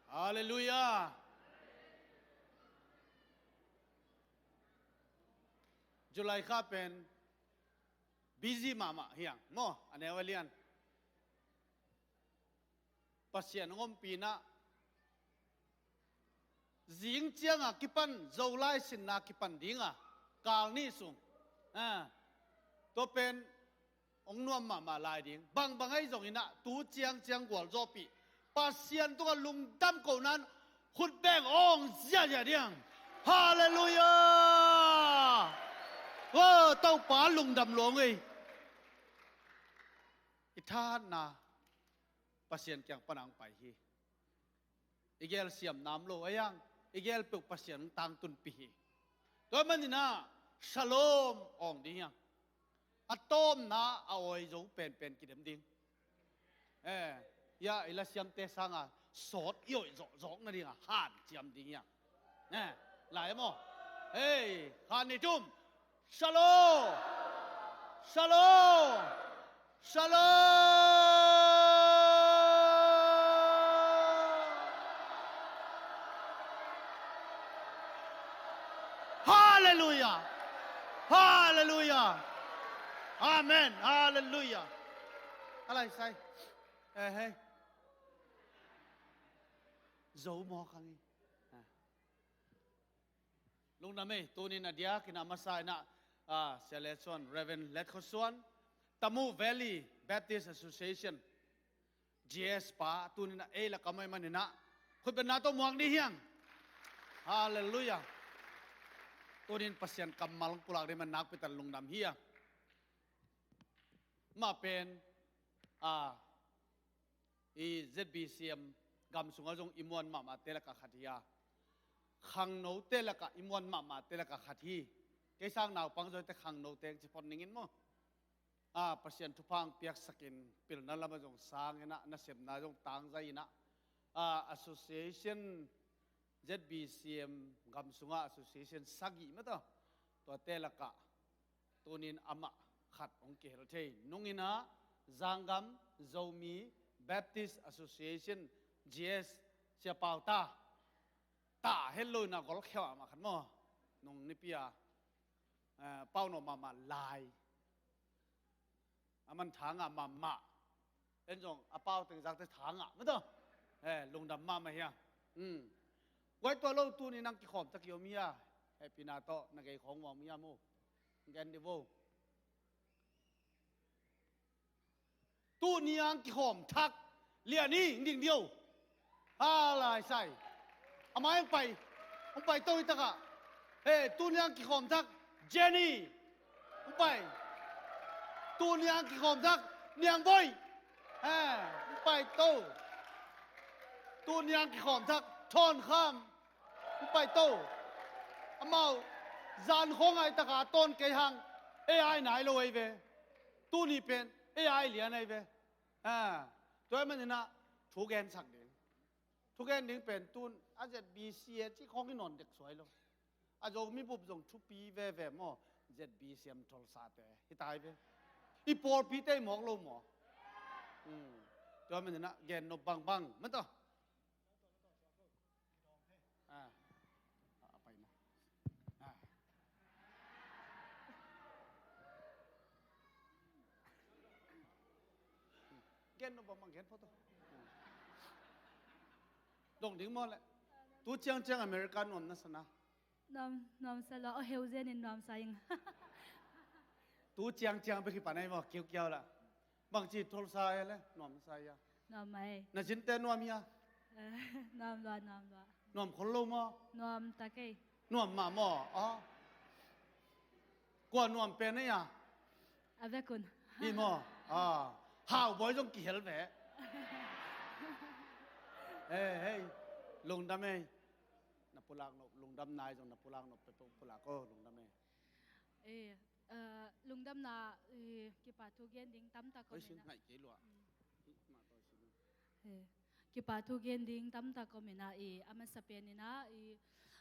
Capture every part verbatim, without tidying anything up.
Halleluiah. July kha pen busy mahmah hi hang maw, a neu a lian. Pasian hong ompihna zing cianga kipan, Zolai sinna kipan dinga, kal nih sung. Ah, tua pen hong nuam mahmah lai ding. Bangbang ahi zongin ah tu ciangciang gualzawhpih, Pasian tungah lungdam kohna in khut beng awng ziahziah ding. Halleluiah. Oh, Topa lungdam lua ung ei. I thahatna Pasian kiang pana hong pai hi. I gel siam nam lo a hiang, i gel peuh Pasian hong tangtunpih hi. Tua manin ah shalom awng ding hiang. A tawpna a awi zo penpen kidem ding. Eh, ya, i lasiamte sanga sawt i awih zawhzawh nadinga hanciam ding hiang. Eh, lai maw? Hei, khan nih tum. Shalom. Shalom. Shalom. Halleluiah. Halleluiah. Amen. Halleluiah. A lai sai. Eh, hei. Zo maw khang hi. Ah. Lungdam ei, tunin a diakin a masa in ah, ah, Sia Let Suan, Reverend Let Khua Suan, Tamu Valley Baptist Association, G S pa, tunin a ei lak a om ahih manin ah khutbetna tawh muak ni hiang. Halleluiah. Tunin Pasian kammal pulak ding man nakpi tak lungdam hi a. Mah pen, ah, i Z B C M gam sungah zong i muan mahmahte lakah khat hi a, khangnote lakah i muan mahmahte lakah khat hi. Kei sang naupang zawite khangnote ci phot ning in maw. Ah, Pasian thupha hong piaksakin pilna lamah zong sang in ah, nasepna zong tangzai in ah, ah, association Z B C M gam sungah association sagih mah tawh, tuate lakah tunin amah khat hong kihel thei. Nung in ah Zanggam Zomi Baptist Association, G S, Sia Pau ta, ta het lo in ah golkhia mahmah khat maw. Nung nipi a, eh, pau nawh mahmah lai. A man tha ngah mahmah. En zong a pau teng zakte tha ngah mah tawh. Eh, lungdam mahmah hi a. Hmm. Guai tua lo tuni nang kikhawm tak i om hi a. Hehpihna tawh na gei khawng muam hi a mu. Gen dih vo. Tuni ang kikhawm thak lian hi, hing ding dih o. Ha lai sai. A mai hong pai. Hong pai to hi takah. He, tuni ang kikhawm thak Jenny. Hong pai. Tuni ang kikhawm thak Niang Boih. He, hong pai to. Tuni ang kikhawm thak Thawn Kham. Hong pai to. Amau zan khawng a hi takah a tawn kei hang. Ei ai nai lo ei ve. Tuni pen ei ai lian ei ve. Ha, tua ahih manin ah thu gensak ding. Thugen ding pen tun a Z B C A ci khawng i nawn dek suai lo. A Zomi bup zong thupi veve maw, Z B C M Tulsa te hi tai ve. I pawlpite i mawk lo maw. Hmm. Tua manin ah gen nop bangbang mah tawh. Ah. A pai maw. Ah. Gen nop bangbang gen phot aw. Dong ding maw leh. Tu ciangciang America nuam na sa na. Nuam, nuam sa lo, aw heu zen in nuam sa ing. Tu ciangciang bek hi pan ai maw, kiukiau la. Bangci Tulsa e le, nuam sa ia. Nuam mai. Na zinte nuam ia. Eh, nuam lua, nuam lua. Nuam khol lo maw. Nuam ta kei. Nuam mah maw. Ah. Kua nuam pen ei a. A vekun. Hi maw. Ah. Hau Bawi zong kihel ve. Eh, hei. Lungdam ei. Na pulak nop, lungdam nai zong na pulak nop pe pulak aw, lungdam ei. Eh, eh, lungdamna, eh, kipa thu gen ding tamtak om ina. Ngaih kei lua. Mm. Kipa thu gen ding tamtak om ina, eh, a masa pen ina, eh,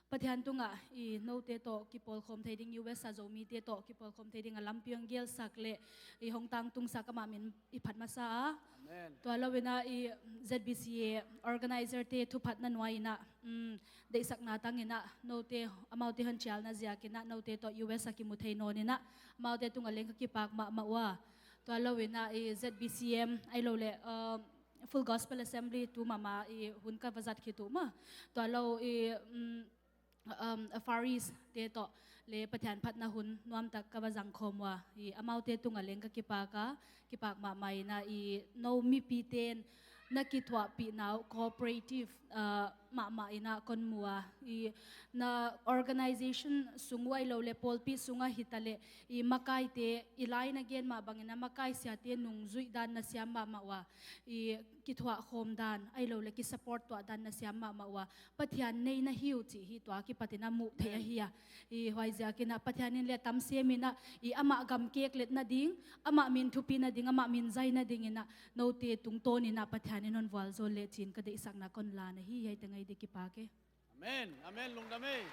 Pathian tungah i note tawh kipawlkhawm thei ding, U S a Zomite tawh kipawlkhawm thei ding a lampi hong gelsak le i hong tangtungsak amah min i phat masa a. Amen. Tua loinah i Z B C A organizer-te thuphatna nuai-inah, um, deihsakna tanginah note, amaute hong cialna ziakinah note tawh U S a kimu thei nawninah amaute tungah leng ka kipak mahmah uh a. Tua loinah i Z B C M ai lo le, uh, Full Gospel Assembly tu mahmah i hun ka va zat khit uh mah. Tua lo i, um, um, Far East-te tawh le Pathian phatna hun nuamtak ka va zangkhawm uh a, i amaute tungah leng ka kipak a, kipak mahmah inah i no mipite in na kithuahpihna uh cooperative, uh, mahmah inah kon mu a, i na organization sung uh ai lo le pawlpi sungah hitaleh i makaite i lai na gen mah bangin a makai siate nungzuih dan na siam mahmah uh a, i kithuahkhawm dan ai lo le kisupport tuah dan na siam mahmah uh a, Pathian nei na hi uh cih hi tua kipatin a muh theih ahi a. I huaiziakinah Pathian in le tam siaminah i amah gam keklet nading, amah min thupi nading, amah min zai nadinginah note tungtawninah Pathian in hon vualzawl le cin ka deihsakna kon la na hi. Hiaite ngai dih, kipak e. Amen. Amen. Lungdam e.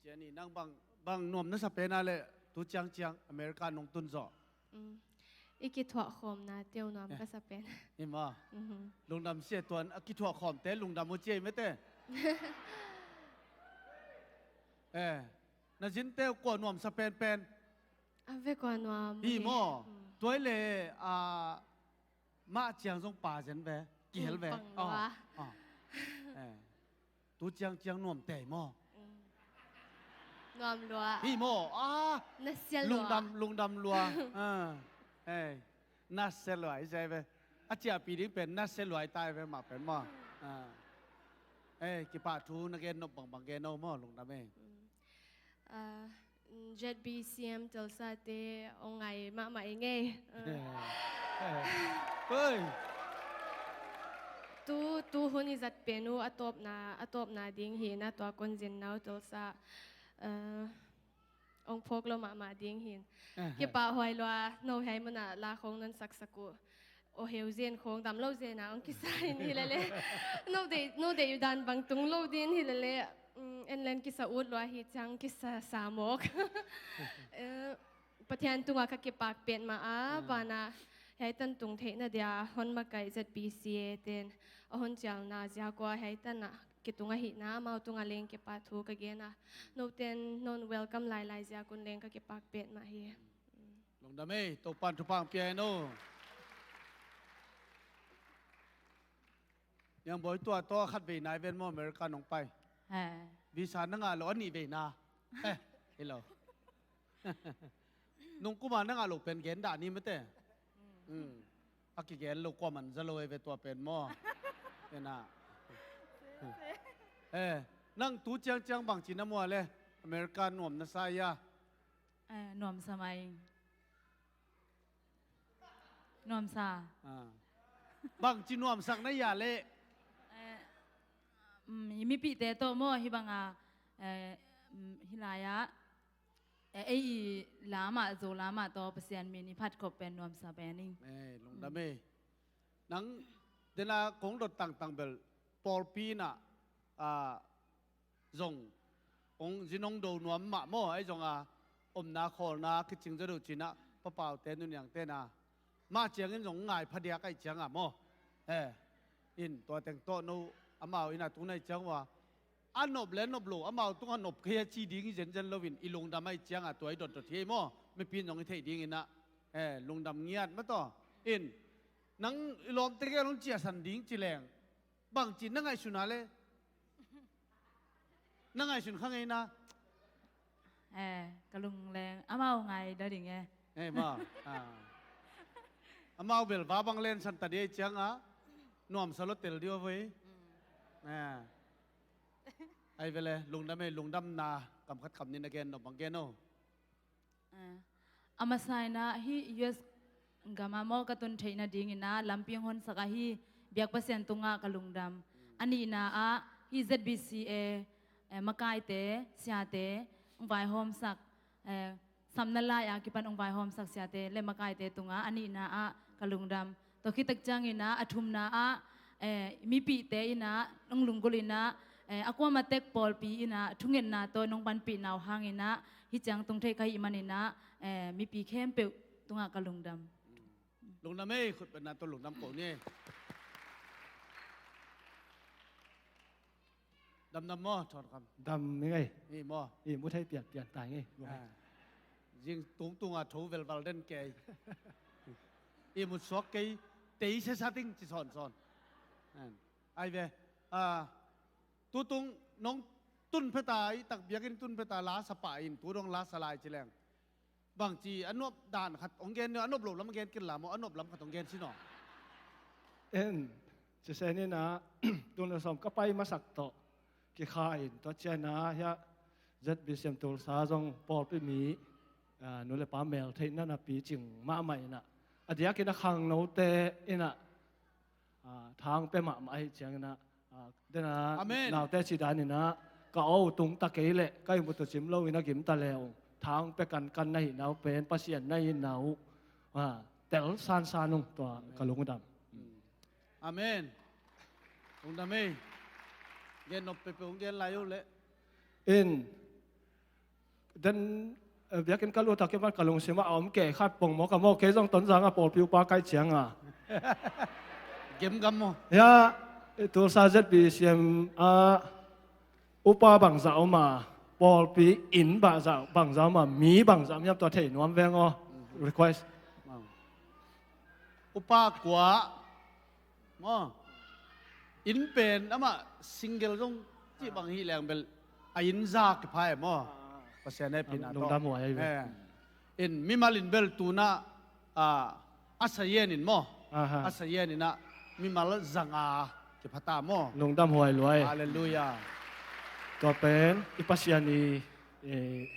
Ciani, nang bang, bang nuam na sa pen a le tu ciangciang America nong tun zawh? Mm. I kithuahkhawmna teu nuam ka sa pen. I maw? Mhm. Lungdam sia tuan a kithuahkhawmte lungdam uh ciai mete. Eh, na zin teu kua nuam sa penpen? A ve kua nuam hi maw? Mm. Tuai le, a, mah ciang zong pa zen ve, kihel ve. Mm, pang lua. Ah, ah. Eh. Tu ciangciang nuam tei maw? Mm. Nuam lua. Hi maw? Ah. Nasia lua. Lungdam, lungdam lua. Ah. Hey. Nasia lua, i zai ve. A ciahpih ding pen nasia lua i tai ve mah pen maw? Ah. Hey, kipahthu na gen nop bangbang gen o maw, lungdam e. Mm. Ah, Z B C M Tulsa te ong ngai mahmah i ngei. Oi. Tu, tu hun i zat pen uh a tawpna, a tawpna ding hi na, tua kon zin nau Tulsa, eh, ong phawk lo mahmah ding hin. Kipahhuai lua, no hei muna la khong non saksak uh. Aw heu zen khong dam lo zen a ong kisa in hi lele. No dei, no dei dan bang tung lo din hi lele. Mm, en len kisa ut lua hi ciang kisa sa mawk. Eh, Pathian tungah ka kipak petmah a, ah, banah hei tan tung theihna dia hon makaih Z B C A ten a hon cialna ziak ua hei tan a kitung ahihna amau tungah leng kipahthu ka gen a. Noten non welcome lailai ziak un leng ka kipak petmah hi. Mm. Lungdam ei, Topan thupha ang pia ei no. Niang Bawi, tua tawh khat vei nai ven maw, America nong pai. Eh. Visa na ngah lo a nih vei na. Eh, hi lo. Nung kuma na ngah lo pen gen dah ni mate. Mm. A kigen lo kua man za lo ei ve tua pen maw. Ena. Eh, nang tu ciangciang bangci na mua le America nuam na sa ia? Eh, nuamsa mai. Nuamsa. Ah. Bangci nuamsak na ia le? Eh, mm, i mipihte tawh maw, hi banga, eh, mm, hi lai-ah, eh, ei i lamah, Zo lamah tawh Pasian min i phatkhop pen nuamsa pen ing. Eh, lungdam ei. Nang dena kong dot tangtang bel pawlpi na, ah, zong, ong zin ong do nuam mah maw, ahi zonga omna khawlna kicing zaw deuh cinah papaute nuniangte na mah ciangin zong ngai phadiak ahi cianga maw. Eh, in tua teng tawh no amau ina tung nai ciang ua a nop le nop lo amau tungah nop kei a ci ding i zenzen loin i lungdam ahi cianga tua i dotdot hi ei maw. Mipi in zong i theih dinginah, eh, lungdam ngiat mataw. In nang i lawmte gel hong ciahsan ding ci leng bangci na ngaihsun a le? Na ngaihsun kha ngei na? Eh, ka lungleng amau ngai da ding e. Eh, ma. Ah. Amau bel va bang len san ta dei cianga nuamsa lo tel dih o voi. Mm. Eh. Ai vele lungdam ei, lungdamna kam khat kam nih na gen nop bang gen o. Eh, a masa inah hih U S gam ah maw ka tun theih nadingin ah lampi hong honsak ahi biak Pasian tungah ka lungdam. A nihna ah hih Z B C A, eh, makaite, siate hong vaihawmsak, eh, samna lai a kipan hong vaihawmsak siate le makaite tungah a nihna ah ka lungdam. Tua khit tak ciangin ah a thumna ah, eh, mipihte in ah nong lunggulh in ah, eh, a kuamah tek pawlpi in ah thungetna tawh nong panpihna uh hangin ah hih ciang tung thei ka hih manin ah, eh, mipi khempeuh tungah ka lungdam. Lungdam ei, khut beng na tawh lungdam ko ni. Damdam maw, Thawnkam? Dam i ngei. I maw? I mu thei pianpian tai ngei. Ah. Zing tungtunga tho velval den kei. I mu suak kei, tei sesa ding ci sawnsawn. Ai ve. Ah, tutung nong tun pheta, i tak biakinn tun pheta la sa pah in, tu dong la sa lai ci leng. Bangci a nuap dan khat hong gen ni, a nuap lo lam a gen kei la maw, a nuap lam khat hong gen sin aw. En, ci se ni na, tun le sawm ka pai masak tawh kikha in, tua ciang a hiah Z B C M Tulsa zong pawlpi mi, ah, nu le pa mel theihna napi cing mahmah in ah, a diakin a khangnote in ah, ah, thang pia mahmah ahih ciangin ah, ah, den a, Amen, naute ci dan in ah, ka aw tung ta kei leh ka ihmut uh cim lo in a gim ta le ung, thang pia kankan na hihna uh pen Pasian na hihna uh, ah, tel sansan ung, tua ka lungdam. Amen. Lungdam ei. Gen nop peuhpeuh hong gen lai uh leh. In, den, eh, biakinn ka lut a kipan ka lungsim ah a om kei khat pongmawk a maw, kei zong Tonzang a pawlpi upa ka hih ciang a. Gemgam maw? Ya, eh, Tulsa Z B C M a upa bangzah om a, pawlpi inn bangzah, bangzah om a, mi bangzah om hiam, tua thei nuam veng aw. Request. Upa kua maw? Inn pen amah single zong cih bang hi leng bel a inn za kipha e maw? Pasian hehpihna tawh. Lungdam huai ahi ve. Eh. In mimal in bel tu-in ah, ah, a sayen in maw? Aha. A sayen in ah mimal za nga kipha ta maw? Lungdam huai luai. Halleluiah. Tua pen i Pasian i, eh,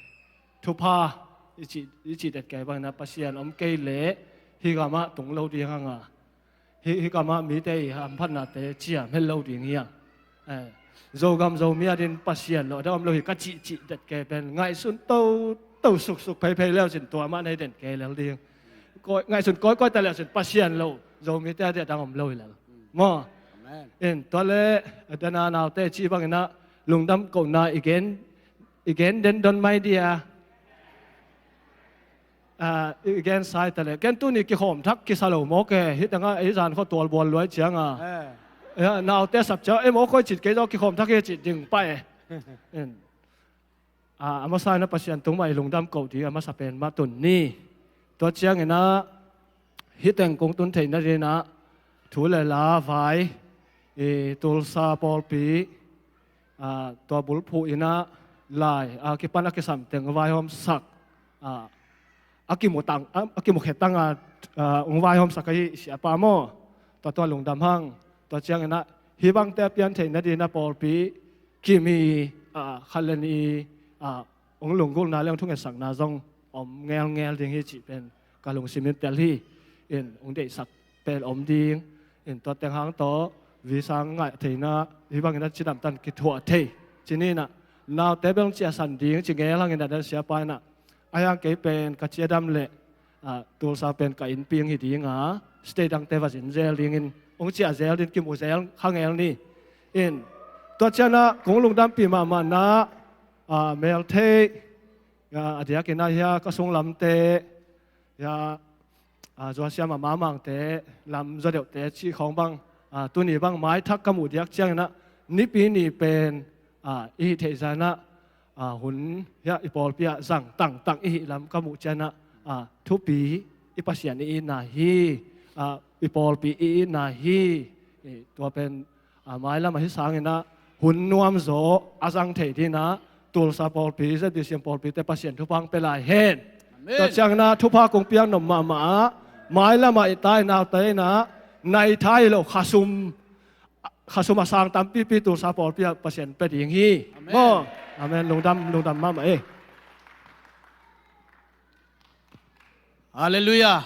thupha i cih, i cih det kei bangin ah Pasian om kei leh hih gamah tung lo ding hang a. Hih, hih gamah mite i hamphatnate ciam het lo ding hi hang. Eh, Zogam Zomi adingin Pasian lo a dang om lo hi ka cihcih det kei pen ngaihsun toto suksuk pheiphei leucin tua mah nei den kei lel ding. Koi, ngaihsun kawikawi ta leucin Pasian lo Zomite ading a dang om lo hi lel. Maw? Amen. In, tua leh, a dana naute cih bangin ah lungdam kohna i gen, i gen den don mai dia. Ah, i gen sai ta leh. Ken tuni kikhawm thak kisa lo mawk e. Hih tengah ei zan khua tual bual luai ciang a. Eh. Ya, naute sap ciang, ei maw koi cit kei zaw kikhawm thak hi cit ding pah e. In. Ah, a masa in ah Pasian tung mah i lungdam koh ding a masa pen mah tun ni. Tua ciangin ah hih teng kong tun theihna dingin ah thu le la vai, i Tulsa pawlpi, ah, tua bulphuh in ah lai, ah, kipan a kisam teng vaihawmsak, ah, a kimu tang, a, a kimu khe tang a, ah, hong vaihawmsak ahi siapa maw? Tua, tua lungdam hang. Tua ciangin ah hih bangte a pian theihna dingin ah pawlpi kim i, ah, khat le nih i, ah, hong lunggulhna le hong thungetsakna zong om ngelngel ding hi cih pen ka lungsim in tel hi. In, hong deihsak pen om ding. In, tua teng hang tawh visa ngaih theihna, hih bangin ah cidamtan kithuah thei. Ci ni in ah naute bel hong ciahsan ding ci ngel hangin ah dan siapa in ah, a hiang kei pen ka ciadam leh, ah, Tulsa pen ka innpi hi ding a, state dangte va zin zel dingin hong ciah zel ding, kimu zel kha ngel ni. In, tua ciang ah kong lungdampih mahmahna, ah, mel theih, ah, a diakin ah hia ka sunglamte, hia, ah, Zuasiam a mamangte lam zaw deuhte cih khawng bang, ah, tuni bang maithak ka muh diak ciangin ah Nipi ni pen, ah, i hih theih zan ah, ah, hun hia i pawlpi ah zang tangtang i hih lam ka muh ciang ah, ah, thupi i Pasian i itna hi, ah, i pawlpi i itna hi. Eh, tua pen, ah, mailam ahi sangin ah hun nuamzaw a zang thei dingin ah Tulsa pawlpi, Z B C M pawlpite Pasian thupha hong pia lai hen. Amen. Tua ciangin ah thupha kong piak nop mahmah ah, mailam ah i tai naute in ah nai thei lo khasum, khasum a sang tampipi Tulsa pawlpi ah Pasian pia ding hi. Amen. Maw? Amen. Lungdam, lungdam mahmah e. Halleluiah.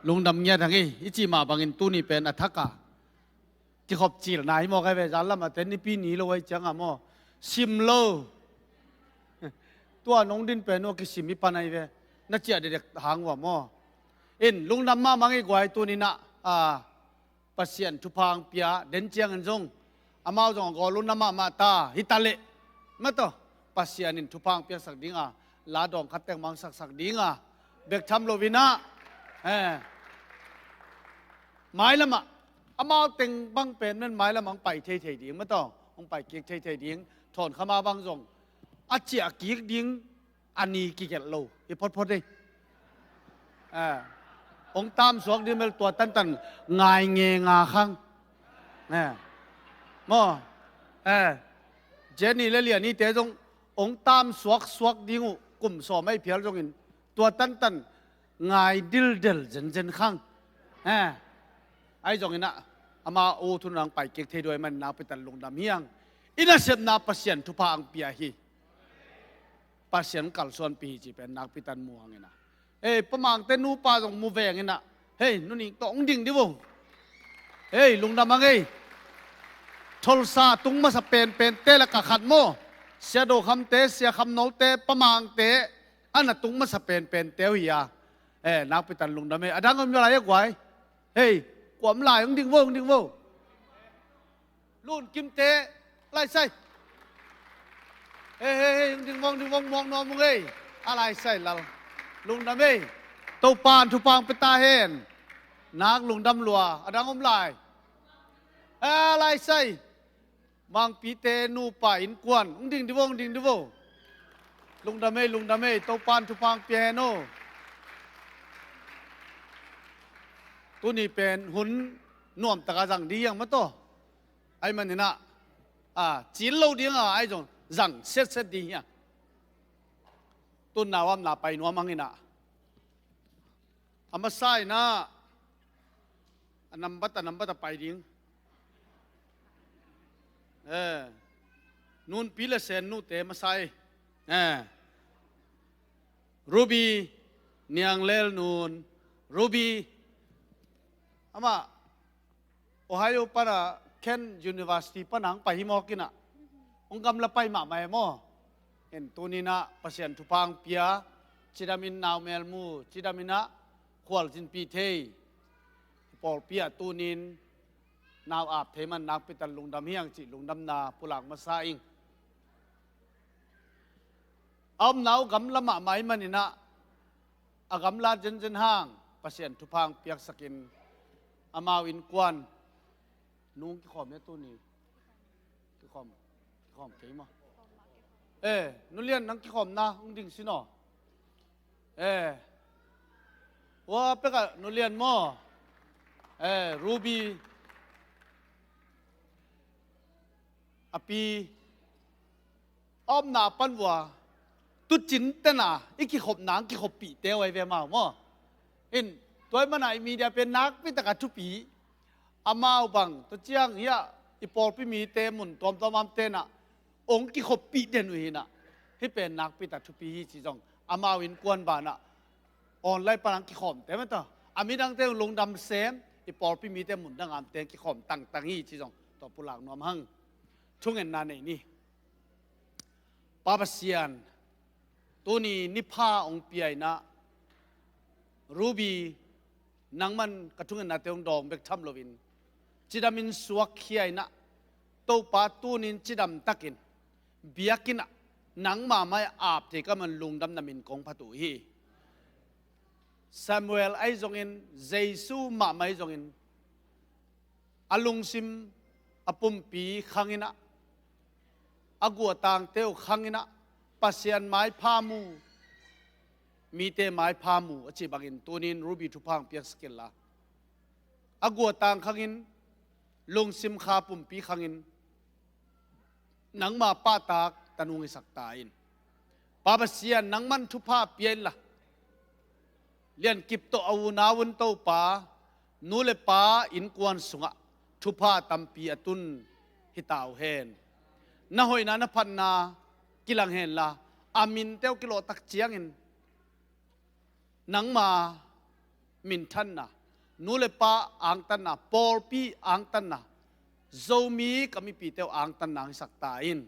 Lungdam ngiat hang e. I cih mah bangin tuni pen a thak a kikhop cilna hi mawk ahi ve, zan lam a te Nipi ni lo ahi ciang a maw, sim lo. Tua nong din pen uh a kisim i pan ahi ve, na ciah dekdek hang uh a maw. In, lungdam mahmah ing ei guai, tuni in ah a, Pasian thupha ang pia den ciangin zong amau zong a gawl un amah mah ta hi ta leh, mah tawh Pasian in thupha ang piaksak dinga, la dawng khat teng mangsaksak dinga, bek tham loinah, eh, mailamah amau teng bang pen men mailamah ang pai thei thei ding, mah tawh ang pai kik thei thei ding, thawn khama bang zong a ciah kik ding a ni kigelh lo hi photphot hi. Eh, ong tamsuak ding mel tua tantan ngai nge nga khang. Eh, maw, eh, Jenny le Liani te zong ong tamsuak suak ding uh kum sawm ai phial zongin tua tantan ngai dildel zenzen khang. Eh, ai zonginah ama u thunang pai kik thei duai man nakpitan lungdam hiang. I nasepna Pasian thupha ang pia hi. Pasian kalsuanpi hi ci pen nakpitan mu hanginah. Ei, Pamangte nupa zong mu venginah, hei, nuning tawh ong ding di vo. Hei, lungdam ang ei. Tholsa tung masa penpente laka khat maw, Sia Do Kham te, Sia Kham Nol te, Pamangte a na tung masa penpente uh hi a. Eh, nakpitan lungdam ei. A dang om lai a guai. Hei, kuam lai ong ding vo, ong ding vo. Lun Kim te, Laisai. Hei, hei, hei, ding vong, ding vong, muang nuam ung ei. A Laisai lal. Lungdam ei. Topan thupha ang pia ta hen. Nak lungdam lua, a dang om lai. A Laisai. Mangpi te nupa innkuan. Ung ding di vo, ung ding di vo. Lungdam ei, lungdam ei. Topan thupha ang pia hen o. Tuni pen hun nuam taka zang di hiang mah tawh. Ai maninah, a, cil lo dinga, ai zong zang setset ding hiang. Tun na uam na pai nuam hanginah. A masa inah, a nambat a nambat a pai ding. Eh, Nunpi le Sen nute masa ei. Eh, Ruby, Niang Lel Nun, Ruby. Amah Ohio pana Kent University pana ang pai hi mawk inah. Ong gamla pai mahmah e maw. En tuninah Pasian thupha ang pia, cidamin nau melmu, cidaminah khualzinpih thei pawlpi ah tunin nau ap thei man nakpitan lungdam hiang cih lungdamna pulak masa ing. A omna uh gamla mahmah i maninah a gamla zenzen hang Pasian thupha ang piaksakin amau innkuan nung kikhawm hia tuni? Kikhawm, kikhawm kei maw? Eh, nulian nang kikhawmna ung ding sinaw. Eh, ua pekah nulian maw? Eh, Ruby a pi a omna pan vua tucin tena i kikhopna ang kikhoppihte uh ai ve mau maw? In tuai mana i media pen nakpitaka thupi. Amau bang tua ciang hiah i pawlpi mite mun tuamtuam am tenah ong kikhoppih den uh hinah. Hih pen nakpita thupi hi ci zong amau innkuan banah online panang kikhawmte mata a midangte uh lungdam sem i pawlpi mite mun dang amte kikhawm tangtang hi ci zong tua pulak nuam hang. Thungenna nei ni. Pa Pasian, tuni nipha ong pia inah Ruby nangman ka thungennate ong dawng bek tham loin cidamin suakkhia inah Topa tunin cidamtakin biakinnah nangmah mai ap thei ka man lungdamna min kong phat uh hi. Samuel ahi zongin Jesu mahmah ahi zongin a lungsim a pumpi khanginah a guatangte uh khanginah Pasian maipha mu mite maipha mu a cih bangin tunin Ruby thupha ang piaksak inla a guatang khangin lungsim kha pumpi khangin nangma pahtak tanung hisak ta in. Pa Pasian nangman thupha pia inla liankip tawh a unau un Topa nu le pa innkuan sungah thupha tampi a tun hita uh hen. Na hoihna na phatna kilang henla a minte uh kilawhtak ciangin nangma minthanna, nu le pa angtanna, pawlpi angtanna, Zomi ka mipite uh angtanna ang hisak ta in.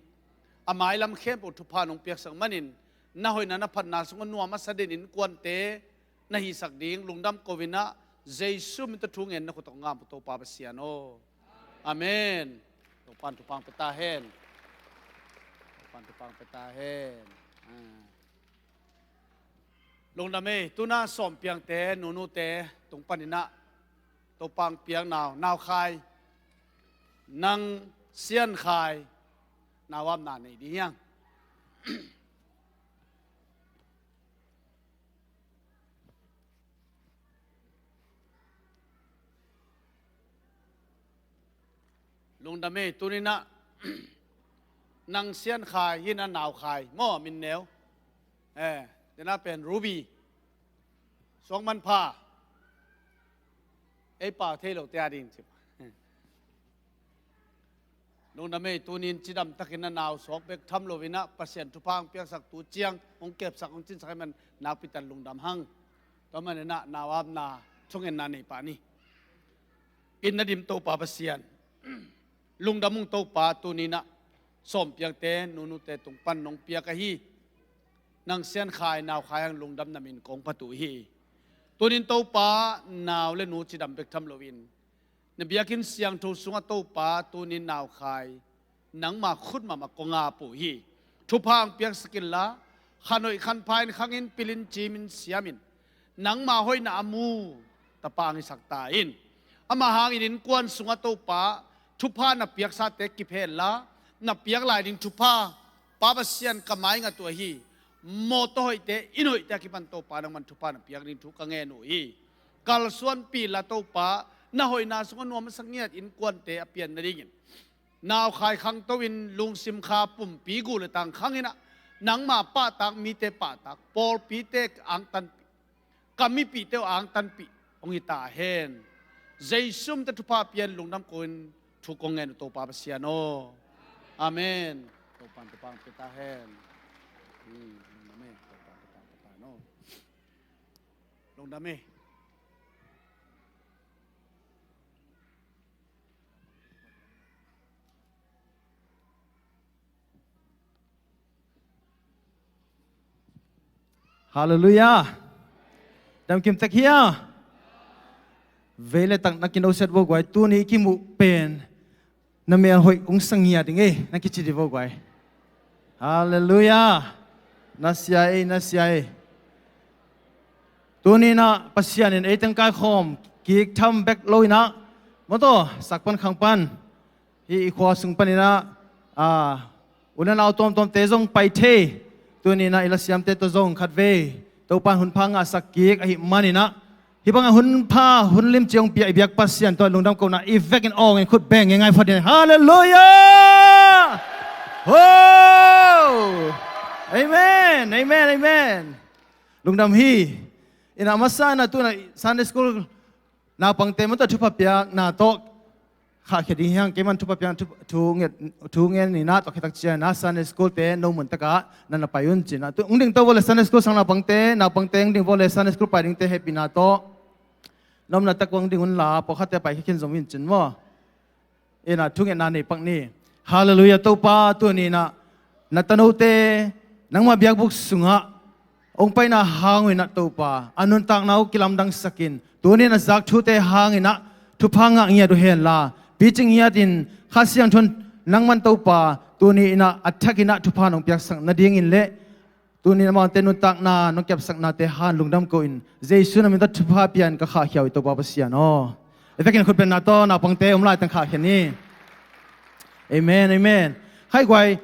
A mailam khempeuh thupha nong piaksak manin na hoihna na phatna sungah nuam a sa den innkuante na hisak ding lungdam ko inah Jesu min tawh thu ngen na khut tawh ngam uh Topa Pasian aw. Amen. Topan thupha pia ta hen. Topan thupha pia ta hen. Ah. Lungdam ei, tuna sawm piangte, nunute tung paninah Topa piang nau, nau khai, nang sian khai, nau apna nei ding hiang. Lungdam ei, tuninah nang sian khai, hinah nau khai maw, min neu. Eh, tena pen Ruby. Suang manpha. Ei pau thei lote a ding cip. Lungdam ei, tunin cidam takin a nau suak bek tham loinah Pasian thupha hong piaksak, tu ciang hong kepsak, hong cinsak ahih man nakpi tan lungdam hang. Tua maninah nau apna thungetna nei pah ni. Inn na dim Topa Pasian, lungdam ung Topa, tuninah sawm piangte, nunute tung pan nong piak ahi nang sian khai, nau khai hang, lungdam na min kong phat uh hi. Tunin Topa, nau le nu cidam bek tham loin na biakinn siangtho sungah Topa, tunin nau khai nangma khut mahmah kong ap uh hi. Thupha hong piaksak inla, khan hoih khan pha in khangin, pilin cimin siamin, nangma hoihna a mu tapa hong hisak ta in. Amah hangin innkuan sungah Topa, thupha na piaksate kiphenla, na piak lai ding thupha Pa Pasian ka maingat uh ahi. Mawtaw hoihte, inn hoihte a kipan Topa, nangman thupha na piak ding thu ka ngen uh hi. Kalsuanpih inla Topa, na hoihna sungah nuam a sak ngiat innkuante a pian nadingin, nau khai khangto in lungsim kha pumpi guh le tang khanginah nangma pahtak, mite pahtak, pawlpite angtanpih, ka mipihte uh angtanpih hong hi ta hen. Jesu min tawh thupha pian lungdam ko in thu kong ngen uh Topa Pasian aw. Amen. Topan thupha pia ta hen. Hmm, lungdam ei, Topan thupha pia ta hen aw. Lungdam ei. Halleluiah. Damkim tek hia. Vei le tak na kinoset vo guai, tuni i kimuh pen na mel hoih ung sangia ding ei, na kici di vo guai. Halleluiah. Na sia ei, na sia ei. Tuninah Pasian in ei teng kaikhawm kik tham bek loinah, mawtaw, sak pan khang pan, hih i khua sung paninah, a, u le nau tuamtuamte zong pai thei. Tuninah i lasiamte tawh zong khatvei Topan hunpha ngahsak kik ahih maninah, hih bangah hunpha hun limci hong pia i biak Pasian tawh lungdam kohna i vekin awngin khut beng ngeingai phot ding. Halleluiah. Ho. Amen, amen, amen. Lungdam hi. Inah masa inah tunah Sunday school naupangte mawtaw thupha piakna tawh khahkhia ding hiang. Keiman thupha piak thu, thu ngen, thu ngen inah tawh khiatak cianah Sunday school te no mun takah nan na pai un cinah, tu hong ding to vo le Sunday school sang naupangte, naupangte hong ding vo le Sunday school pai dingte hehpihna tawh na omna tak hong ding unla pawlkhatte pai khia khin zong in cin maw. Inah thungetna nei pak ni. Halleluiah. Topa, tuninah na tanote nangma biakbuk sungah hong paina hangunah Topa, a nuntakna uh kilamdangsakin, tunin a zak thute hanginah thupha ngah ngiat uh henla, picing ngiatin Kha Siangtho in nangman Topa, tuni inah a thakinah thupha nong piaksak nadingin le tuni amahte nuntakna nong kepsaknate han lungdam ko in, Jesu na min tawh thupha pian ka khahkhia uh hi Topa Pasian aw. I vekin khutbenna tawh naupangte om laitang khahkhia ni. Amen, amen. Hai guai,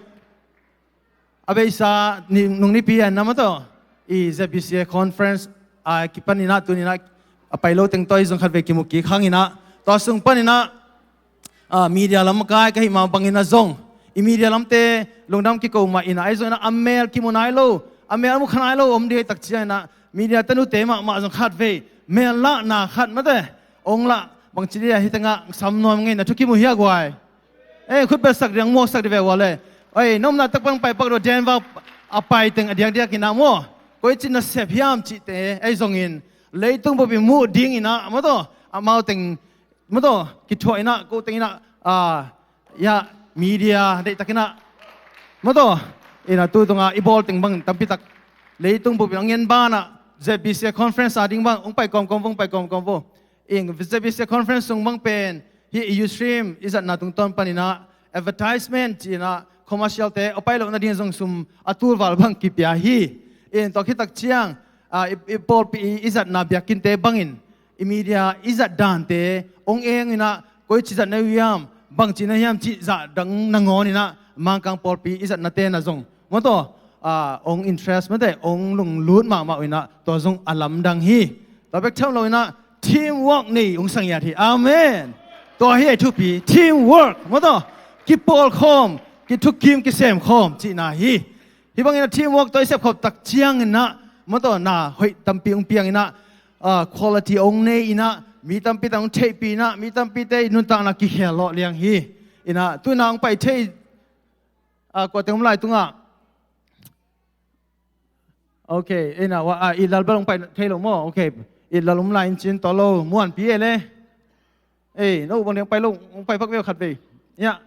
a beisa nung nipi a na mawtaw i Z B C A conference a kipaninah tuninah a pai lo teng tawh i zong khatvei kimu kik hanginah, tua sung paninah, a, media lam a kai ka hih mah banginah zong i media lamte lungdam kiko mah inah, ahi zonginah a mel kimu nai lo, a mel a mu kha nai lo om dih tak cianginah media tanute mahmah zong khatvei mel lahna khat mate ong lah bangci dih a, hih tengah sam nuam ngei na thu kimu hia guai. Ei, khut belsak ding, muaksak dih ve ua le. Ei, na omna tak pang pai pak dua Denver a pai teng a diakdiakinah maw, koici nasep hiam cihte ei zongin leitung bup i muh dinginah mawtaw, amau teng mawtaw kithuah inah, ko teng inah, a, ya, media deihtakinah mawtaw, inah tu tunga i bawl teng bang tampitak leitung bup i a ngen banah Z B C A conference a ding bang hong pai kawmkawm vo, hong pai kawmkawm vo. In Z B C conference sung bang pen hih Ustream i zatna tungtawn paninah advertisement cinah commercial te a pai loh nading zong sum a tulval bang kipia hi. In tua khitak ciang i pawlpi i zatna biakinnte bangin i media i zat dante ong enginah koici zat na hiam, bangci na hiam cih zah dang nangawninah Mangkang pawlpi i zatnate na zong mawtaw ong interest mate ong lunglut mahmah inah tua zong a lamdang hi. Tua bek tham loinah teamwork nei ong sangiat hi. Amen. Tua hi a thupi, teamwork mawtaw kipawlkhawm, kithukim, kisemkhawm cihna hi. Hih bangin a teamwork tua i sepkhop tak cianginah mawtaw na hoih tampi ong pianginah quality ong nei inah mi tampi tang ong theihpi inah mi tampite i nuntakna kikhel lawh liang hi. Inah tuna ong pai thei kuateng om lai tungah. Ok, inah wa a itlal bel ong pai thei lo maw? Ok, itlal om lai in cin tawh lo muanpi e le. Ei, no bang ding pai lo, ong pai pak veu khat vei. Ya.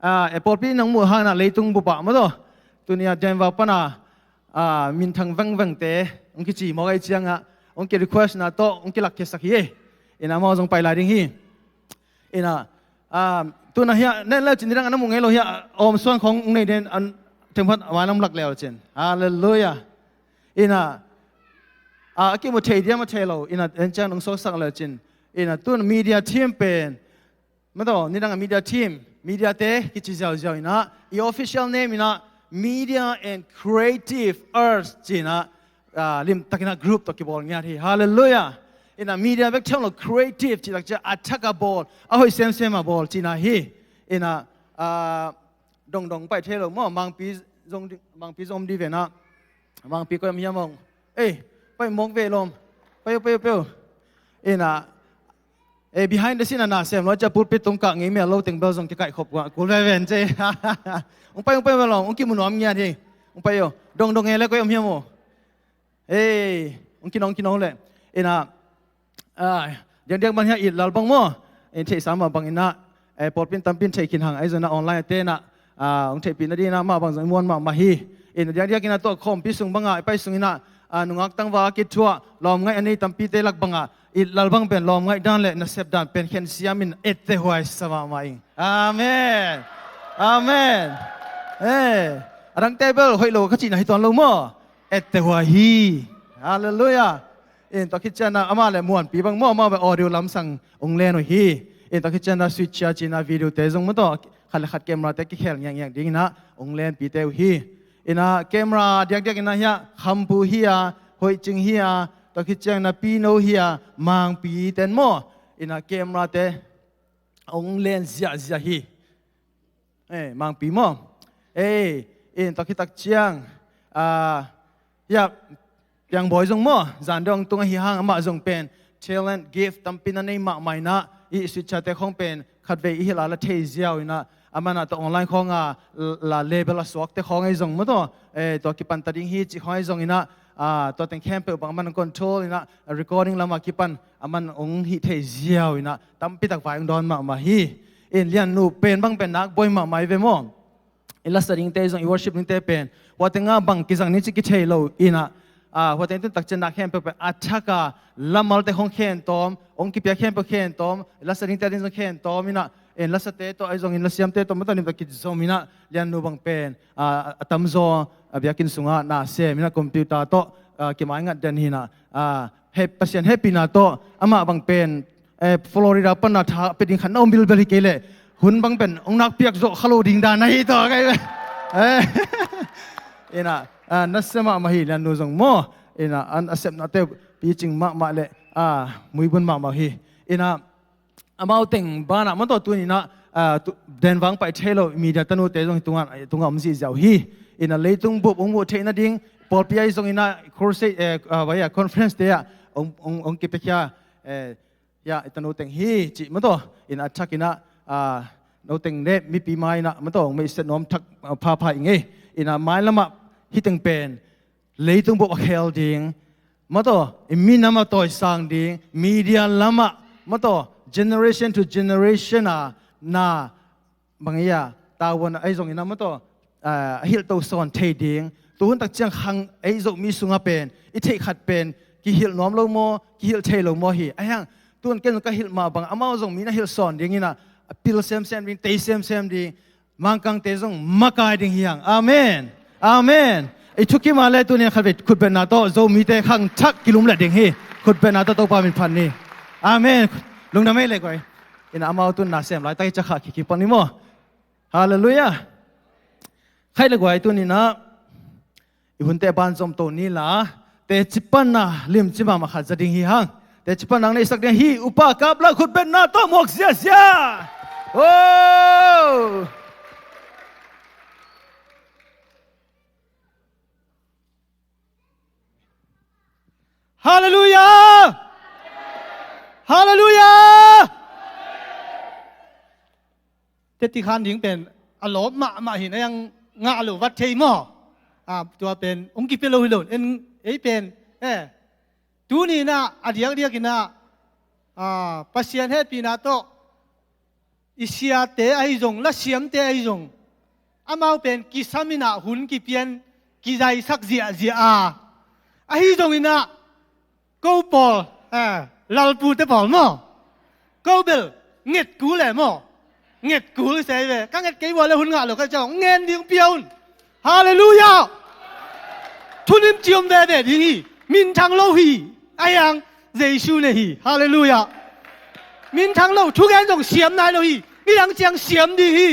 A pawlpi nang muh hangna leitung bupah mawtaw tunia Denver pana minthang vengvengte ong kici mawk ai ciangah ong ki request na tawh ong kilakkhiasak hi. Inah mau zong pai lai ding hi. Inah tuna hiah nen le cin nidang a na mu ngei lo hiah awm suan khong ong nei den an themphat a vai lam lak leu cin. Halleluiah. Inah a kimu thei diam a thei lo inah en ciang ong sawksak leu cin. Inah tun media team pen mataw nidang a media team, media te kici ziauziau inah i official name inah Media and Creative Arts cinah limtakinah group tawh kibawl ngiat hi. Halleluiah. Inah media bek thiang lo creative cih tak ciah a thak a bawl a hoih semsem a bawl cihna hi. Inah dongdong pai thei lo maw? Mangpi zong om di venah Mangpi koi om hiam ong? Ei, pai mawk ve lawm. Pai uh pai uh pai uh. Inah e behind the scene a na sem lo cia pulpit tung kah ngei mel lo teng bel zong kikaih khop kul veven ce. Ong pai ong pai ve lawm, ong kimu nuam ngiat hi. Ong pai uh dongdong e le koi om hiam uh? Ei, ong kinong kinong le. Inah diakdiak man hiah itlal bang maw? In theihsa mah bang inah pawlpin tampin theih khin hang ahi zong inah online a tenah ong theihpih nadinah mah bang zong i muan mahmah hi. Inah diakdiak inah tua khawmpi sung bangah i pai sung inah nungak tangval a kithuah lawmngaih a nei tampite lak bangah itlal bang pen lawmngaih dan le nasep dan pen khensiamin ettehhuai sa mahmah ing. Amen. Amen. A dangte bel hoih lo ka cihna hi tawn lo maw? Ettehhuai hi. Halleluiah. In tua khit cianah amah le muanpi bang maw, amah bel audio lamsang ong len uh hi. In tua khit cianah switch cia cinah video te zong mawtaw khat le khat camera te kikhel ngiakngiak dinginah ong lenpite uh hi. Inah camera diakdiak inah hiah Khampu hi a, Hoihcing hi a, tua khit cianginah Pino hi a, Mangpi ten maw? Inah camera te ong len ziahziah hi. Mangpi maw? Ei, in tua khitak ciang hiah Piangbawi zong maw? Zan dong tung ahi hang amah zong pen talent gift tampi na nei mahmah inah i switch cia te khong pen khatvei i hilh a la thei ziau inah amanah tua online khong a la label a suakte khong ahi zong mawtaw tua kipanta ding hi cih khong ahi zong inah tua teng khempeuh bang aman control inah recording lamah kipan aman ong hih thei ziau inah tampitak vai ong dawn mahmah hi. In Liannu pen bang pen nak buai mahmah i ve maw? I lasa dingte zong i worship dingte pen hua tengah bang kizang ni ci kithei lo inah hua teng tun takcian nak khempeuh pen a thaka lamalte khong khentawm ong kipia khempeuh khentawm i lasa dingte a ding zong khentawm inah in lasate tawh ahi zongin lasiamte tawh mawtaw nimtak kizom inah Liannu bang pen a tamzaw a biakinn sungah na sem inah computer tawh kimaingat den hinah Pasian hehpihna tawh amah bang pen Florida pana tha pia ding khat na om bilbel hi kei leh hun bang pen ong nak piak zawh kha lo ding dan ahi tawh kai ve. Inah nasia mahmah hi Liannu zong maw? Inah an a sepnate picing mahmah le muibun mahmah hi. Inah amau teng banah mawtaw tuninah Denver ong pai thei lo media tanute zong hi tungah om zihziau hi. Inah leitung bup ong muh theih nading pawlpi ahi zong inah crusade conference te ah ong kipiakhia hiah i tanu teng hi cih mawtaw inah a thak inah no teng le mipi mai inah mawtaw ong meihset nuam thak phapha i ngei. Inah mailamah hih teng pen leitung bup a khel ding mawtaw i minam a tawisang ding media lamah mawtaw generation to generation a na bang ei a tavuan ahi zongin a mawtaw a hilhto sawn thei ding tuhun takciang khang ei Zomi sungah pen i theih khat pen kihilh nuam lo maw kihilh thei lo maw hi. Ahi hang Tun ken zong ka hilh mah bang amau zong mi na hilh sawn ding inah, a pil semsem ding, tei semsem ding, Mangkangte zong makai ding hi hang. Amen. Amen. I thukim a le tunin khat vei khutbetna tawh Zomite khangthak kilumlet ding hi. Khutbetna tawh Topa min phat ni. Amen. Lungdam ei le guai. Inah amau tun na sem laitak i cakha kiki pan ni maw. Halleluiah. Khaih le guai tuninah i hunte banzom to ni la, teci panna limci mahmah khat za ding hi hang. Teci panna ang neihsak ding hi. Upa kap la, khutbetna tawh muak ziazia. Oh! Halleluiah! Halleluiah! Teti khan ding pen a lawp mahmah hi na, yang ngah lo vat thei maw? Ah, tua pen hong kipia lo hi lo. En, ei pen, eh, tuninah a diakdiakinah, ah, Pasian hehpihna tawh i siate ahi zong, lasiamte ahi zong, amau pen kisam inah hun kipian kizaisak ziahziah a, ahi zonginah ko pawl, eh, lalpute pawl maw? Ko bel nget kul e maw? Nget kul i sei ve. Ka nget kei vua le hun ngah lo ka ciang ngen ding pia un. Halleluiah. Thunim ciom veve ding hi. Minthang lo hi. A hiang Jesu ne hi. Halleluiah. Minthang lo, thugen zong siam nai lo hi. Nidang ciang siam ding hi.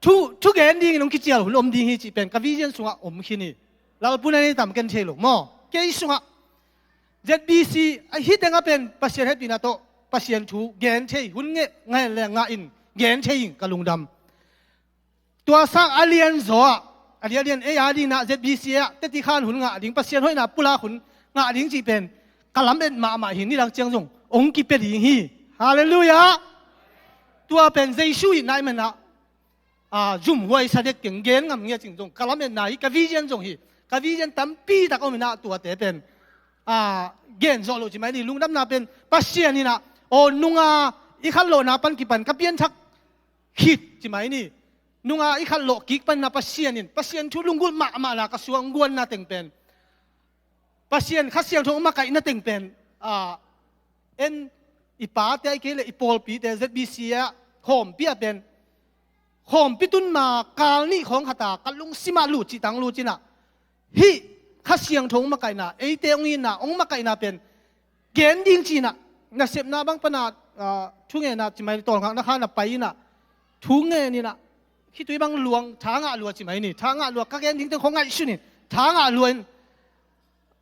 Thu, thugen dingin hong kicial hun om ding hi cih pen ka vision sungah om khin hi. Lalpun a nei tam ken thei lo maw? Kei sungah Z B C ahi tengah pen Pasian hehpihna tawh Pasian thu gen thei, hun ngeh, ngah le ngah in gen thei in ka lungdam. Tua sang a lian zaw ah, a lian lian ei a dinah Z B C ah teti khan hun ngah ding, Pasian hoihna pulak hun ngah ding cih pen ka lamet mahmah hi, nidang ciang zong hong kipia ding hi. Halleluiah. Tua pen Jesu itna i manah, ah, zumhuai sa dek keng, gen ngam ngia cing zong ka lametna hi, ka vision zong hi. Ka vision tampi tak om inah tuate pen, ah, gen zawh loh ci mai ni. Lungdamna pen Pasian inah, aw, nunga i khanlawhna pan kipan ka pianthak khit ci mai ni. Nunga i khanlawh kik panna Pasian in, Pasian thu lunggulh mahmahna ka suang guanna teng pen, Pasian Kha Siangtho makaihna teng pen, ah, en i pate ahi kei le i pawlpite Z B C ah khawmpi ah pen, khawmpi tun ma kal nih khawng khata ka lungsimah lut cih tang lut cinah, hih Kha Siangtho hong makaihna, eite hong itna, hong makaihna pen gen ding cinah, nasepna bang pana, ah, thungenna ci mai, tawlngakna kha na pai inah, thungen inah, khitui bang luang, tha ngah lua ci mai ni, tha ngah lua, ka gen ding teng khawng ngaihsun in, tha ngah lua in,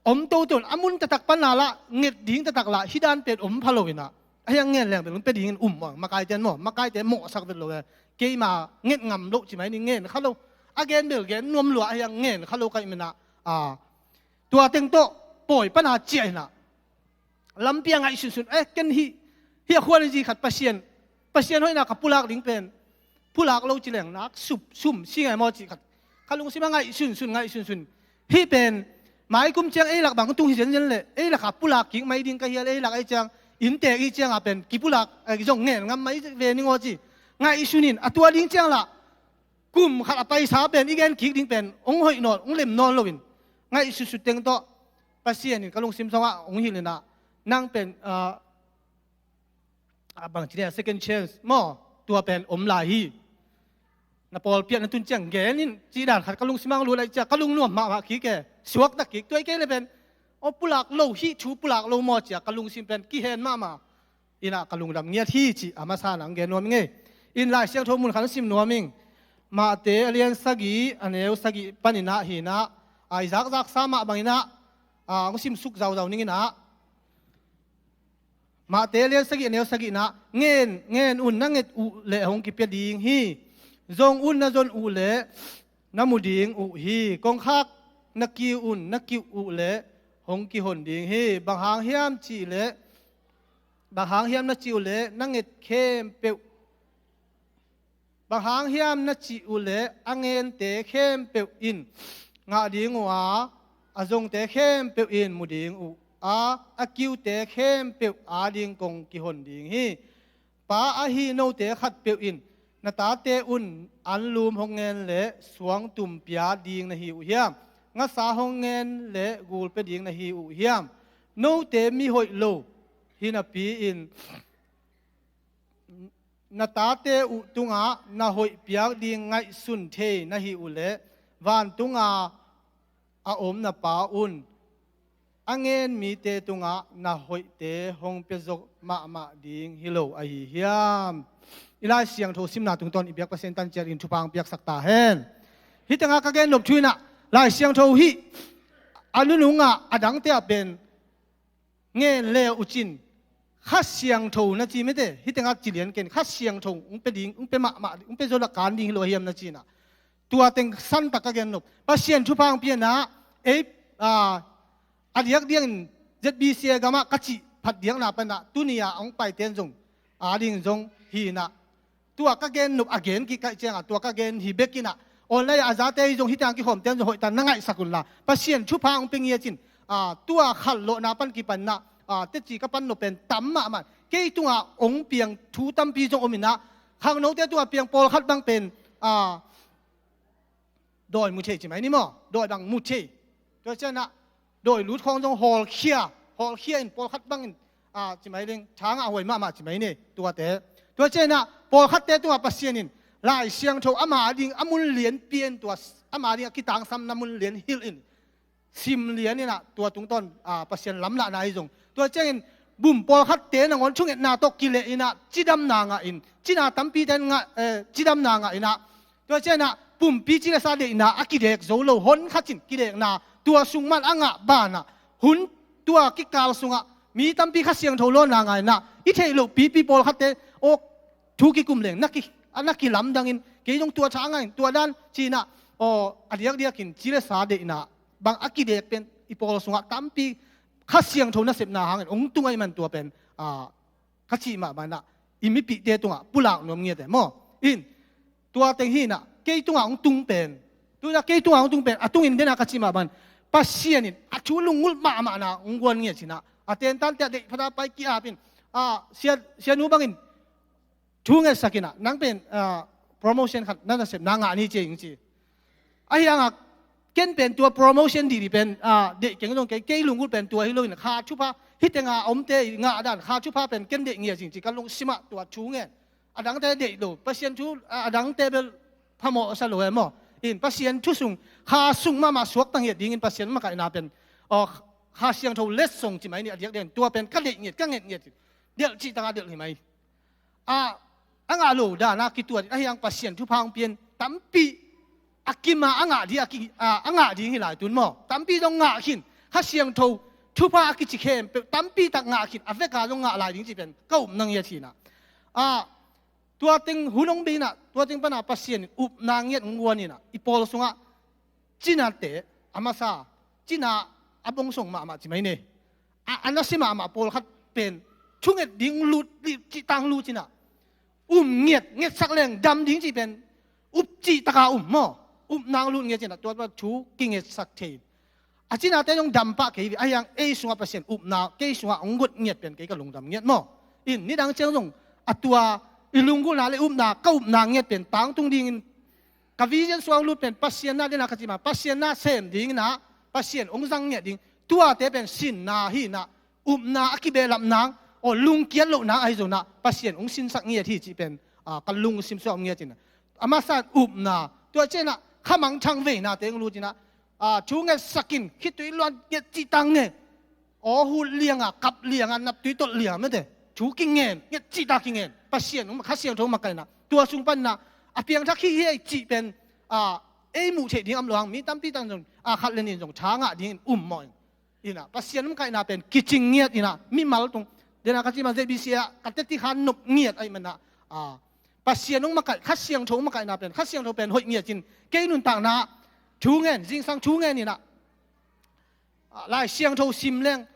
om toto in, a mun taktak pana lah nget ding taktak lah hih dan pen om pha lo inah, a hiang ngen leng bel hong pia dingin um maw, makaite in maw, makaite mawhsak vet lo e. Keima nget ngam loh ci mai ni, ngen kha lo. A gen bel gen nuam lua, a hiang ngen kha lo ka hih manah, ah, tua teng tawh pawi pana ciah inah, lampi a ngaihsunsun, eh, ken hih, hih a khuan a zi khat Pasian, Pasian hoihna ka pulak ding pen, pulak lo ci leng nak sup, sum si ngai maw cih khat ka lungsim a ngaihsunsun, ngaihsunsun. Hih pen maikum ciang ei lak bang tung hi zenzen le, ei lak a pulak kik mai ding ka hial, ei lak ei ciang, inntek i ciang a pen kipulak, eh, zong ngen ngam mai ve ning aw ci ngaihsun in, a tua ding ciang lah kum khat a paisa pen i gen kik ding pen hong hoih nawn, hong lem nawn loin, ngaihsutsut teng tawh Pasian in ka lungsim sungah hong hilh inah, nang pen, ah, ah, bang ci dia, second chance maw, tua pen om lai hi. Na pawlpi ah na tun ciang gen in cih dan khat ka lungsim ah hong lut lai ciah ka lungnuam mahmah kik e, suakta kik. Tua hi kei le pen, aw, pulak lo, hih thu pulak lo maw ciah ka lungsim pen kihen mahmah inah ka lungdam ngiat hi cih a masa nang gen nuam ing ei. In Lai Siangtho mun khat sim nuam ing. Mate a lian sagih, a neu sagih paninah hinah, a i zakzaksa mah banginah, a, hong simsuk zauzau ninginah. Mate a lian sagih, a neu sagih nah, ngen, ngen un, na nget uh leh hong kipia ding hi. Zong un, na zon uh leh na mu ding uh hi. Kongkhak na kiu un, na kiuh uh leh hong kihon ding hi. Bang hang hiam cih leh, bang hang hiam na cih uh leh na nget khempeuh, bang hang hiam na cih uh leh a ngente khempeuh in ngah ding uh a, a zongte khempeuh in mu ding uh a, a kiute khempeuh ading kong kihon ding hi. Pa ahi note khatpeuh in na tate un anlum hong ngen leh suangtum pia ding na hi uh hiam? Ngasa hong ngen leh gul pia ding na hi uh hiam? Note mihoih lo, Hi napi-in na tate uh tungah na hoih piak ding ngaihsun thei na hi uh leh vantunga a om na Pa un a ngen mite tungah na hoihte hong pia zo mahmah ding hi lo ahi hiam? I Lai Siangtho simna tungtawn i biak Pasian tan ciat in thupha hong piaksak ta hen. Hih tengah ka gen nop thu in ah Lai Siangtho hih a nunungah a dangte ah pen ngen le uh cin Kha Siangtho na ci mete, hih tengah ci lian ken Kha Siangtho hong pia ding, hong pia mahmah, hong pia zo lah kan ding hi lo hiam na ci in ah tua teng santak ka gen nop. Pasian thupha hong pia in ah ei a diakdiakin Z B C A gamah ka cih phat diakna pan ah tuni a hong paite in zong a ding zong hi in ah tua ka gen nop a gen kikaih ciangah tua ka gen hi bek in ah online a zate hi zong hih teng kikhawmte in zong hoihtak na ngaihsak unla Pasian thupha hong pia ngiat cin tua khalh lawhna pan kipan in ah teci ka pan nop pen tam mahmah. Kei tungah hong piang thu tampi zong om in ah khangnote tungah piang pawlkhat bang pen dawi mu thei ci mai ni maw? Dawi bang mu thei. Tua ciangin ah dawi lut khawng zong hawlkhia, hawlkhia in pawlkhat bangin ci mai ding, tha ngah huai mahmah ci mai ni tuate. Tua ciangin ah pawlkhatte tungah Pasian in Lai Siangtho ama a ding a mun lian pia in tua ama a ding a kitangsamna mun lian hilh in sim lian in ah tua tungtawn Pasian lamlahna ahi zong. Tua ciangin bum pawlkhatte nangawn thungetna tawh kileh in ah cidamna ngah in, cina tampite in ngah, cidamna ngah in ah tua ciangin ah pumpi ci le sa deihna a kidek zo lo, hon khat cin kidekna tua sung man a ngah banah hun tua kikal sungah mi tampi Kha Siangtho lawnna ngah in ah i theih loh pipi pawlkhatte aw thu kikum leng na ki, a na kilamdangin kei zong tua tha ngah in tua dan ci in ah aw a diakdiakin ci le sa deihna bang a kidek pen i pawl sungah tampi Kha Siangtho nasepna hangin hong tung ahih man tua pen ka cih mahmah in ah i mipihte tungah pulak nuam ngiat e maw? In tua teng hi in ah kei tungah hong tung pen, tu in ah kei tungah hong tung pen a tungin den ah ka cih mahmah in Pasian in a thu lunggulh mahmahna hong guan ngiat ci in ah a tentante ah deih phat a pai ki-ap in sianu bangin thu ngetsak in ah nang pen promotion khat na nasepna ngah ni ci ing ci. Ahi hangah ken pen tua promotion dihdih pen deih keng zong kei, kei lunggulh pen tua hi lo in kha thupha hih tengah a omte i ngah dan kha thupha pen ken deih ngiat zing ci ka lungsimah tua thu ngen. A dangte deih lo, Pasian thu a dangte bel phamawh sa lo e maw? In Pasian thu sung kha sung mahmah suakta ngiat dingin Pasian makaihna pen aw Kha Siangtho letsong ci mai ni a diakdiakin tua pen ka deih ngiat, ka nget ngiat. Delh cih takah delh hi mai. A ngah lo dana kituat in ahi hang Pasian thupha hong pia in tampi a kima a ngah ding, a ngah ding hi lai tun maw? Tampi zong ngah khin, Kha Siangtho thupha a kici khempeuh tampi tak ngah khin, a veka zong ngah lai ding cih pen ka upna ngiat hi in ah tua teng hun hong bei in ah tua teng pan ah Pasian in upna ngiat hong guan in ah i pawl sungah cinate a masa, cina a bongsong mahmah ci mai ni. A, a nasia mahmah pawlkhat pen thunget ding lut, cihtang lut ci in ah um ngiat, ngetsak leng dam ding cih pen up cih taka um maw? Upna hong lut ngiat ci in ah tua tua thu kingetsak thei. A cinate zong dam pah kei hi, ahi hang ei sungah Pasian upna kei sungah hong guat ngiat pen kei ka lungdam ngiat maw? In nidang ciang zong a tua i lunggulhna le upna, ka upna ngiat pen tangtung dingin ka vision sungah hong lut pen Pasian na dena ka cih mah, Pasian na sem ding in ah Pasian hong zang ngiat ding. Tuate pen sinna hi in ah upna a kibehlap nang aw lungkiat loh nang ahi zong ah Pasian hong sinsak ngiat hi cih pen ka lungsim sungah om ngiat in ah a masa in upna, tua ciang in ah khamangthang veinate hong lut in ah thu ngetsak in khitui luan nget cihtang nge. Aw hut lianga, kap lianga, naptui tolh lianga mete thu kingen, nget cihta kingen. Pasian hong, Kha Siangtho makaihna tua sung pan in ah a piangthak hi hi ei cih pen ei muh theih ding a om lo hang mi tampi tak in zong a khat le nih in zong tha ngah dingin um mawh in. In ah Pasian hong makaihna pen kicing ngiat in ah mimal tung, den ah ka cih mah Z B C A ah ka teci khan nop ngiat ahih man ah Pasian hong makaih, Kha Siangtho hong makaihna pen, Kha Siangtho pen hoih ngiat cin kei nuntakna thu ngen, zingsang thu ngen in ah Lai Siangtho sim leng,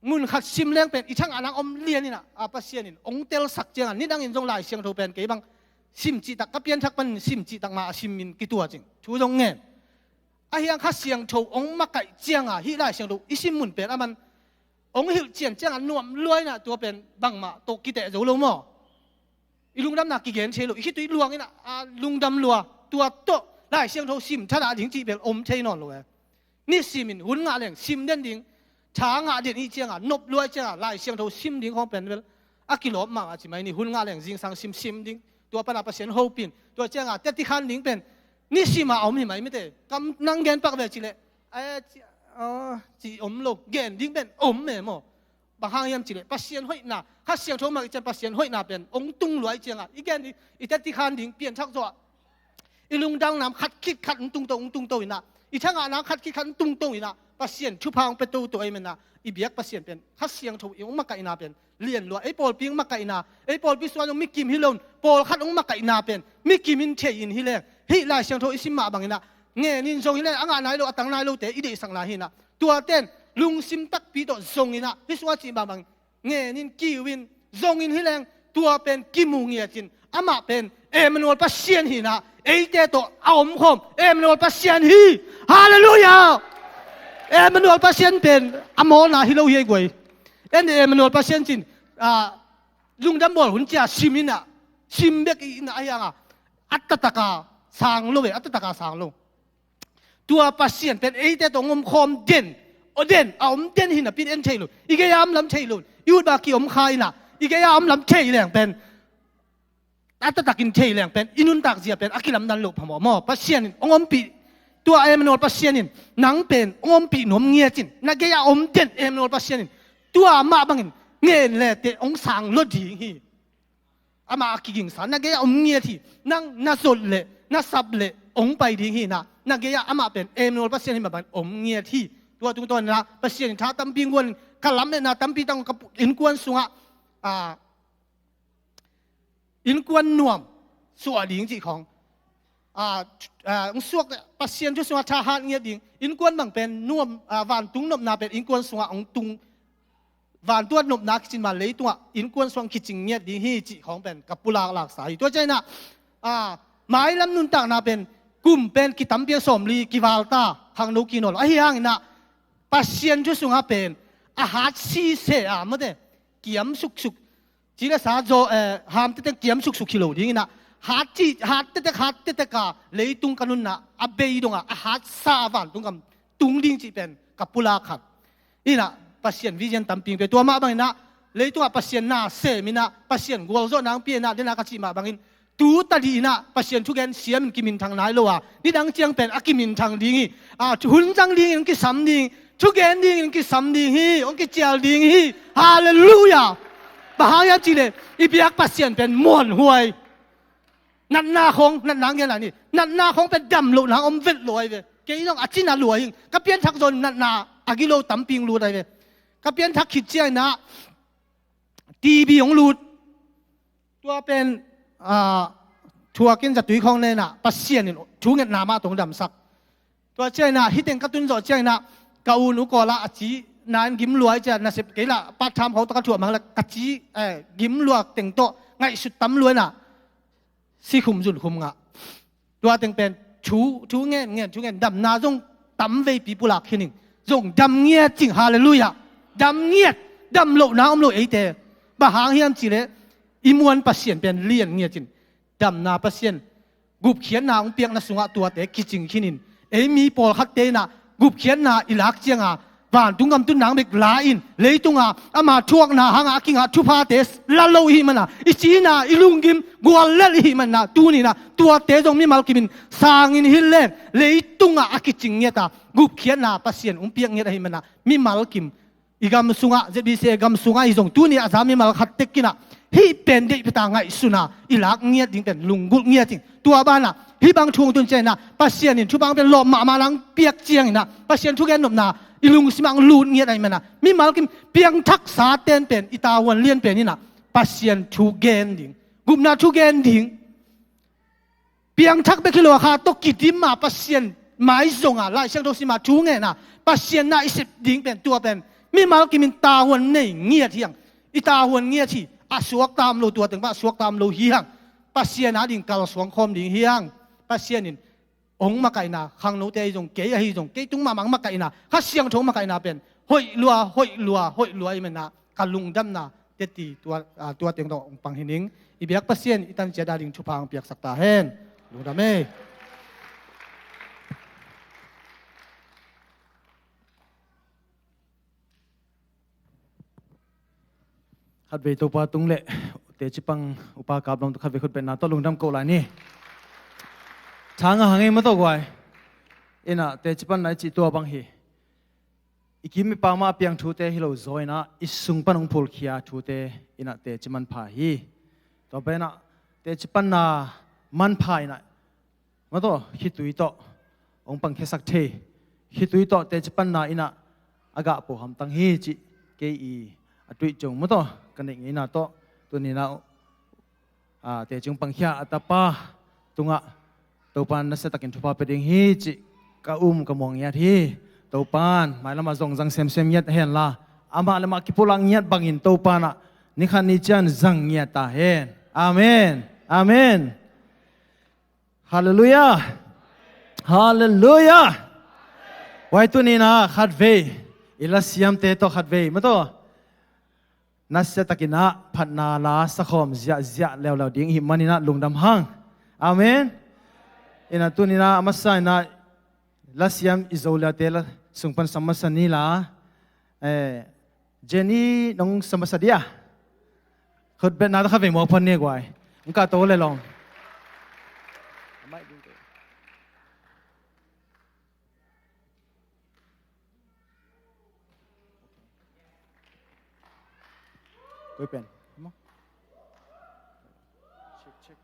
mun khat sim leng pen i thangah nang om lian in ah Pasian in hong telsak ciangah nidangin zong Lai Siangtho pen kei bang sim cihtak, ka pianthak panin sim cihtak mah a sim in kituat cing thu zong ngen. Ahi hang Kha Siangtho hong makaih ciangah hih Lai Siangtho i sim mun pen a man hong hilh cian ciangah nuam lua in ah tua pen bangmah tawh kiteh zo lo maw? I lungdamna kigen thei lo, i khitui luang in ah lungdam lua, tua tawh Lai Siangtho sim thadah ding cih bel om thei nawn lo e. Nisim in hun ngah leng sim den ding, Tha ngah den i cianga, nop lua i cianga, Lai Siangtho sim ding khawng pen bel a kilawm mahmah ci mai ni. Hun ngah leng zingsang simsim ding. Tua pana Pasian hopin, tua cianga teti khan ding pen nisima a om hi mai mite. Kam nang gen pak ve cileh, eh, ci, oh, ci om lo, gen ding pen om me maw. Bang hang hiam cileh Pasian hoihna, Kha Siangtho mak i cian Pasian hoihna pen ong tung lua i cianga, i gen ding, i teti khan ding pianthak zawh a, i lungdam nam khat khit khat ong tungto, ong tungto inah, i thangah nam khat khit khat ong tungto inah, Pasian thupha ong pia toto ahih manah, i biak Pasian pen Kha Siangtho i ong makaihna pen lian lua. Ei pawlpi ong makaihna, ei pawlpi sungah zong mikim hi loin pawlkhat ong makaihna pen mikim in thei in hi leng, hih Lai Siangtho i sim mah banginah, ngenin zong hi leng a ngah nai lo, a tang nai lote i deihsak lai hinah, tuaten lungsim takpi tawh zonginah, hih sungah cih mah bangin ngenin, kiu in, zongin hi leng, tua pen kimu ngiatin, amah pen Emmanuel Pasian hinah, eite tawh a omkhawm Emmanuel Pasian hi. Halleluiah. Emmanuel Pasian pen a mawlna hi lo hi ei guai. En Emmanuel Pasian cin, ah, lungdam bawl hun cia sim inah, sim bek inah ahi hanga, a taktaka sang lo ve, a taktaka sang lo. Tua Pasian pen eite tawh ong omkhawm den, aw den, a om den hi napi in en thei lo. I gei-a om lam thei lo. I ut bak kiom kha inah, i gei-a om lam thei leng pen, a taktakin thei leng pen, i nuntak zia pen a kilamdan loh phamawh maw. Pasian in ong ompih, tua Emmanuel Pasian in nang pen ong ompih nuam ngiat in, na gei-a om den Emmanuel Pasian in tua mah bangin ngen le teh ong sang lo ding hi. Amah a kigingsa, na gei-ah om ngiat hi. Nang na zot leh na sap leh ong pai ding hi inah, na gei-ah amah pen Emmanuel Pasian hi mah bangin om ngiat hi. Tua tungtawn inah Pasian in tha tampi guan, ka lametna tampi tang, ka pu-, innkuan sungah, ah, innkuan nuam suah ding cih khawng, ah, ah, ong suak, Pasian thu sungah tha hat ngiat ding. Innkuan bang pen nuam, ah, vantung nopna pen innkuan sungah ong tung, vantung a nopna kicin ma leitungah innkuan sungah kicing ngiat ding hi cih khawng pen ka pulak laksa hi. Tua ciang inah, ah, mailam nuntakna pen kum pen kitampi a, sawmli kival ta, khangno kinawl lo. Ahi hang inah Pasian thu sungah pen a hat sise a, mate, kiam suksuk. Ci le sa zaw, eh, ham tete kiam suksuk hi lo ding inah, hat ci, hat tete, hat tete ka leitung ka nunna a bei dongah a hat sa a vantung gam tung ding cih pen ka pulak khat. Inah Pasian vision tampi ong pia. Tua mah bangin ah leitungah Pasian na sem inah, Pasian gualzawhna ong pia inah, dena ka cih mah bangin tu tadih inah Pasian thugen siam in kiminthang nai lo a, nidang ciang pen a kiminthang ding hi. A, hun zang dingin ong kisam ding, thugen dingin ong kisam ding hi, ong kicial ding hi. Halleluiah. Bang hang hiam cih leh i biak Pasian pen muanhuai. Natna khawng, natna ngen lai ni. Natna khawng pen dam loh nang om vet lo ahi ve. Kei zong a cina lua hing. Ka pianthak zong natna a gilo tampi ong lut ahi ve. Ka pianthak khit ciang inah T B ong lut. Tua pen, ah, thuakin zatui khawng ne inah Pasian in thungetna mah tawh ong damsak. Tua ciang inah hih teng ka tun zawh ciang inah ka u nu kawl ah a ci, na in gim lua i ciah, nasep kei lah part time khawng tawh ka thuah mang lah ka ci, eh, gim lua teng tawh ngaihsut tam lua inah sikhum zunkhum ngah. Tua teng pen thu, thu ngen ngen, thu ngen, damna zong tam veipi pulak khin ing. Zong dam ngiat cing, halleluiah. Dam ngiat, dam lohna om lo eite. Bang hang hiam cih leh i muan Pasian pen lian ngiat cin. Damna Pasian gupkhiatna ong piakna sungah tuate kicing khin in. Ei mi pawlkhatte inah gupkhiatna i lak cianga vantung gam tun nang bek la in, leitunga ama thuakna hanga a kingah thuphate la lo i hih mana, i cina i lunggim guallel i hih mana, tuni inah tuate zong mimal kimin sangin hi leng, leitunga a kicing ngiata gupkhiatna Pasian ong piak ngiat ahih mana, mimal kim i gam sungah, Z B C A gam sungah i zong tuni a za mimal khat tek inah hih pen deih peta ngaihsuna i lak ngiat ding pen lunggulh ngiat ding. Tua banah hih bang thu ong tun ciang inah Pasian in thupha ong piak, lawp mahmah nang piak ciang inah Pasian thugen nopna i lungsim ah ong lut ngiat ahih mana, mimal kim piangthaksa ten pen i tavuan lian pen inah Pasian thugen ding, gupna thugen ding. Piangthak bek hi lo a, kha tawh kidim a, Pasian mai zonga, Lai Siangtho sima, thu ngena, Pasian na i sep ding pen tua pen mimal kimin tavuan nei ngiat hi hang. I tavuan ngiat hi. A suakta om lo, tua teng bang a suakta om lo hi hang. Pasian ading kalsuang khawm ding hi hang. Pasian in ong makaihna, khangnote ahi zong, kei ahi zong, kei tung mahmah ong makaihna, Kha Siangtho ong makaihna pen hoih lua, hoih lua, hoih lua i mana, ka lungdamna teti tua, ah, tua teng tawh ong pang hi ning. I biak Pasian i tan ciat ading thupha ong piaksak ta hen. Lungdam ei. Khatvei Topa tung le teci pan upa kap lawm tawh khatvei khutbetna tawh lungdam ko lai ni. Thang a hang ei maw tawh guai. Innah teci panna i cih tua bang hi. I kim i pam a piang thute hi lo zaw innah i sung pan hong phulkhia thute innah teci manpha hi. Tua pen ah teci panna manpha innah maw tawh khitui tawh hong pangkhiasak thei. Khitui tawh teci panna innah a gah po hamtang hi cih kei i a tuih ciang maw tawh ka neih ngeina tawh tuni innah teci hong pangkhia a tapa tungah Topa nasiatakin thupha pia ding hi cih ka um ka muang ngiat hi. Topan mailamah zong zang semsem ngiat henla amah le mah kipulak ngiat bangin Topan ah nikhat ni ciang zang ngiat ta hen. Amen. Amen. Halleluiah. Halleluiah. Huai tuni innah khatvei i lasiamte tawh khatvei maw tawh nasiatakin ah phatna la sakhawm ziahziah leuleu ding i hih man innah lungdam hang. Amen. Innah tuni innah a masa innah lasiam i Zo liate la sung pan sam masa ni la. Jenny nong sa masa dia. Khutbetna tawh khatvei muak phan ni guai. Hong kahto le lawm. Koi pen. Check, check.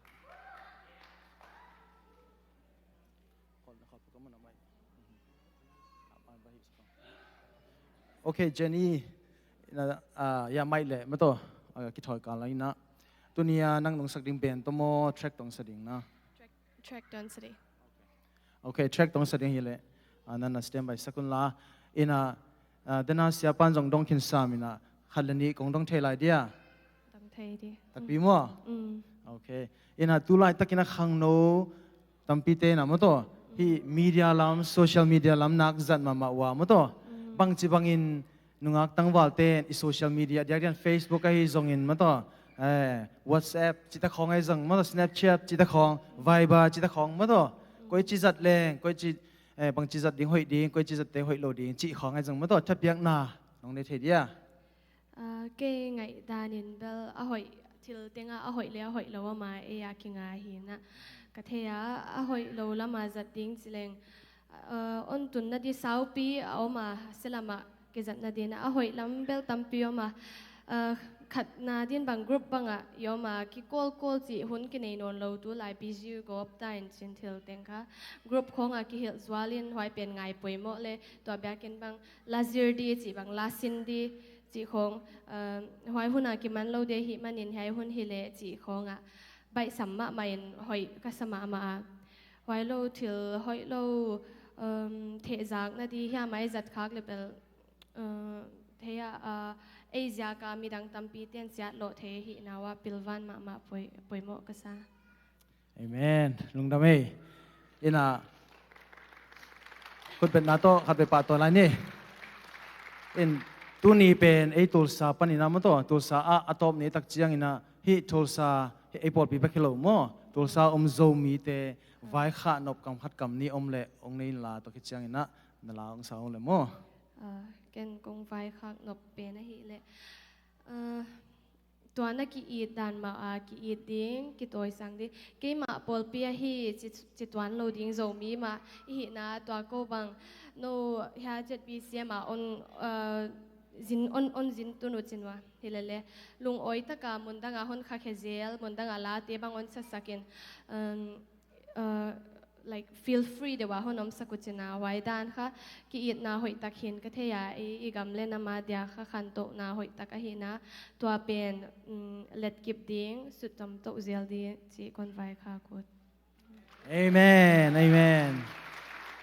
Ok, Jenny, na, ah, ya, mic le maw tawh, ah, kithawi kal lai innah. Tuni a nang nungsak ding band tawh maw, track tawh sa ding na? Track, track tawh sa ding. Ok, track tawh sa ding hi leh, ah, nana standby sak un la. Innah, ah, dena siapan zong dong khin sam innah, khat le nih kong dong thei lai dia. Dong thei di. Takpi maw? Mm. Ok. Innah tu laitakin a khangno tampite na maw tawh hih media lam, social media lam nak zat mahmah uh a maw tawh. Mm. Bangci bangin nungak tangvalte in i social media diakdiak in Facebook ahi zongin maw tawh, eh, WhatsApp cihta khawng ahi zong maw tawh, Snapchat cihta khawng, Viber cihta khawng maw tawh. Koici zat leng, koici, eh, bangci zat ding hoih ding, koici zatte hoih lo ding cih khawng ahi zong maw tawh, thapiakna nong nei thei dia? Ah, kei ngaih danin bel a hoih thil tengah a hoih le a hoih lo ama ei a kinga hi na. Ka thei a, a hoih lo lama zat ding ci leng, ah, on tunna di saupi a om a, silamah kizatna din a hoih lam bel tampi om a, ah, khatna din bang group bangah i om a, kikawlkawl cih hun kinei nawn lo tu lai busy gawp ta in cin thil teng kha group khawngah kihilh zualin huai pen ngai poimawh le tua biakin bang lazir di cih bang lasin di cih khawng, ah, huai huna kiman lo de hih manin hiai hun hi leh cih khawngah baihsam mahmah in hoih ka sa mahmah a. Huai lo thil hoih lo, um, thehzakna di hiamah i zat khak le bel, uh, thei a, uh, ei ziaka midang tampi ten siat lawh thei hihna uah pilvan mahmah poi-, poimawh ka sa. Amen. Lungdam ei. Innah khutbetna tawh khatvei pahtawi lai ni. In tuni pen ei Tulsa panin a maw tawh, Tulsa ah a tawp ni tak ciangin ah hih Tulsa hih ei pawlpi bek hi lo maw, Tulsa om Zomite vaikhak nop kam khat kam nih om leh hong nei inla tua khit ciangin ah na la hong sa hong le maw? Ah, ken kong vaikhak nop pen ahih leh, ah, tua na ki-it dan mah a ki-it ding, kitawisang ding. Keimah pawlpi ahi ci, ci tuan lo ding Zomi mah i hihna tua ko bang no hia Z B C M a on, uh, zin, on, on zin tun uh cin ua. Hi lele lungawi taka mundanga hon khakhia zel, mundanga late bang on sasakin, um, uh, like, feel free deuh a hon omsak uh cina, huai dan kha ki-itna hoihtak hin ka thei a, i, i gam le nam a dia kha khantohna hoihtak ahihna, tua pen, um, letkip ding, suttom toh zel ding ci kon vaikhak uh. Amen, amen.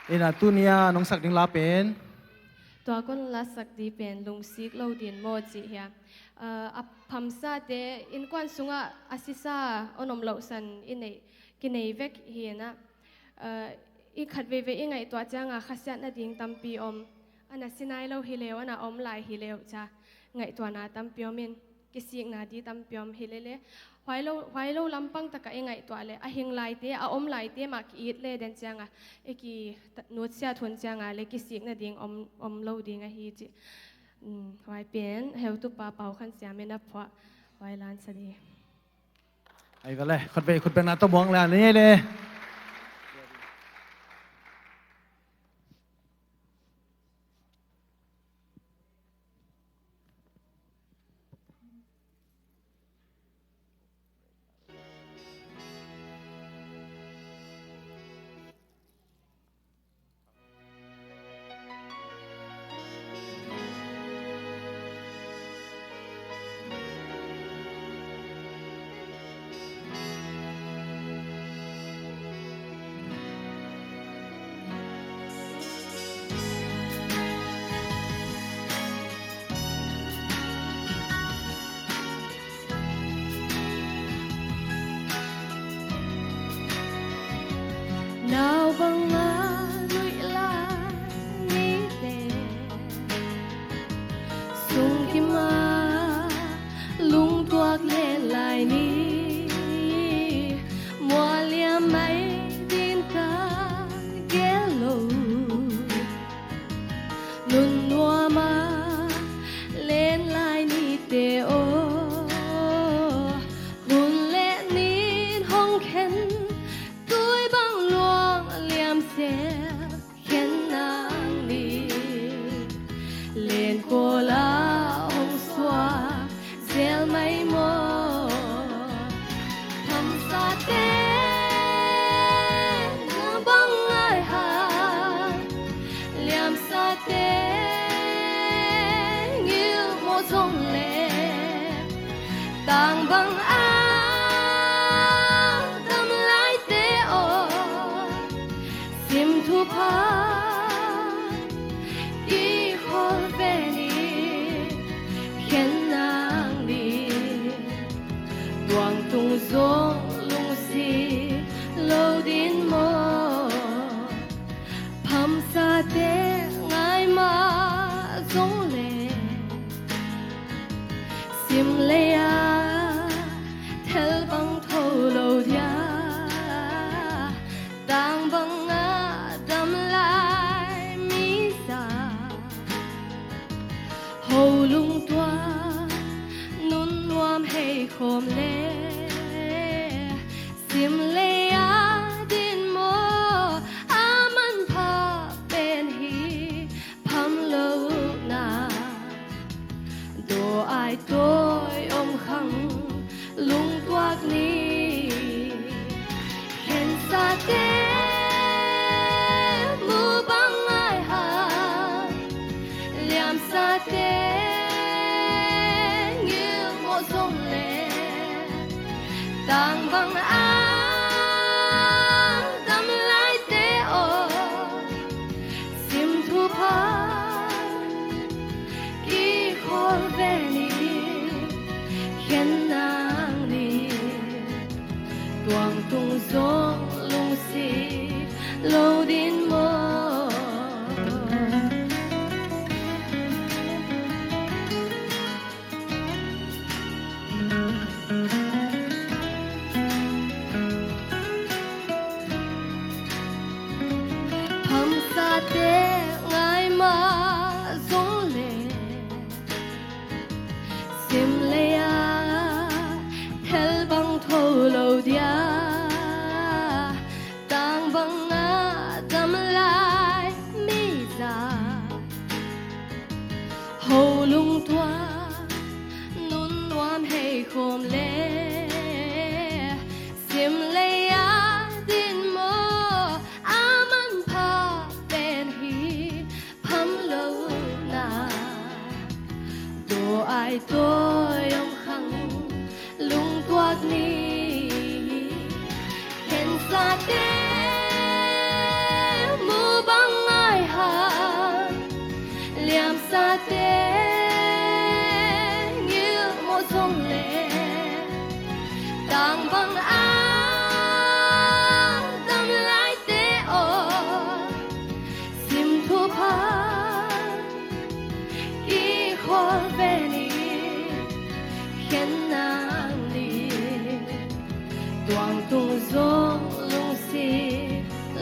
Innah tunia nong sak ding la pen? Tua kon lasak di pen lungsik lo din maw cih hia. Uh, a phamsate innkuan sungah a sisa on om lohsan i neih kinei vek hi na, uh, i khat veivei i ngaihtuah cianga khasiat nading tampi om, ana si nai lo hi leu, ana om lai hi leu cia ngaihtuahna tampi om in, kisikna di tampi om hi lele. Huai lo, huai lo lampang taka i ngaihtuah le, a hing laite, a om laite mah ki-it le den cianga, i ki ta-, nutsiat hun cianga le kisik nading om, om lo ding ahi cih. Huai pen heutupa Pau Khan Siam in a phuah, huai lansa di. Ai ka le, khutvei khutbetna tawh muang le, a ni le. Nau banga luih lai nite, sungkima lungtuak le lai ni, mualiam mai din ka gel lo. Nunnuama len lai nite aw, hun le nin hong khen, tui bang luang liam sel khen nang ni. Len kawla hong suak zel mai maw? Hamsate na bang ngai hai, liamsate ngilh maw zong le, tang bang a dam laite aw, sim thupha i khawl ve ni, khen nang ni. Tuang tung zong lungsi lo din maw? Phamsate ngai mah zong le, sim lei-a thel bang tho lo dia, tang banga dam lai mi za, ho lungtuak nunnuam hei khawm le, sim lei-a din maw? A manpha pen hi pham lo na, daw ai tawi om khang lungtuak ni. Khensate mu bang ngai hai, liamsate ngilh maw zong le, tang bang a dam laite aw, sim thupha i khawl ve ni, khen nang ni. Tuang tung zong lungsi lo din maw? Phamsate ngai mah zong le, sim lei-a thel bang tho lo dia, tang banga dam lai mi za, ho lungtuak nunnuam hei khawm le, sim lei-a din maw? A manpha pen hi pham lo na, daw ai tawi om khang lungtuak ni. Khensate mu bang ngai hai, liamsate ngilh maw zong le, tang bang a dam laite aw, sim thupha i khawl ve ni, khen nang ni. Tuang tung zong lungsi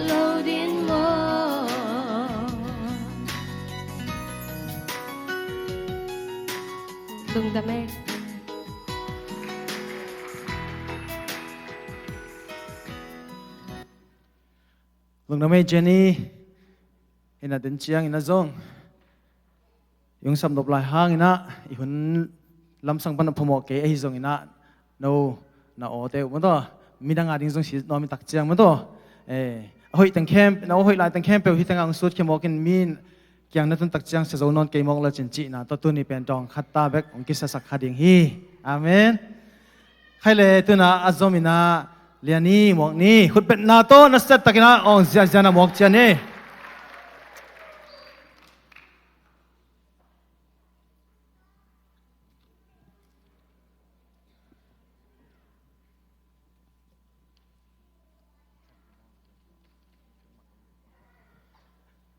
lo din maw? Lungdam e. Lungdam e, Jenny. Ina den ciang ina zong i hong sapnop lai hang ina i hun lamsang pan a phamawh kei ahi zong ina no na awte uh maw taw, midang a ding zong si nuam i tak ciang maw taw. Eh, a hoih teng khempeuh, na aw hoih lai teng khempeuh hi teng a hong sut khia mawk in mi in kiang na tun tak ciang sia zo nawn kei mawk lo cin cihna tawh tuni pen dawng khat ta bek hong kisasak kha ding hi. Amen. Khai le tuna a zom ina lian ni, muak ni, khutbetna tawh na set takin a awng ziazia na muak cian ni.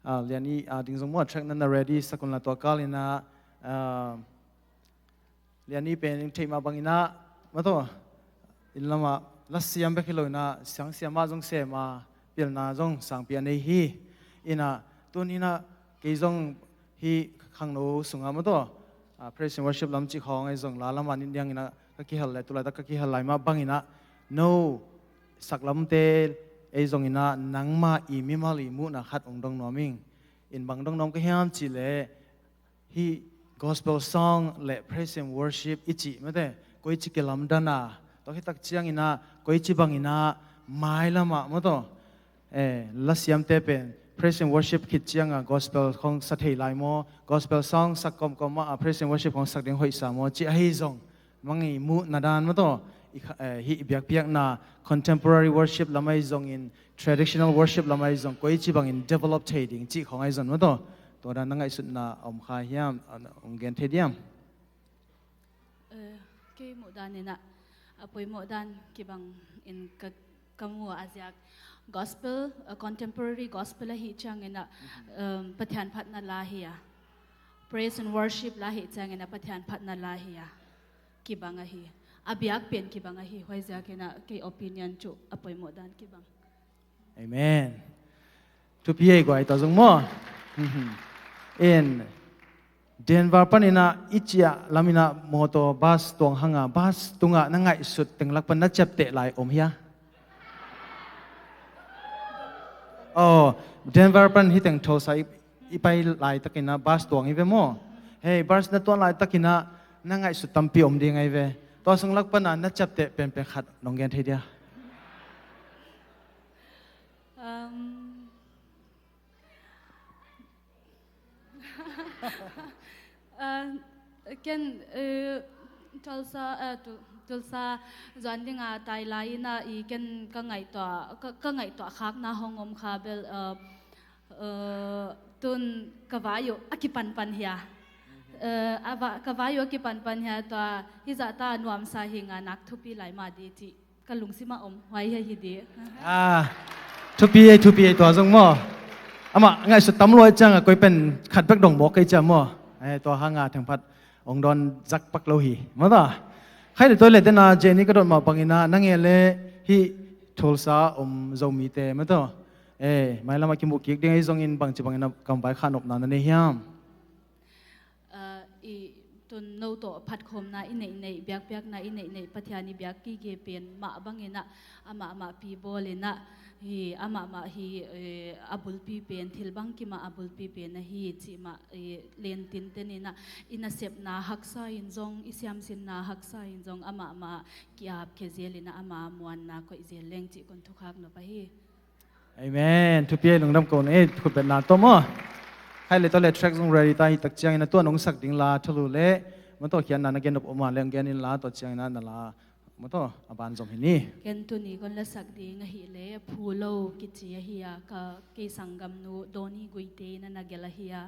Ah, lian i, ah, ding zong mua track na na ready sak un la tua kal ina, ah, lian i pen ing theih mah bang ina, maw taw, inn lamah lasiam bek hi lo ina, siangsiam mah zong sem a, pilna zong sangpi a nei hi. Ina, tun ina, kei zong hi khangno sunga maw taw, ah, praise and worship lam cih khawng ei zong la lamah nit niang ina, ka kihel le, tulaitak ka kihel lai mah bang ina, no saklamte ei zong ina, nangma i mimal i muhna khat ong dong nuam ing. In bang dong nuam ka hiam cih leh, hih gospel song le praise and worship i cih mate, koici kilamdan a, tua khit tak ciang ina, koici bang ina, mailam ah maw taw, eh, lasiamte pen praise and worship khit ciang a gospel khong sa thei lai maw, gospel song sak kawmkawm ah praise and worship khong sak ding hoih sa maw, cih ahi zong mang i muhna dan maw taw, i kha-, eh, hih i biakpiakna contemporary worship lam ahi zongin traditional worship lam ahi zong koici bangin develop thei ding cih khong ahi zong maw taw, tua dan na ngaihsutna om kha hiam, ah, ong gen thei diam? Eh, kei muh dan ina a poimawh dan kibang in ka, ka mu a ziak gospel, eh, contemporary gospel ahi ciang ina, em, Pathian phatna la hi a, praise and worship la hi ciang ina Pathian phatna la hi a, kibang ahi. A biak pen kibang ahi. Huai ziak ina kei opinion cu a poimawh dan kibang. Amen. Thupi ei guai tua zong maw. In Denver pan ina i ciah lam ina motor bus tuang hanga bus tunga na ngaihsut teng lak pan na ciapteh lai om hia? Oh, Denver pan hi teng Tulsa i, i pai laitak ina bus tuang i ve maw. Hei, bus na tuan laitak ina na ngaihsut tampi om ding ai ve. Tua sung lak pana na ciapteh penpen khat nong gen thei dia? Um, uh, ken, uh, Tulsa, uh, Tu-, Tulsa zuan dinga tai lai ina i ken ka ngaihtuah, ka, ka ngaihtuah khakna hong om kha bel, uh, uh, tun ka vai uh a kipanpan hia. Uh, a va-, ka vai uh a kipanpan hia tua hi zahta nuamsa hi nga nak thupi lai mah di cih ka lungsimah om huai hi hi di. Ah, thupi ei, thupi ei tua zong maw. Amah ngaihsut tam luai cianga koi pen khat bek dong bawk kei cia maw. Eh, tua hanga thengphat ong dawn zak pak lo hi. Maw ta. Khai le toi le tena Jenny ka dot mah bangina na nge le hih Tulsa om Zomite maw ta. Eh, mailamah kimuh kik ding ei zongin bangci bangina kam vai kha nopna na nei hiam? Ah, i tun no tawh phatkhawmna i neihneih, biakpiakna i neihneih, Pathian i biak kike pen mah bangin ah, amahmah pi bawlin ah, hi, amahmah hi, eh, a bulpi pen, thil bangkim ah a bulpi pen ahi cih mah, eh, lentinten in ah, i nasepna haksa in zong, i siamsinna haksa in zong, amahmah ki-ap khia zelin ah, ama muanna koih zel leng cih kon thukhak nop ahi. Amen. Thupi ei, lungdam ko ei, khutbetna tawh maw. Khai le tawh le track zong ready ta hi tak ciangin a tuan hong sak ding la thulu le maw taw khiatna na gen nop om a le hong gen in la tua ciangin a na la maw taw a ban zom hi ni. Ken tuni kon la sak ding ahi le Phu Lo kici ahi a, ka kei sanggamnu Dawni Guite in a na gelh ahi a,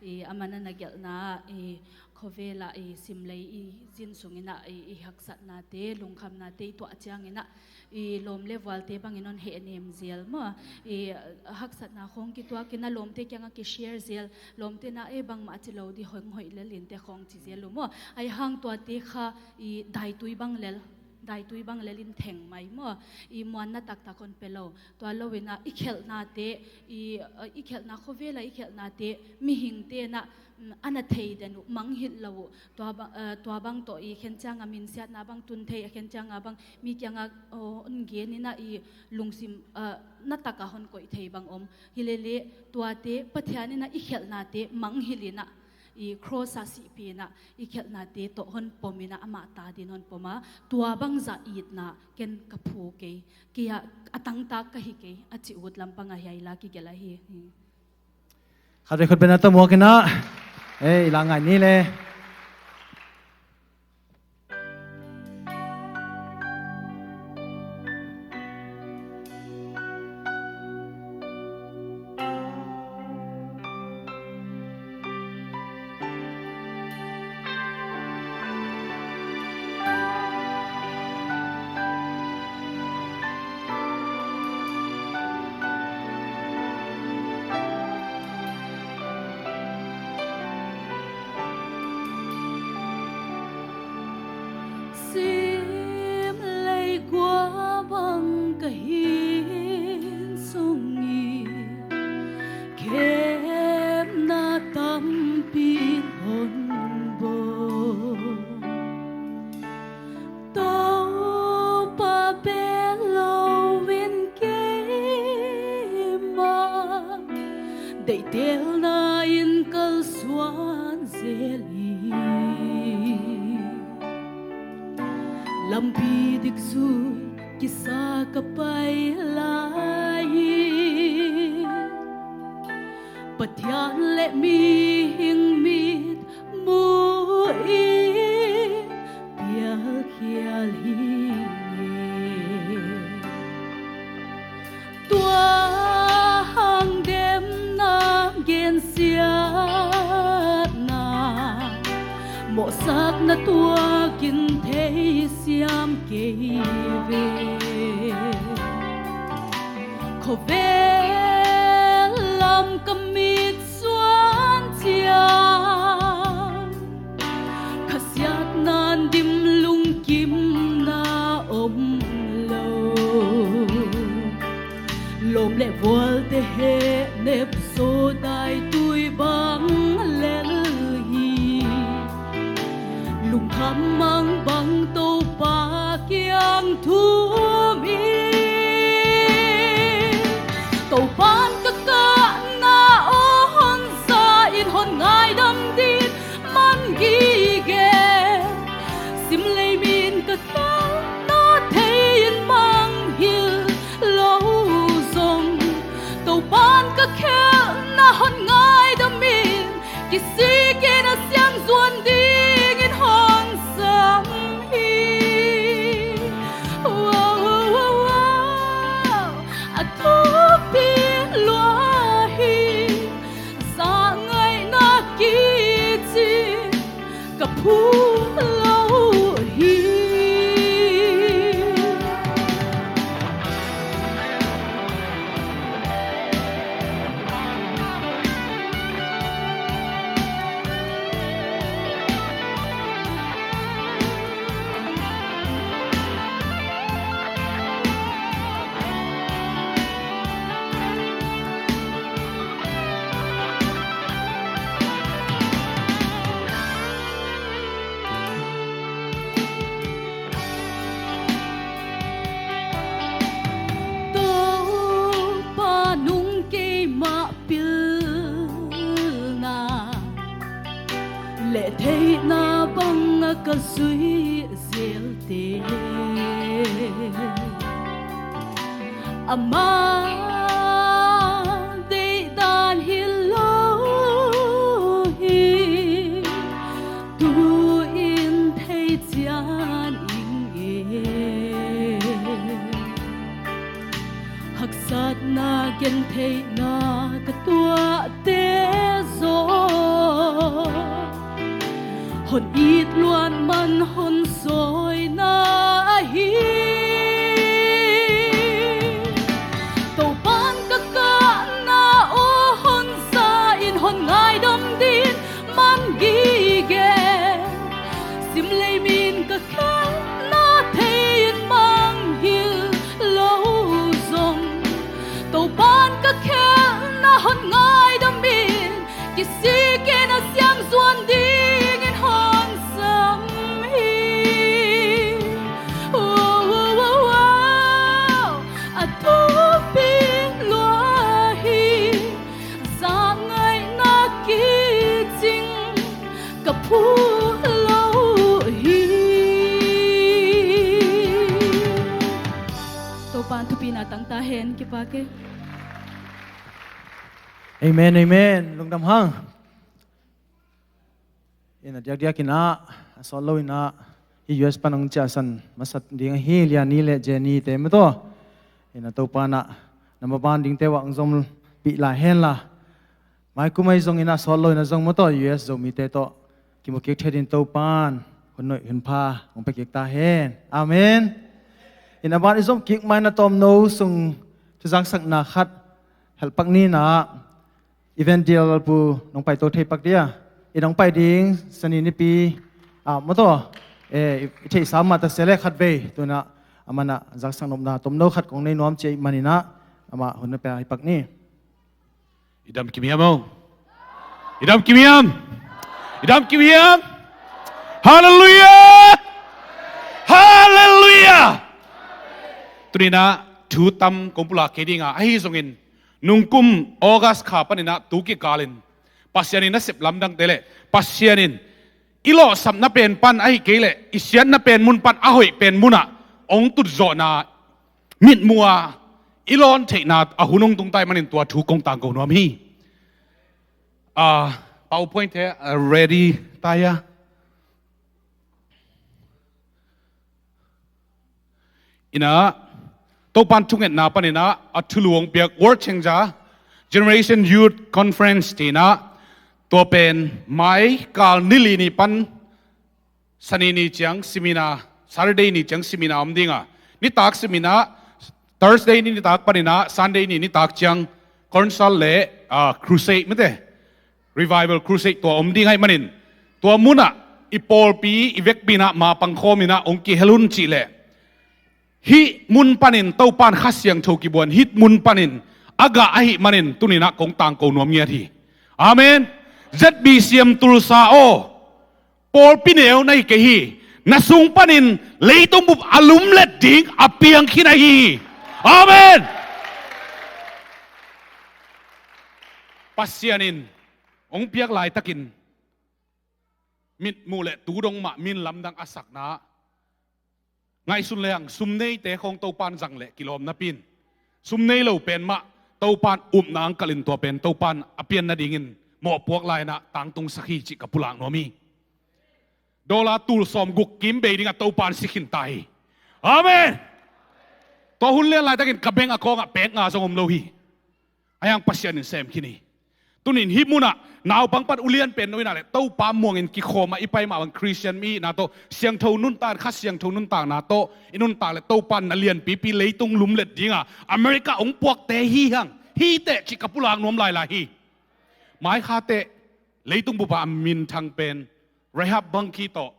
i, amah na na gelhna i, khuavela i, simlei i, zin sungin ah i, i haksatnate, lungkhamnate i tuah ciangin ah i lawm le vualte bangin hon hehnem zel maw. I haksatna khawng kituakin a lawmte kiangah kishare zel, lawmte na e bangmah ci lo di hong hoih lel in te khawng ci zel uh maw. Ahi hang tuate kha i daitui bang lel daitui bang lelin theng mai maw? I muanna taktak hon pia lo. Tua loinah i khelhnate, i, i khelhna khuavela i khelhnate mihingte nah, mm, a na thei den uh, mangngilh lo uh. Tua ba-, eh, tua bang tawh i khencianga minsiatna bang tun thei, a khencianga bang mi kianga, oh, hon geninah i lungsim, eh, na takah hon koih thei bang om. Hi lele tuate Pathian innah i khelhnate mangngilhinah i cross ah sihpinah i khelhnate tawh hon pominah amah ta din hon poma, tua bangzah itna ken ka phu kei, kei ah a tangtak ka hi kei a cih ut lampangah hiai la kigelh ahi hi. Khatvei khut bengna tawh muak inah, ei, i la ngai ni le. Sim leikua bang ka hin sungin khemna tampi hon bawl. Topa bel lo in keimah deihtelna in kalsuan zel hi. Lampi dik zui kisa ka pai lai hi. Pathian le mihing mitmuhin pialkhial hi. Tua hang demna gensiatna mawhsakna tuakin theisiam kei ve. Khovel lam ka mit suan ciang khasiatna dim lungkimna om lo. Lawm le vualte hehnep zaw daitui bang lel hi. Lungkham mangbang Topa kiang thum hi. Topan ka kahna aw hon za in hon ngaidam din man gige. Sim leimin ka khelhna thei in mangngilh lo zong, Topan ka khelhna hon ngaidam in kisikin a siangzuan dingin hong sam hi. Wow, wow, wow. A thupi lua hi. Zangaihna kicin ka phut lo hi. Topa nung keimah pilna le theihna bangah ka zui zelte, ama deihdan hi lo hi. Tu-in thei cian ing e. Haksatna gentheihna ka tuahte zong hon it luat man hon sawina ahi. Topan ka kahna aw hon za in hon ngaidam din man gige. Sim leimin ka khelhna thei Hen kipak e. Amen, amen. Lungdam hang. Ina diakdiak ina a sawt lo ina i U S pan hong ciahsan masat ding ahi Liani le Jenny te mataw. Ina Topa na na maban dingte wah hong zom pih lai hen la. Maikum ahi zongin a sawt lo ina zong mataw U S Zomite tawh kimu kik thei ding Topan hun noih hun pha hong pia kik ta hen. Amen. Ina ban i zom kik mai na tawmno sung thuzaksakna khat helh pak ni na. Event deal pu nong pai to thei pak dia. I nong pai ding sani nipi a mataw. E, i theihsa mah ta se le khat vei tuna amana zaksak nopna tomno khat kong nei nuam cia i manina ama hun na pia hi pak ni. I dam kim hiam o? I dam kim hiam? I dam kim hiam? Halleluiah! Halleluiah! Tunina thu tam kong pulak kei dinga ahi zongin nungkum August kha panina tu kikalin Pasian in a sep lamdangte le Pasian in i lawhsapna pen pan ahi kei le i siatna pen mun pan a hoih pen muna ong tutzawhna mitmua i lawn theihna a hun ong tungtai manin tua thu kong tangko nuam hi. Uh, PowerPoint he uh, ready taya. Ina Topan thungetna panina a thulu hong piak World Changer Generation Youth Conference tina tua pen mai kal nili ni pan sani ni ciang simina Saturday ni ciang simina om dinga nitak simina Thursday ni nitak panina Sunday ni nitak ciang consult le uh, crusade mete Revival Crusade tua om ding ahi manin tua muna i pawlpi i vekpina ma pangkhawmina ong kihelun cih le hih mun panin Topan Kha Siangtho kibuan hih mun panin a gah ahi manin tunina kong tangko nuam ngiat hi. Amen. Z B C M Tulsa aw pawlpi neu na hi kei hi. Na sung panin leitung bup a lumlet ding a piang khin ahi hi. Amen. Pasian in ong piak laitakin mitmuh le tu dong mah min lamdang a sakna ngaihsun le ang sumneite khong Topan zang le kilawm napin sumnei lo pen mah Topan upna ang kalin tua pen Topan a pian nadingin mawhpuak laina tangtung sakhi cih ka pulak nuam hi. Dollar tul sawm guk kim bei dingah Topan sikhin ta hi. Amen. Tua hun lian laitakin ka beng a kawngah pek nga zong om lo hi. Ayang Pasian in sem khin hi. Tunin hih munah naupang pan ulian pen no inah le Topa muangin kikhawm ah i pai mah bang Christian mi ihna tawh siangtho nuntak Kha Siangtho nuntakna tawh i nuntak le Topa na lianpipi leitung lumlet dinga America ong puakte hi hang hi teh cih ka pulak nuam lailai hi. Mai kha teh leitung bupa a minthang pen Rahab bangki tawh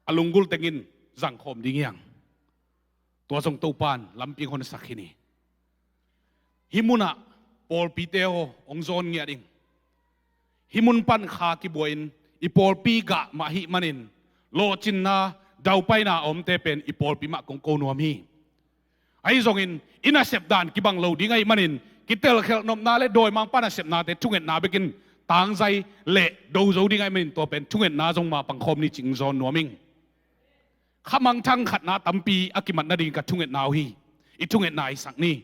a lunggul tengin zangkhawm ding hiang. Tua zong Topan lampi hon sak hi ni. Hih munah pawlpite aw hong zawn ngiat ing. Hih mun pan kha kibuain i pawlpi gah mah hih manin lawhcinna daupaina a omte pen i pawlpi mah kong ko nuam hi. Ahi zongin i nasep dan kibang lo ding ahi manin kitelkhelh nopna le dawimangpa nasepnate thungetna bekin tangzai le dozo ding ahi manin tua pen thungetna zong ma pangkhawm ni cing zawn nuam ing. Khamangthang khatna tampi a kimat nading ka thungetna uh hi. I thungetna i sak ni.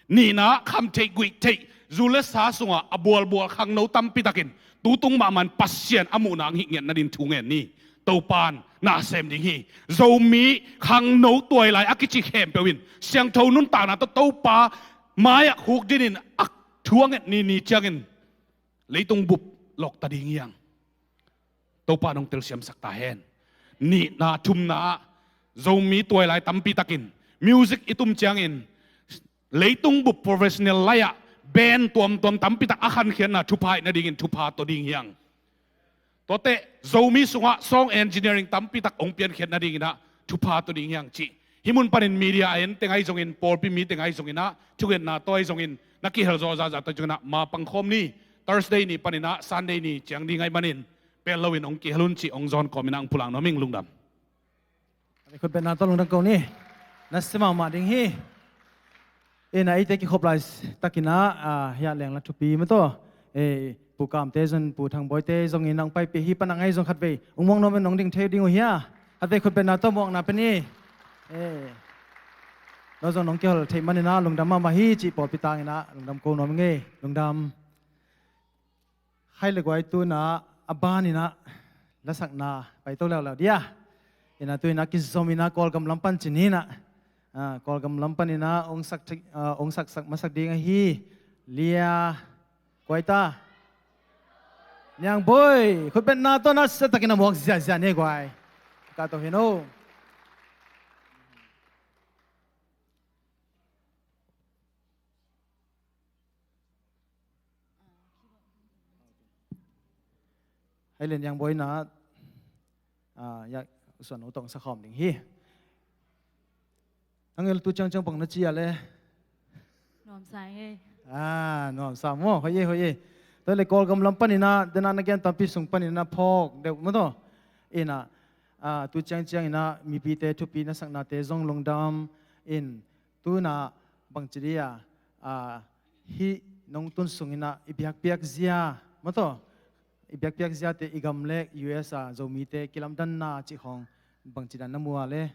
Nihna khamtheih guihtheih zu le sa sungah a bualbual khangno tampi takin tutung mahman Pasian a muhna ang hih ngiat nadin thungen ni. Topan na sem ding hi. Zomi khangno tuailai a kici khempeuh in siangtho nuntakna tawh Topa mai-ah khuk dinin a thu a nget ni ni ciangin leitung bup lawkta ding hiang. Topa nong telsiamsak ta hen. Nihna thumna ah Zomi tuailai tampi takin music i tum ciangin leitung bup professional lai-ah band tuamtuam tampi tak a khankhiatna thupha ih nadingin thupha tawh ding hiang. Tuate Zomi sungah song engineering tampi tak hong piankhiat nadingin ah thupha tawh ding hiang cih. Hih mun panin media a en teng ahi zongin pawlpi mi teng ahi zongin ah thungetna tawh ahi zongin na kihel zawh zahzah tawh zongin ah ma pangkhawm ni. Thursday ni panin ah Sunday ni ciang ding ahi manin pel loin hong kihel un cih hong zawn kawmin ah hong pulak nuam ing lungdam. Khutbetna tawh lungdam ko ni. Na sia mahmah ding hi. Ina eite kikhop lai takin ah hiah lengla thupi mataw. Pu Kamte zon Pu Thangbawite zongin nang paipih hi panang ahi zong khatvei ung muang nuamin nong ding thei ding uh hia? Khatvei khutbetna tawh muakna pe ni. No zong nong kihol theih manin ah lungdam mahmah hi cih pawlpi tangin ah lungdam ko nuam ing ei. Lungdam. Khai le guai, tu-in ah a banin ah lasakna paito leuleu dia. In ah tu-in ah kizomin ah Kawlgam lam pan ci ni in ah, ah, Kawlgam lam panin ah hong sak thei, ah, hong saksak masak ding ahi Lia Guai ta. Niang Bawi, khutbetna tawh nasia takin a muak ziahziah ni guai. Ka to hi no. Hei le, Niang Bawi in ah, ah, ya, u suan u tong sa khawm ding hi. Angel, tu ciangciang bang na ci a le? Nuamsa ing ei. Ah, nuamsa maw, hoih ei, hoih ei. Tua le Kawlgam lam panin ah, den ah na gen tampi sung panin ah phawk deuh maw taw. In ah, ah, tu ciangciang in ah mipite thupi na saknate zong lungdam in, tu-in ah bangci dia, ah, hih nong tun sungin ah i biakpiak zia maw taw, i biakpiak ziate i gam le U S a Zomite kilamdanna cih khawng bangci dan na mu a le?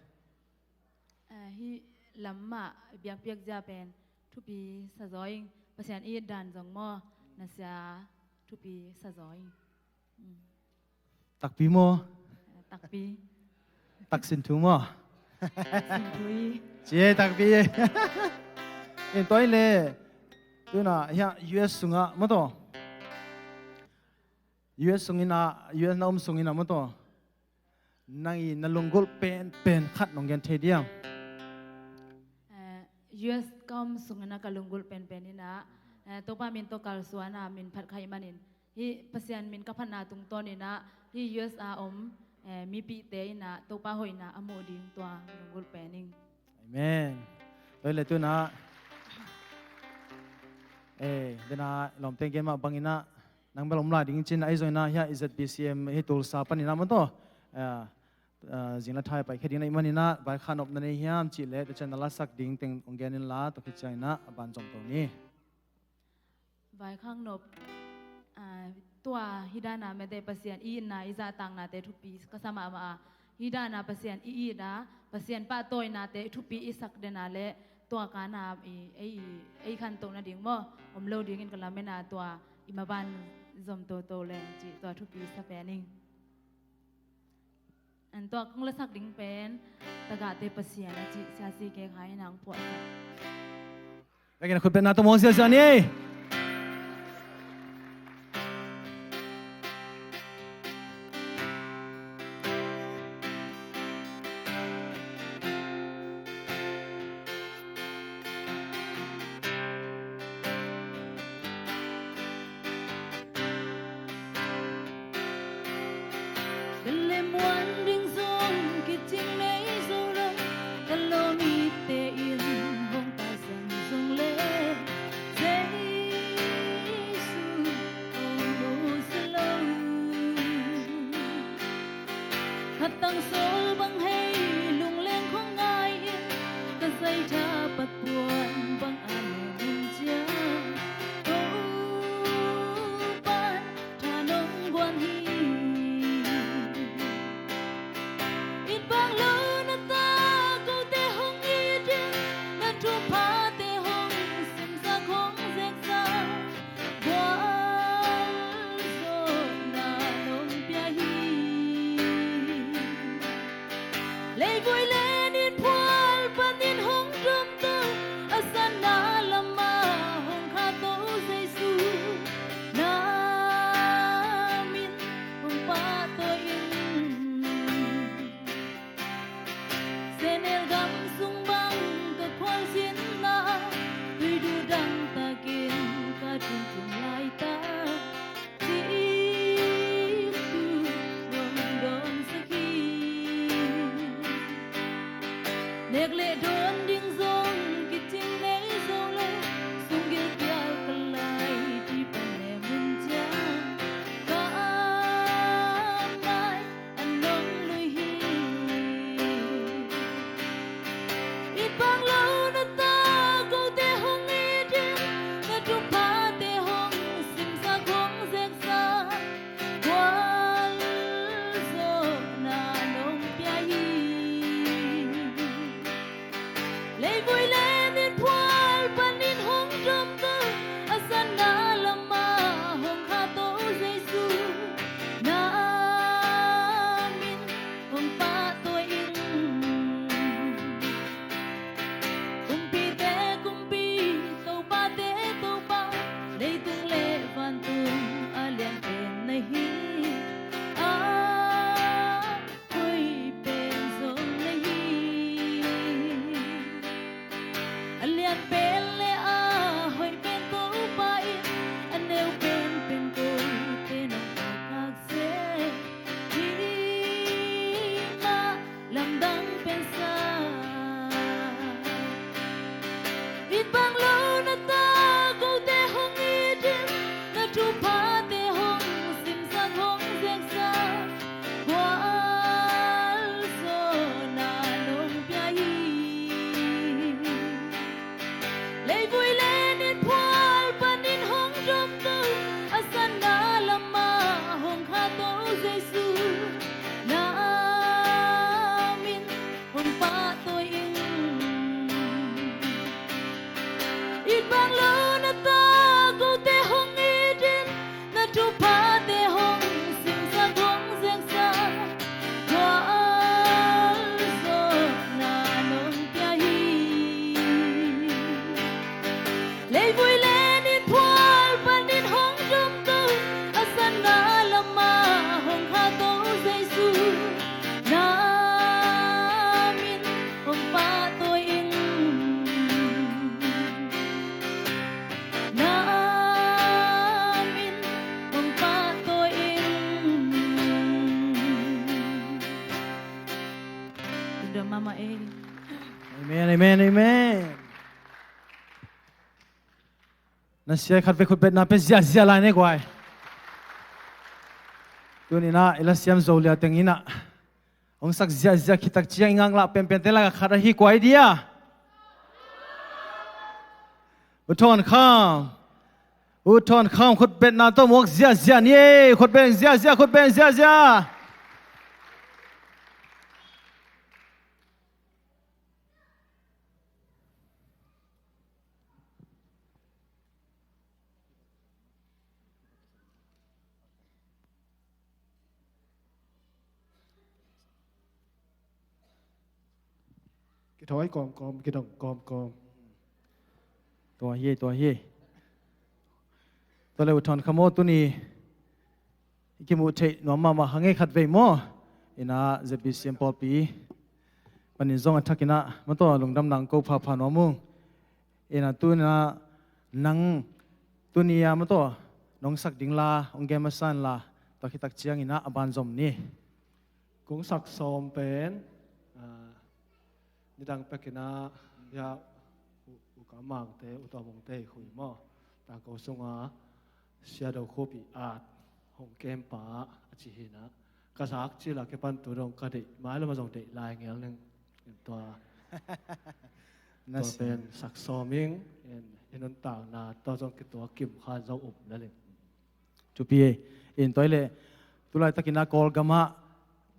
Ah, hih lam ah i biakpiak zia pen thupi sa zaw ing. Pasian i it dan zong maw, nasia thupi sa zaw ing. Mm. Takpi maw? Ah, takpi. Taksin thu maw? Taksin thu hi. Ci ei, takpi ei. In tua hi le, tu-in ah hiah U S sungah maw taw, U S sungin ah, U S na om sungin ah maw taw, nang i na lunggulh penpen khat nong gen thei diam? Eh, U S ka om sungin ah ka lunggulh penpen in ah, eh, Topa min tawh kalsuan ah min phat kha ahih manin, hih Pasian min ka phatna tungtawnin ah hih U S a om, eh, mipite in ah Topa hoihna a muh ding tua lunggulh pen ing. Amen. Tua hi le, tu-in ah, eh, den ah lawmte gen mah bangin ah nang bel om lai ding cin, ahi zongin ah hiah i Z B C M hih Tulsa panin ah maw taw, eh, ah, zing le thai paikhia ding na hih manin ah vaikhak nop na nei hiam cih leh, tua ciang na lasak ding teng hong gen inla, tua khit ciangin ah a ban zom to ni. Vaikhak nop, ah, tua hih dan a mete Pasian i itna i zahtaknate thupi ka sa mahmah a, hih dan a Pasian i it a, Pasian pahtawinate thupi i sak den a leh, tua kan a i, ei, ei khantoh nading maw om lo dingin ka lamen a, tua i maban zom toto leng cih tua thupi sa pen ing. An tua kong lasak ding pen Tagahte Pasian a cih Sia C K Khai in ah hong phuahsak. Vekin a khutbetna tawh muak ziahziah ni. Ka lem muan ding zong kicing nei zo lo, ka lawm itte in hong taisan zong le, Jesu hong nusia lo. Khatang sawl bang hei lungleng khong ngai in, ka zaitha pat puan bang a lem in ciang, Topa'n tha nong guan hi. It bang lo na ta kote hong it in, na thuphate hong simsak hong zeksak, gualzawhna nong pia hi. Leivui le nin phual panin hong domto, a sanna lamah hong khahto Jesu, na min hong pahtawi in. Sehnel gam sung bang ka khualzinna, tuiduh dangtakin ka thunthun laitak, cih thu hong dawnsak hi. Nek le dawn ding zong kicing nei zo lo, sunggil kial ka lai, tua pan lem in ciang, ka amai an nong lui hi. It bang lo na ta kote hong it in, na thuphate hong simsak hong zeksak, gualzawhna nong pia hi. Dua mama e. Amen, amen, amen. Na sia khat vei khutbetna pen ziahziah lai ne guai. Tuninah i la siam zo lia teng inah hong sak ziahziah khitak ciang i ngaklah penpente lakah khat ahi kuai dia. U Thawn Kham. U Thawn Kham khutbetna tawh muak ziahziah ni ei. Khutbeng ziahziah, khutbeng ziahziah. Kithawi kawmkawm, kidong kawmkawm. Tua hi, tua hi. Tua le U Thawn Kham aw, tuni i kimuh theih nuam mahmah hang e, khat vei maw. Inah Z B C M pawlpi panin zong a thakinah maw tawh lungdam nang ko phapha nuam ung. Inah tunah nang tuni a maw tawh nong sak ding la hong gen masa inla, tua khitak cianginah a ban zom ni. Kong sak sawm pen, ah, nidang pekinah, ya, U, U Ka Mangte, U Tua Mungte i khui maw. Tangko sunga Sia Do Khup i at hong kempa a ci hinah. Ka zak cila kipan tu dong ka deih, mai lama zong deih lai ngel ning. Tua, tua pen sak sawm ing, in, i nuntakna tua zong kitua kim khan zong um laling. Thupi e. In tua hi leh, tu laitakinah Kawlgamah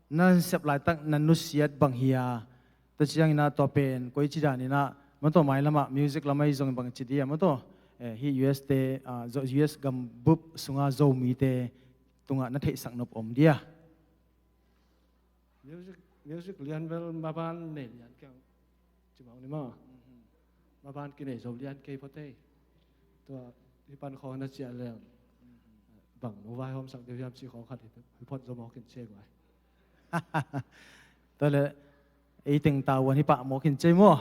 na sep laitak na nusiat bang hi a, tua cianginah tua pen koici daninah maw tawh mailamah music lamah i zong bangci dia maw tawh, eh, hih U S te, ah, Zo-, U S gambup sunga Zomite tungah na theihsak nop om dia. Music, music lian bel maban nei lian keng cimang ni maw. Maban kinei zo lian kei photei. Tua hi pan khawng na ciah leng bang nu vaihawmsak deuh hiam ci khawng khat hi phot zo mawk in cei guai. Tua le ei teng tavuan hi pah mawk in cei maw.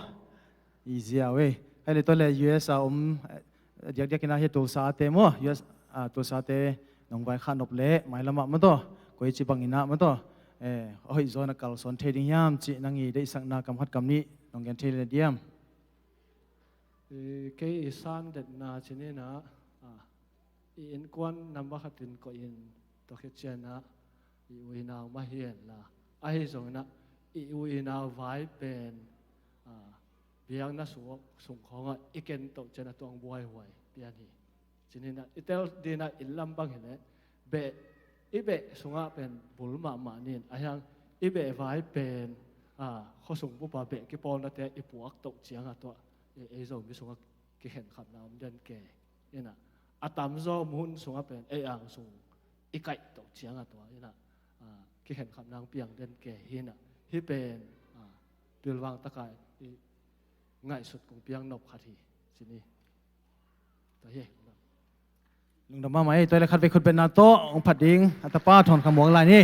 I ziau ei. Hai le tua le U S a om, eh, diakdiakinah hi Tulsa te maw, U S, ah, Tulsa te nong vaikhak nop leh mailamah maw tawh koici banginah maw tawh, eh, a hoih zaw na kalsuan thei ding hiam cih nang i deihsakna kam khat kam nih nong gen thei le diam? Eh, kei i san detna cininah, ah, i innkuan number khatin koih in tua khit cianah i u i nau mah hi henla, ahi zonginah i u i nau vai pen, ah, biakna sung, sung khawngah i ken toh cianah tuang buaihuai pian hi. Cininah i tel dinah inn lam bang hileh beh, i beh sungah pen bul mahmah nin a hiang i beh vai pen, ah, khuasung bupa beh kipawlnate i puak toh ciangah tuah ei, ei Zomi sungah kikhenkhamna om den ke. Inah a tamzaw mun sungah pen ei ang sung i kaih toh ciangah tua inah, ah, kikhenkhamna ang piang den ke hinah hih pen, ah, pilvang taka i ngaihsut kong piang nop khat hi. Cini. Tua hi. Lungdam mahmah ei. Tua le khat vei khutbetna tawh hong phat ding a tapa Thawn Kham muak lai ni.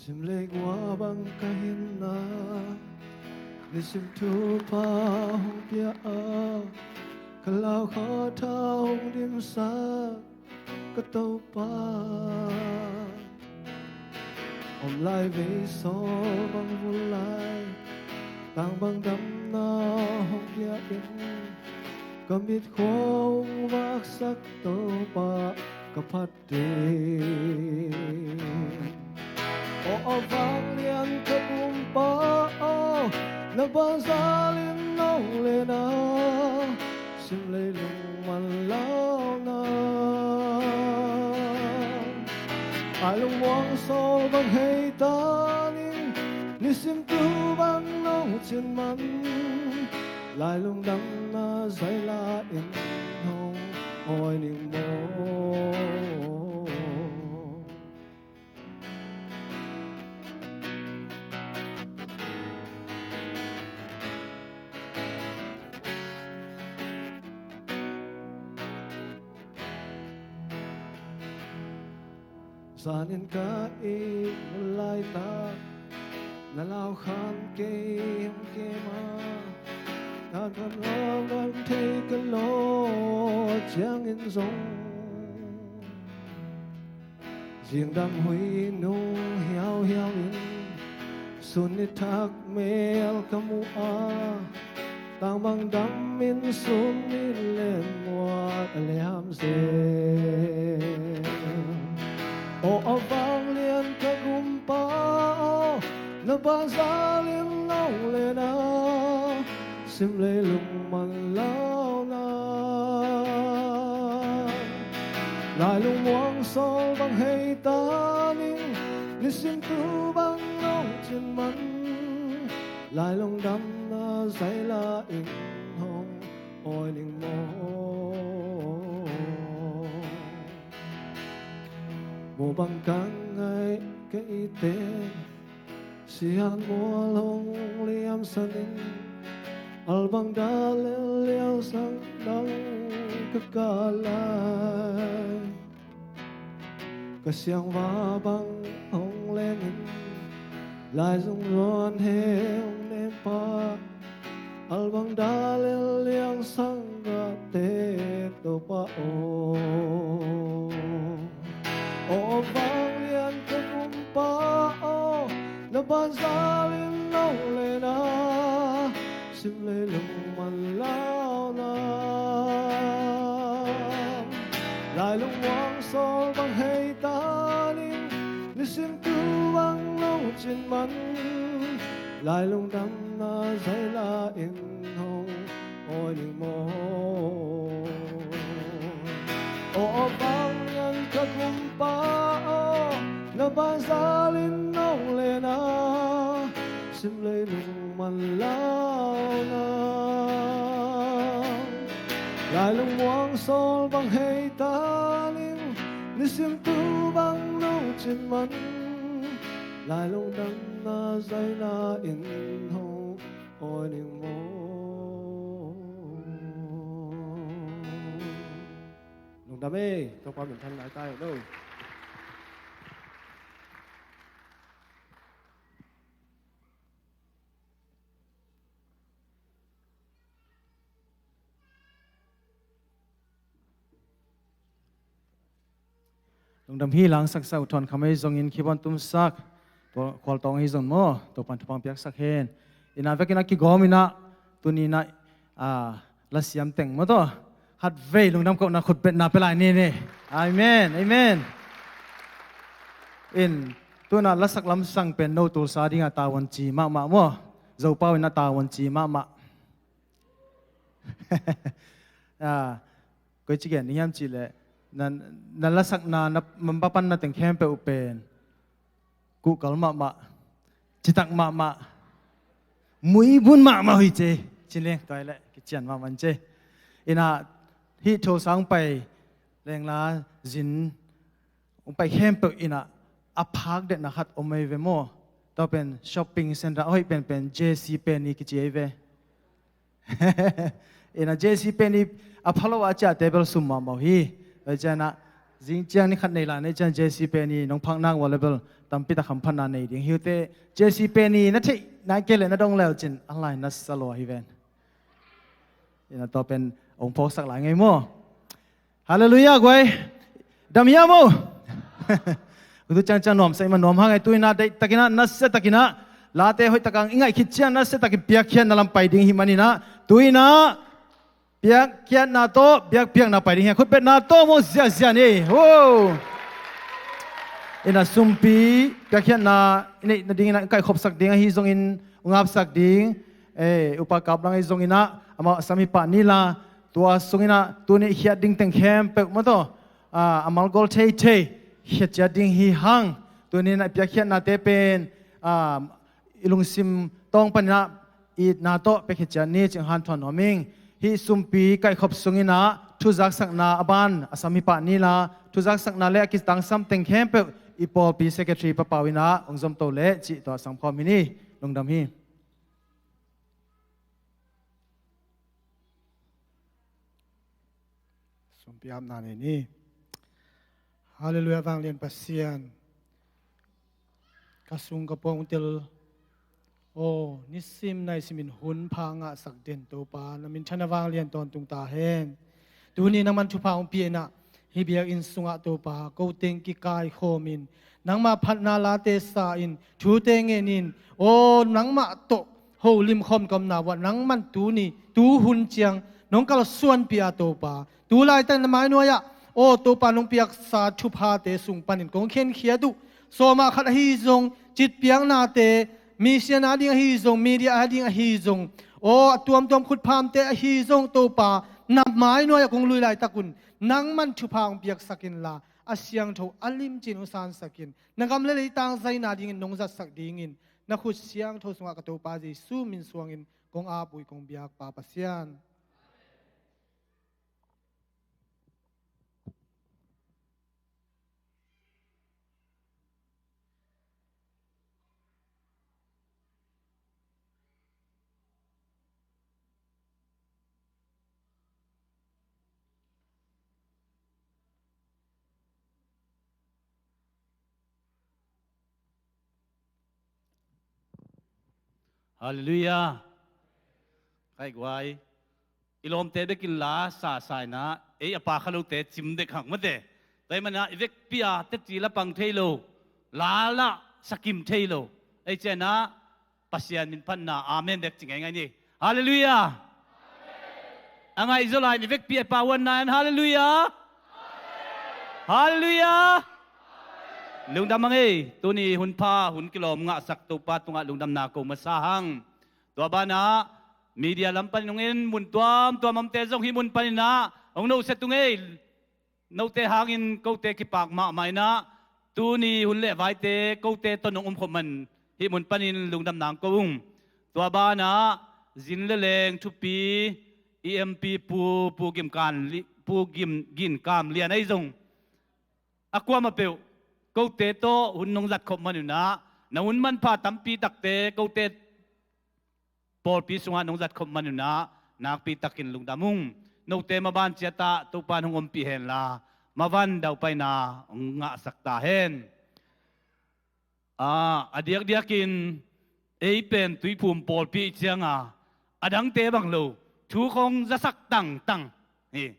Simleikua bang ka hinna, nisim thupha hong pia a, ka laukha tha hong dimsak ka Topa. Om lai vei sawl bang vul lai, tang bang damna hong pia in, ka mitkhua hong vaksak Topa ka phat ding. Aw, a vanglian ka Kumpa aw, na banzalin nong lena, simleilung manlauna Lailung muang sawl bang hei ta ning, nisim tu bang nong cin man, Lailung damna zaila in hong awi ning maw. Zanin ka it laitak, na lau khan kei hong kem a, na kan lau kan thei ka law ciangin zong, zingdam hui nung hiauhiau in, sun ni thak mel ka mu a, tang bang dam in sun ni len muat a le ham zel. Aw a vanglian ka gumpa aw, na banzal in nong len a, sim leilung man launa. Lailung muang sawl bang hei ta ning, nisim tu bang nong cin man, Lailung damna zaila in hong awi ning maw. Mu bang ka ngaih ka ite, sihan mual hong liamsan in, albang dal liangsang dang ka kalai. Ka siangva bang hong leng in, laizung zuan he hong nem pah, albang dal liangsang ka te Topa aw. Aw vanglian ka gumpa aw, na banzal in nong len a, sim leilung man launa. Lailung muang sawl bang hei ta ning, nisim tu bang nong cin man, Lailung damna zaila in hong awi ning maw. Aw vanglian ka gumpa aw, na banzal in nong len a, sim leilung man launa. Lailung muang sawl bang hei ta ning, nisim tu bang nong cin man, Lailung damna zaila in hong awi ning maw. Lungdam e, Topa minthan lai ta e lo. Lungdam hi. Langsaksa uh Thuan Kham ahi zongin, keyboard tumsak Khual Tawng ahi zong maw, Topan thupha piaksak hen. Ina vekin a kigawm ina, tuni ina, ah, lasiam teng maw taw, khatvei lungdam kohna khutbetna pia lai ni ni. Amen, amen. In, tuna lasak lamsang pen no tulsa dinga tavuanci mahmah maw, Zopau ina tavuanci mahmah. Ah, koi ci gen ding hiam cihleh, na, na lasakna, na manpapanna teng khempeuh uh pen kuhkal mahmah, citak mahmah, muibun mahmah uh hi ci, ci leng tua hileh kician mahmah ci. Ina, hih thosang pai lengla zin hong pai khempeuh ina, a phakdetna khat om ahi ve maw. Tua pen shopping center a hoih penpen J C Penney kici ahi ve. Ina J C Penney a phalo a ciahte bel sum mahmah uh hi. Tua ciana zing ciang ni khat nei la nei cian J C Penney nong phak nak ua le bel tampi tak hamphatna nei ding hi uh teh. J C Penney na theih nai kei le na dong leu cin a lai na sa lua hi ven. Ina tua pen hong phawksak lai ngei maw. Halleluiah guai. Dam hiam maw. Kutu ciangciang nuamsa i man nuam hang e. Tuina deihtakina, nasiatakinah, late hoihtakang i ngaih khit ciang nasiatakin piakkhiatna lam pai ding hi maninah, tuina piakkhiatna tawh biakpiakna pai ding hi. Khutbetna tawh maw ziahziah ni. Ina sumpi piakkhiatna i neih nadingin a kaihkhopsak ding ahi zongin, ungapsak ding, eh, upa kap lang ahi zonginah amah sam hi pah nila. Tua sunginah tuni khiat ding teng khempeuh maw taw, ah, a malgol theithei khia ciat ding hi hang. Tuni-in a piakkhiatnate pen, ah, i lungsim tawng panin ah itna tawh pia khia ciat ni cih hong hanthawn nuam ing. Hih sumpi kaihkhop sungin ah thuzaksakna a ban a sam hi pah ni la, thuzaksakna le a kitangsam teng khempeuh i pawlpi secretary Pa Pau in ah hong zomto leh cih tua sam khawm hi ni. Lungdam hi. Sumpi apna nei ni. Halleluiah, vanglian Pasian. Ka sung ka pawng tel. Aw, nisim naisimin hun pha ngahsak den Topa, na minthanna vanglian tawntung ta hen. Tuni nangman thupha hong pia-in ah, hih biakinn sungah Topa, ko teng kikaikhawmin, nangmah phatna late sa-in, thute ngenin, aw, nangmah tawh holim khawm ka omna uah nangman tuni, tuhun ciang nong kalsuanpih a Topa, tu laitak na mainuai-ah, aw Topa, nong piaksa thuphate sung panin kong khenkhiat uh. Sawma khat ahi zong, citpiaknate, mission ading ahi zong, media ading ahi zong, aw a tuamtuam khutphamte ahi zong Topa, na mainuai-ah kong lui laitak un nangman thupha hong piaksak inla, a siangtho a limci-in hong sansak in, na gam le leitang zaina dingin nong zatsak dingin, na khut siangtho sungah ka Topa Jesu min suangin kong ap uh hi, kong biak Pa Pasian. Halleluiah. Kaiguai, i lawmte bekin la sasa in ah, ei a pha kha lote cim dek hang mate. Tua ahih manin ah i vekpi-a teci la pang thei lo, la lah sa kim thei lo. Ei ciangin ah Pasian min phatna amen bek ci ngeingai ni. Halleluiah. A ngaihzaw lai-in i vekpi a Pa huanna in, halleluiah. Halleluiah. Lungdam hang ei. Tuni hun pha, hun kilawm ngahsak Topa tungah lungdamna ko masa hang. Tua banah media lam panin hong en mun tuamtuam a omte zong hih mun panin ah hong nosia tung ei. Note hangin kote kipak mahmah in ah, tuni hun le vaite kote tawh nong omkhop man hih mun panin lungdamna hong ko ung. Tua banah zin le leng thupi, i M P Pu, Pu Gim Kam Li-, Pu Gim Gin Kam Lian ahi zong, a kuamah peuh kote tawh hun nong zatkhop man un ah, na hun manpha tampi takte kote pawlpi sungah nong zatkhop man un ah, nakpi takin lungdam ung. Note maban ciatah Topa in hong ompih henla, maban daupaina hong ngahsak ta hen. A, a diakdiakin ei pen Tuiphum pawlpi i cianga, a dangte bang lo, thu khong zasak tangtang hi.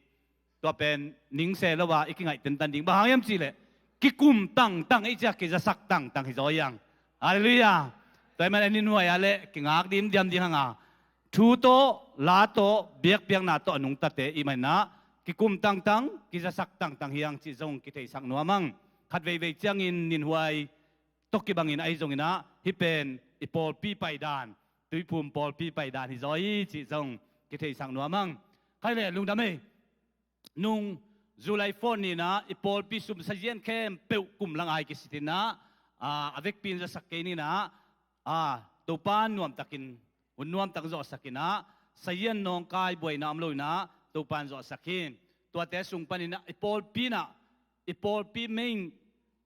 Tua pen ningse lo a i kingaih tentan ding. Bang hang hiam cihleh, kikum tangtang, ei ciah kizasak tangtang hi zaw hi hang. Halleluiah. Tua ahih manin a ni nuai-ah le kingak dimdiam ding hang a, thu tawh, la tawh, biakpiakna tawh a nungtate i hih manin ah, kikum tangtang, kizasak tangtang hi hang cih zong kitheisak nuam hang. Khat veivei ciangin ninhuai tawh kibangin ahi zongin ah, hih pen i pawlpi paidan, Tuiphum pawlpi paidan hi zaw hi cih zong kitheisak nuam hang. Khai le lungdam ei. Nung July four ni-in ah i pawlpi sum sazian khempeuh kum lang ai kisitin ah, a, a vekpi in zasak kei ni-in ah, a, Topa nuamtakin, hun nuamtak zawhsakin ah, sazian nawngkai buaina om loin ah Topa in zawhsak hi. Tuate sung panin ah i pawlpi in ah, i pawlpi main,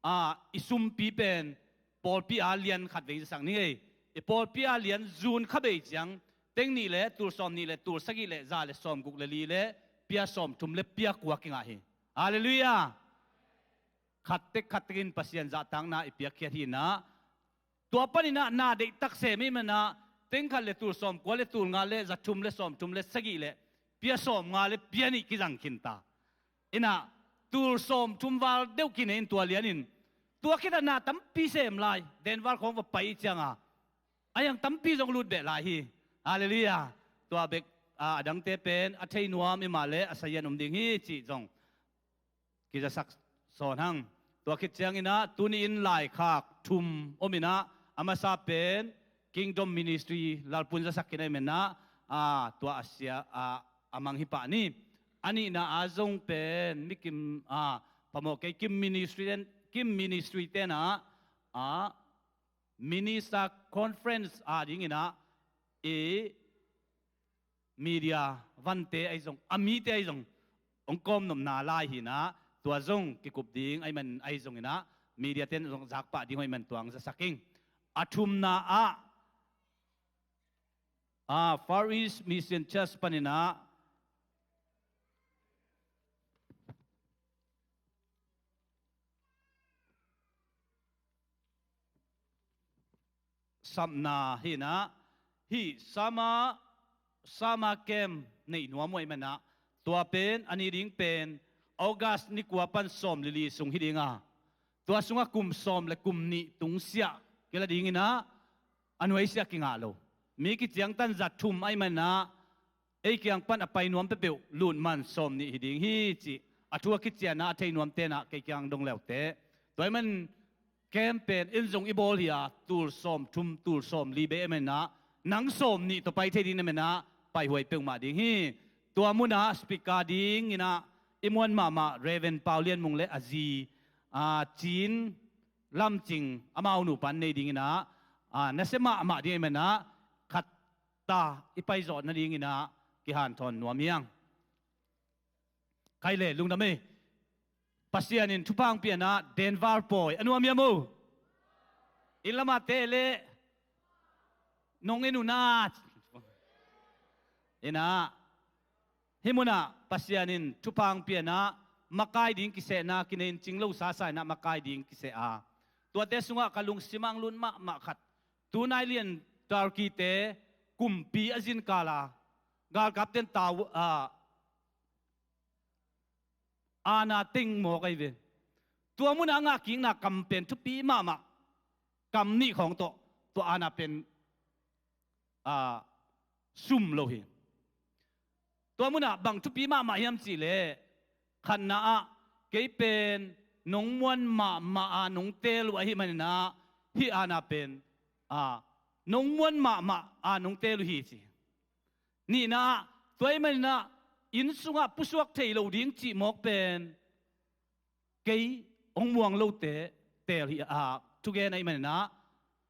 a, i sumpi pen pawlpi a lian khat vei zasak ni ei. I pawlpi a lian June kha bei ciang, teng nih le tul sawm nih le tul sagih le za le sawm guk le li le pia sawm thum le pia kua kingah hi. Halleluiah. Khat tek khat tekin Pasian zahtakna i piakkhiat hi-in ah, tua panin ah na deihtak sem i hih manin ah, teng khat le tul sawm kua le tul nga le za thum le sawm thum le sagih le pia sawm nga le pia nih kizang khin ta. In ah, tul sawm thum val deuh kinei in tua lianin, tua khit ah na tampi sem lai, Denver khawng va pai i cianga, a hiang tampi zong lut beh lai hi. Halleluiah. Tua bek, a, a dangte pen a thei nuam i hih mah leh a sazian om ding hi cih zong kizasak sawn hang. Tua khit ciangin ah, tuni-in laikhak thum om in ah, a masa pen Kingdom Ministry, Lalpu'n zasak khin ahih manin ah, a, tua a sia, a, a mang hi pah ni. A nihna ah zong pen, mi kim, a, phamawh kei, Kim Ministry in Kim Ministry tenah a Minister Conference a dinginah i media vante ahi zong, a mite ahi zong hong kawmnopna lai hinah, tua zong kikup ding ahi man ahi zonginah media ten zong zakpah ding hoih man tuang zasak ing. A thumna ah a Far East Mission Church paninah sapna hinah hih summer, summer camp neih nuam uh ahi manah, tua pen a ni ding pen August ni kua pan sawm lili sung hi dinga, tua sungah kum sawm le kum nih tungsiah kila dinginah a nuaisiah kingah lo. Mi kiciangtan za thum ahi manah ei kiang pan a pai nuam peuhpeuh lut man sawm nih hi ding hi cih a thu a kicianna a thei nuam tenah kei kiang dong leute. Tua ahi man camp pen in zong i bawl hi a, tul sawm thum, tul sawm li bei ahi manah nang sawm nih tawh pai thei ding na manah paihuai peuhmah ding hi. Tua munah speaker dinginah i muan mahmah Reverend Pau Lian Mung le a zi a Cin Lam Cing, amau nupa nei dinginah a nasia mahmah ding ahi manah khat ta i paizawh nadinginah kihanthawn nuam hiang. Khai le lungdam ei. Pasian in thupha hong pianah Denver pawi a nuam hiam uh? Inn lamah teh leh nong en uh na. Inah hih munah Pasian in thupha hong pianah makai ding kisehna kinei in cing lo sasa inah makai ding kiseh a, tuate sungah ka lungsim ah hong lut mahmah khat, tunai lian Turkey-te kumpi a zinkal a galkapten tau a aana teng mawk ahi ve. Tua munah a ngahkikna kam pen thupi mahmah. Kam nih khawng tawh tua aana pen a sum lo hi. Tua munah bang thupi mahmah hiam cihleh, khatna ah kei pen nong muan mahmah a nong teel uh ahi maninah hih aana pen a nong muan mahmah a nong teel uh hi ci. Nihna ah tua ahi maninah inn sungah pusuak thei lo ding cih mawk pen kei hong muang lote teel hi a, thugen ahi maninah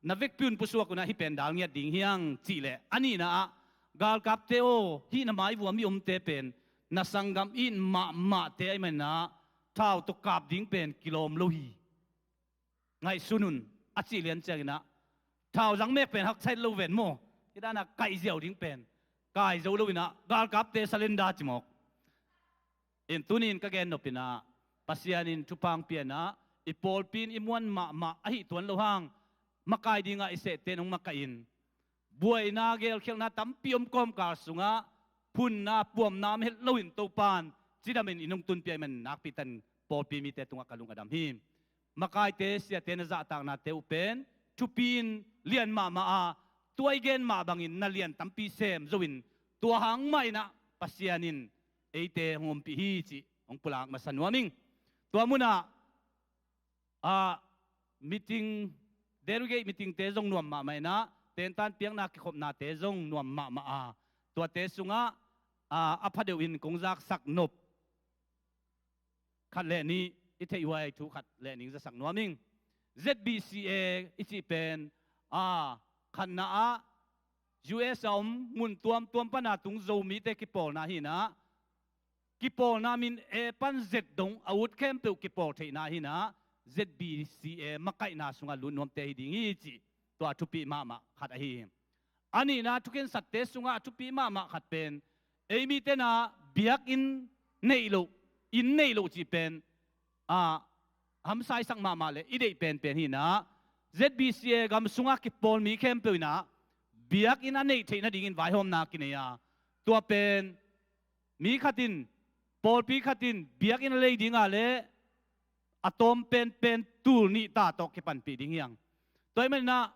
na vekpi un pusuak unah hih pen dal ngiat ding hiang cihleh, a nihna ah galkapte aw, hih na maivuam i omte pen na sanggam in mahmahte ahi maninah thau tawh kap ding pen kilawm lo hi. Ngaihsun un a cih lian cianginah thau zang mek pen haksa lo ven maw? Hih danah kaihziau ding pen kai zo loinah galkapte salenda ci mawk. In tunin ka gen nopinah Pasian in thupha hong pianah i pawlpi in i muan mahmah ahi tuan lo hang makai dingah i sehte in hong makaih in buaina gelkhialhna tampi om kawmkal sungah phunna puamna om het loin Topan cidamin in hong tunpih ahih man nakpi tan pawlpi mite tungah ka lung a dam hi. Makaite siate na zahtaknate uh pen thupi in lian mahmah a, tua i gen mah bangin na lian tampi sem zo in tua hang mah inah Pasian in eite hong ompih hi cih hong pulak masa nuam ing. Tua munah a meeting, delegate meetingte zong nuam mahmah inah tentan piakna kikhopnate zong nuam mahmah a, tuate sungah a, a phadeuh in kong zaksak nop khat le nih i theihhuai thu khat le ning zasak nuam ing. Z B C A i cih pen a khatna ah U S a om mun tuamtuam pana tung Zomite kipawlna hinah kipawlna min A pan Z dong a ut khempeuh kipawl theihna hinah Z B C A makaihna sungah lut nuamte hi ding hi cih tua a thupi mahmah khat ahi hi. A nihna thukhensatte sungah a thupi mahmah khat pen ei mite na biakinn neih loh, inn neih loh cih pen a hamsaisak mahmah le i deih penpen hinah Z B C A gam sungah kipawl mi khempeuh inah biakinn a neih theih nadingin vaihawmna kinei a, tua pen mi khat in, pawlpi khat in biakinn a lei dinga le a tawm penpen tul nih ta tawh kipanpih ding hiang. Tua ahih maninah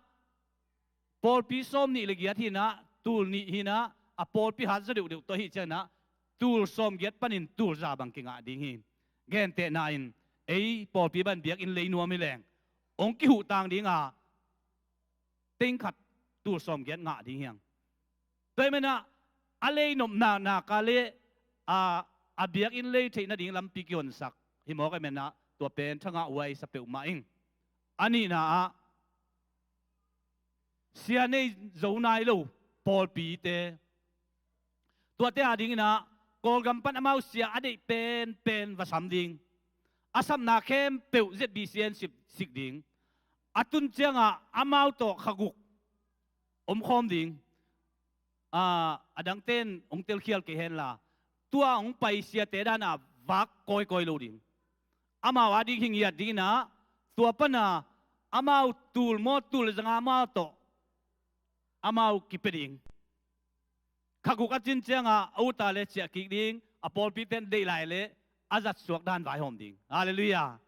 pawlpi sawm nih le giat hinah tul nih hinah a pawlpi hat zaw deuhdeuh tawh ahi cianginah tul sawm giat panin tul za bang kingah ding hi. Gentehna in ei pawlpi bang biakinn lei nuam hi leng hong kihuhtang dinga teng khat tul sawm giat ngah ding hiang. Tua ahih maninah a lei nopna naka le a, a biakinn lei theih nading lampi kihonsak hi mawk ahih maninah tua pen thangah huai sa peuhmah ing. A nihna ah sia nei zo nai lo pawlpite, tuate adingin ah Kawlgam pan amau sia a deih penpen va sam ding. A sapna khempeuh Z B C in sik ding. A tun ciangah amau tawh kha guk omkhawm ding. A, a dangte in hong telkhial kei henla, tua hong pai siate dan a vak kawikawi lo ding. Amau ading hi ngiat dingin ah, tua pan a amau tul maw, tul le zanga amau tawh amau kipia ding. Kha guk a cin ciangah a ut a leh ciah kik ding, a pawlpite in deih lai leh a zat suak dan vaihawm ding. Halleluiah.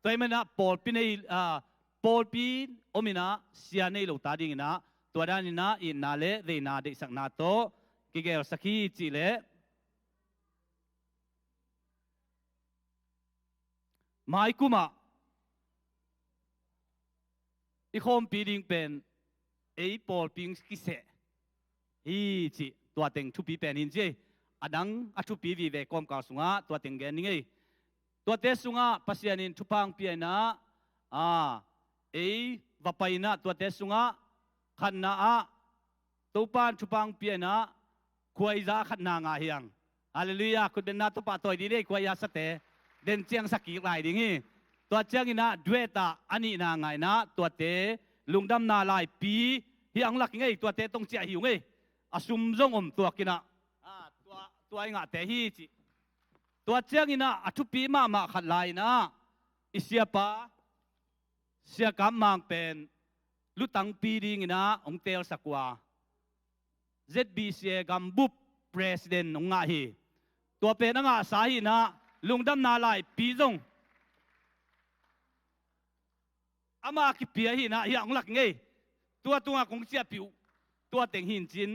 Tua ahih manin ah pawlpi nei, a, pawlpi om in ah sia nei lo ta dingin ah, tua danin ah itna le veina deihsakna tawh kigelsak hi cih leh, mai kum ah i khawmpi ding pen ei pawlpi hong kiseh hi cih, tua teng thupi pen hi in ci ei. A dang a thupi vive kawmkal sungah tua teng gen ning ei. Tuate sungah Pasian in thupha hong pia in ah, a, ei va pai in ah tuate sungah khatna ah Topa in thupha hong pia in ah khuaiza khatna ngah hi hang. Halleluiah. Khutbenna tawh pahtawi dih leh khuaiza sate den ciang sa kik lai ding hi. Tua ciangin ah duet ah a nihna ngah in ah tuate lungdamna laipi hi hong lak ing ei, tuate tawh hong ciah hi ung ei. A sum zong om tuak in ah, a, tua, tua i ngahte hi cih. Tua ciangin ah a thupi mahmah khat lai in ah i siapa Sia Kap Mang pen lutangpi dingin ah hong teelsak uh a, Z B C A gambup president hong ngah hi. Tua pen a ngahsa hi in ah lungdamna laipi zong ama kipia hi in ah hih hong lak ing ei. Tua tungah kong ciahpih uh tua teng hi in cin,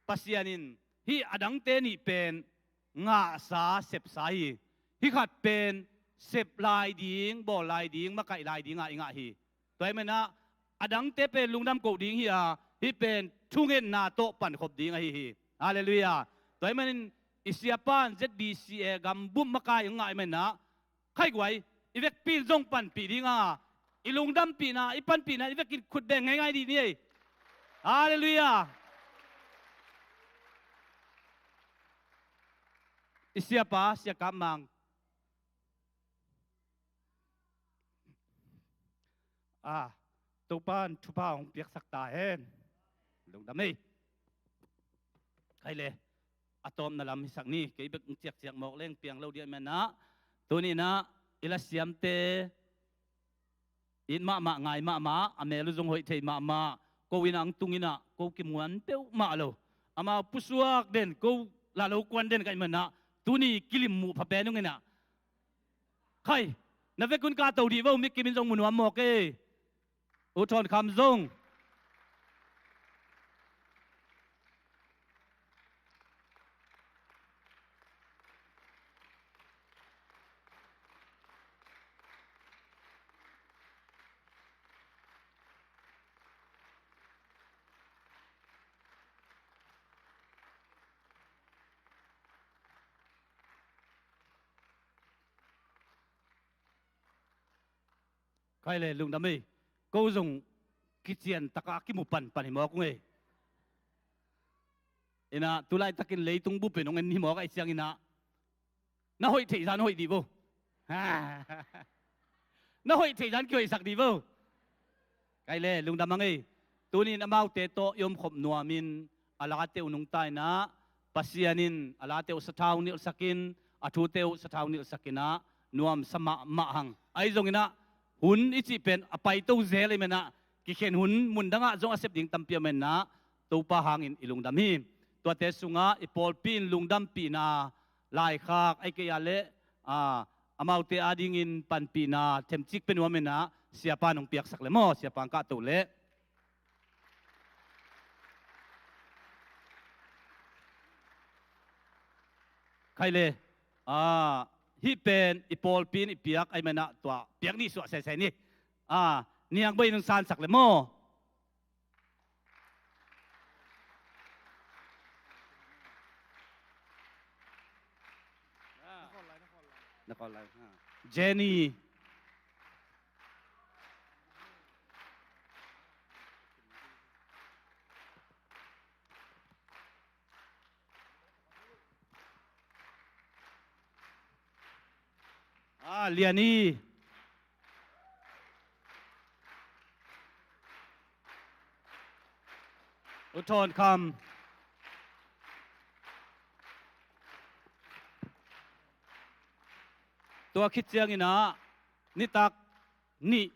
Pasian in hih a dangte nih pen ngahsa, sepsa hi. Hih khat pen sep lai ding, bawl lai ding, makaih lai dingah i ngah hi. Tua ahih manin ah a dangte pen lungdam koh ding hi a, hih pen thungetna tawh pankhop ding ahi hi. Halleluiah. Tua ahih manin i siapa in Z B C A gambup makai hong ngah ahih manin ah, khaiguai, i vekpi in zong panpih ding a, i lungdampihna, i panpihna, i vekin khut beng ngeingai dih ni ei. Halleluiah. I siapa Sia Kap Mang, a, Topa in thupha hong piaksak ta hen. Lungdam ei. Khai le, a tawpna lam hisak ni, kei bek hong ciakciak mawk leng piang lo dih ahih manin ah, tuni in ah i lasiamte it mahmah, ngai mahmah, a mel uh zong hoih thei mahmah, ko in ah hong tung in ah ko kimuan peuhmah lo. Amau pusuak den, ko la lo kuan den ka hih manin ah, tuni kilim muh pha pen ung in ah. Khai, na vekun ka to dih vo, mi kim in zong mu nuam mawk ei. U Thawn Kham zong. Khai le, lungdam ei. Ko zong kician takah kimu panpan hi mawk ung ei. In ah, tu laitakin leitung bupin hong en hi mawk ahih ciangin ah, na hoih theih zan hoih dih vo. Na hoih theih zan kihoihsak dih vo. Khai le, lungdam hang ei. Tuni in amaute tawh i omkhop nuamin a late uh nungta in ah, Pasian in a late uh sathau nilhsakin, a thute uh sathau nilhsakin ah, nuamsa mahmah hang. Ahi zongin ah, hun i cih pen a paito zel ahih manin ah, kikhen hun mundangah zong a sep ding tampi ahih manin ah, Topa hangin i lungdam hi. Tuate sungah i pawlpi in lungdampihna laikhak, ahih kei a leh, a, amaute adingin panpihna themcik pia nuam in ah, siapa in hong piaksak le maw, siapa hong kahto leh. Khai le, a, hih pen i pawlpi in i piak ahih manin ah tua piak nih suah sese ni. A, Niang Bawi in hong sansak le maw. Na call lai ha. Jenny. Ah, Liani. U Thawn Kham. Tua khit ciangin ah nitak nih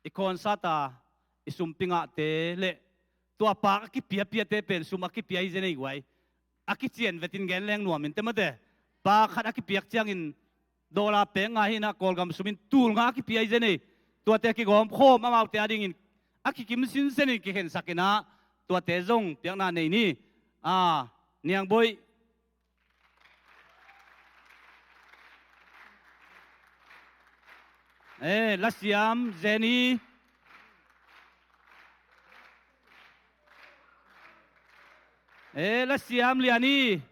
i concert a i sumpi ngahte le tua pak a kipiapiate pen sum a kipia hi zen ei guai. A kician vetin gen leng nuam in te mate. Pak khat a kipiak ciangin dollar pek nga hi in ah Kawlgam sumin tul nga a kipia hi zen ei. Tuate a kigawm khawm amaute a dingin a kikim sinsenin kikhensak in ah tuate zong piakna nei ni. A, Niangboih. Eh, Lasiam, Jenny. Eh, Lasiam, Liani.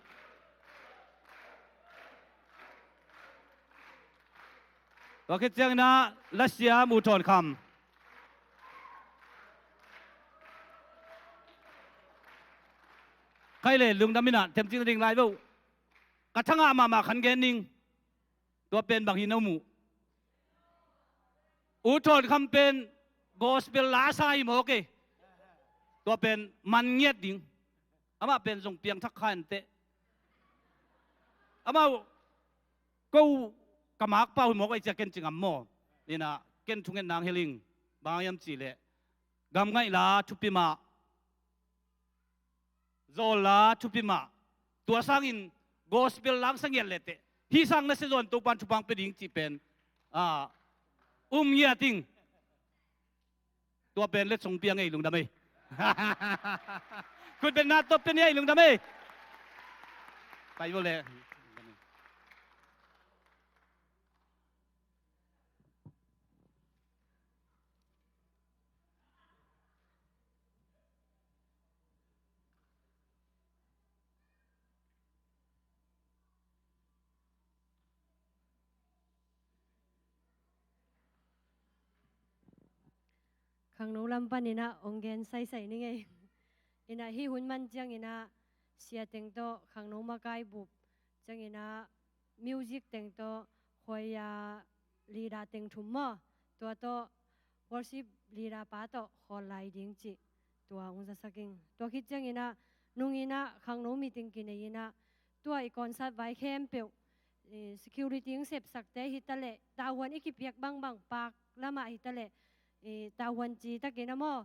Tua khit ciangin ah Lasiam, U Thawn Kham. Khai le lungdam in ah themcik na ding lai vo. Ka thangah mahmah khan gen ning. Tua pen bang hi na um uh? U Thawn Kham pen gospel la sa hi mawk e. Tua pen man ngiat ding. Amah pen zong piangthak kha inteh. Amau ko ka makpau hi mawk ei cia ken ci ngam maw? Inah ken thunget nang heling. Bang hiam cihleh gamngaih la thupi mah, zawl la thupi mah. Tua sangin gospel la sa ngiat lehteh hih sang na sia zawn Topan thupha pia ding cih pen, ah, um ngiat ing. Tua pen letsong piang ei, lungdam ei. Khutbetna tawp pia ni ei, lungdam ei. Pai vo le. Khangno lam panin ah ong gen saisai ni ngei. Inah hih hun man ciangin ah sia teng tawh khangno makai bup ciangin ah music teng tawh khuaia leader teng thum maw, tua tawh worship leader pa tawh khawl lai ding cih tua ong zasak ing. Tua khit ciangin ah nungin ah khangno meeting kinei in ah tua i concert vai khempeuh, eh, security ong sepsakte hi taleh, tahuan i kipiak bangbang pak lamah hi taleh, eh, tahuan ci takin ah maw,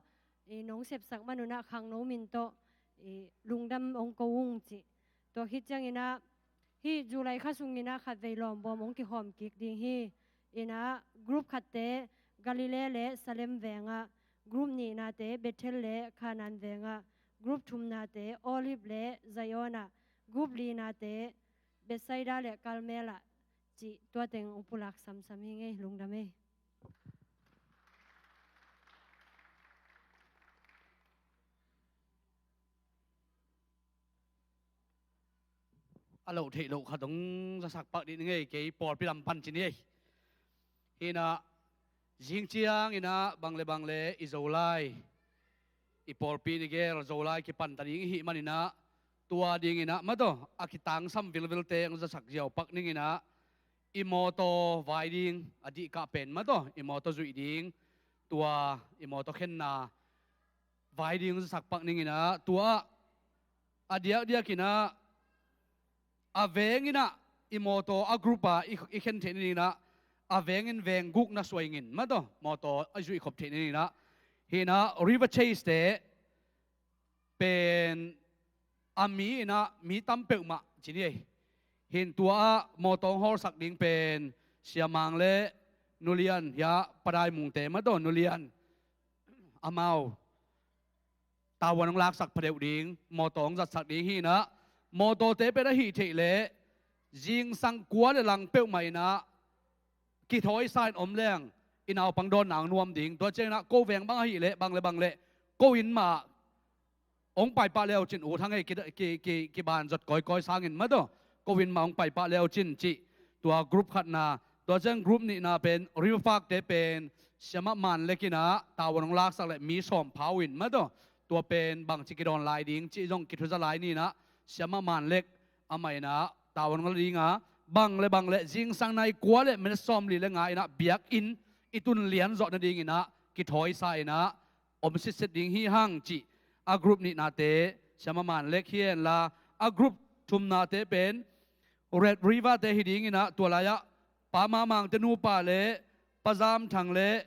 eh, nong sepsak man un ah khangno min tawh, eh, lungdam ong ko ung cih. Tua khit ciangin ah hih July kha sungin ah khatvei lawmbawm ong kihawm kik ding hi. Inah group khatte Galilee le Salem vengah, group nihnate Bethel le Kanaan vengah, group thumnate Olive le Zion ah, group linate Bethsaida le Carmel ah cih tua teng ong pulak samsam hi ngei, lungdam ei. A loh theih loh khat ong zasak pak dih ni ngei, kei pawlpi lam pan ci ni ei. Hi inah zing ciangin ah bang le bang le i Zolai, i pawlpi ni gel Zolai kipan ta ding i hih manin ah tua dingin ah mataw a kitangsam vilvilte ong zasak ziau pak ning inah i mawtaw vai ding a dihkah pen mataw i mawtaw zuih ding, tua i mawtaw khenna vai ding zasak pak ning inah tua ah a diakdiak inah a veng inah i mawtaw a group a i, i khen theih ni inah a veng in veng guk na suai ngin mataw mawtaw a zuih khop theih ni inah. Hi inah River Chase te pen a mi inah mi tam peuhmah ci ni ei. Hi in tua ah mawtaw ong hawlsak ding pen Sia Mang le Nu Lian, hia Pa Dai Mungte mataw Nu Lian, amau tavuan hong laksak phadeuh ding, mawtaw hong zatsak ding hi inah, mawtawte pen ahih theih leh zingsang kua le lang peuhmah inah kithawi sa in om leng i naupang dawnna hong nuam ding. Tua ciang inah ko veng bang ahih leh bang le bang le ko inn mah hong paipah le uh cin, U Thang hei ki, ki, ki, kiban zot kawikawi sangin mataw ko inn mah hong paipah le uh cin cih Tua group khatna, tua ciang group nihna pen River Park te pen siamah Man Lek in ah tavuan hong laksak leh mi sawm pha uh in mah tawh, tua pen bangci kidawn lai ding cih zong kithuza lai ni in ah, siamah Man Lek amah in ah tavuan hong la ding a, bang le bang le zingsang nai kua le minute sawmli le nga in ah biakinn i tun lian zawh nading in ah kithawi sa in ah om sitset ding hi hang cih a group nihnate siamah Man Lek hi henla, a group thumnate pen Red River te hi ding in ah, tua lai-ah Pa Ma Mang te nupa le Pa Zam Thang le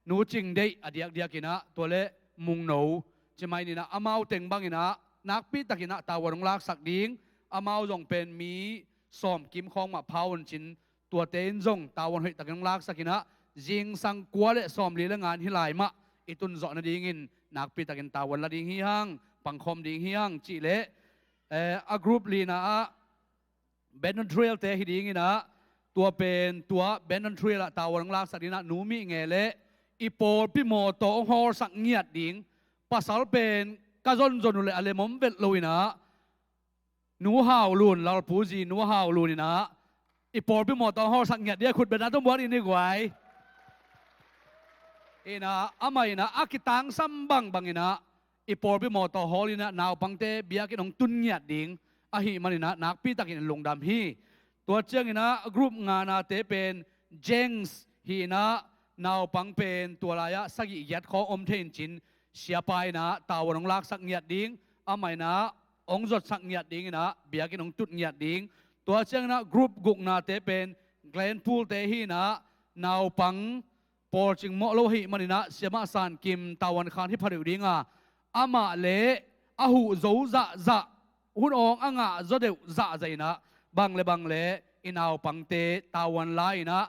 Nu Cing Deih a diakdiak in ah, tua le Mung No ci mai ni in ah, amau teng bang in ah nakpi tak in ah tavuan hong laksak ding, amau zong pen mi sawm kim khawng mah pha uh cin, tuate in zong tavuan hoih takin hong laksak in ah, zingsang kua le sawmli le nga in hih lai mah i tun zawh nadingin nakpi takin tavuan la ding hi hang, pangkhawm ding hi hang cih leh, eh, a group lina ah Benadryl te hi ding in ah, tua pen tua Benadryl ah tavuan hong laksak ding in ah Nu Mih Nge le i pawlpi mawtaw hong hawlsak ngiat ding, pasal pen ka zonzon uh leh a lem om vet lo in ah, Nu Hau Lun, Lalpu zi Nu Hau Lun in ah i pawlpi mawtaw hawlsak ngiat ding a, khut beng a tung buat in i guai. In ah amah in ah a kitangsam bangbang in ah i pawlpi mawtaw hawl in ah naupangte biakinn hong tun ngiat ding ahih man in ah nakpi takin lungdam hi. Tua ciang in ah group nganate pen Jengs hi in ah, naupang pen tua lai-ah sagih giat khawng om thei in cin, siapa in ah tavuan hong laksak ngiat ding, amah in ah hong zotsak ngiat ding in ah biakinn hong tut ngiat ding. Tua ciang in ah group guknate pen Glenpool te hi in ah, naupang pawlcing mawh lo ahih man in ah siamah San Kim tavuan khan hi pha deuh ding a, amah le a huh zo zahzah, hun awng a ngah zaw deuh zahzah in ah bang le bang le i naupangte tavuan la in ah,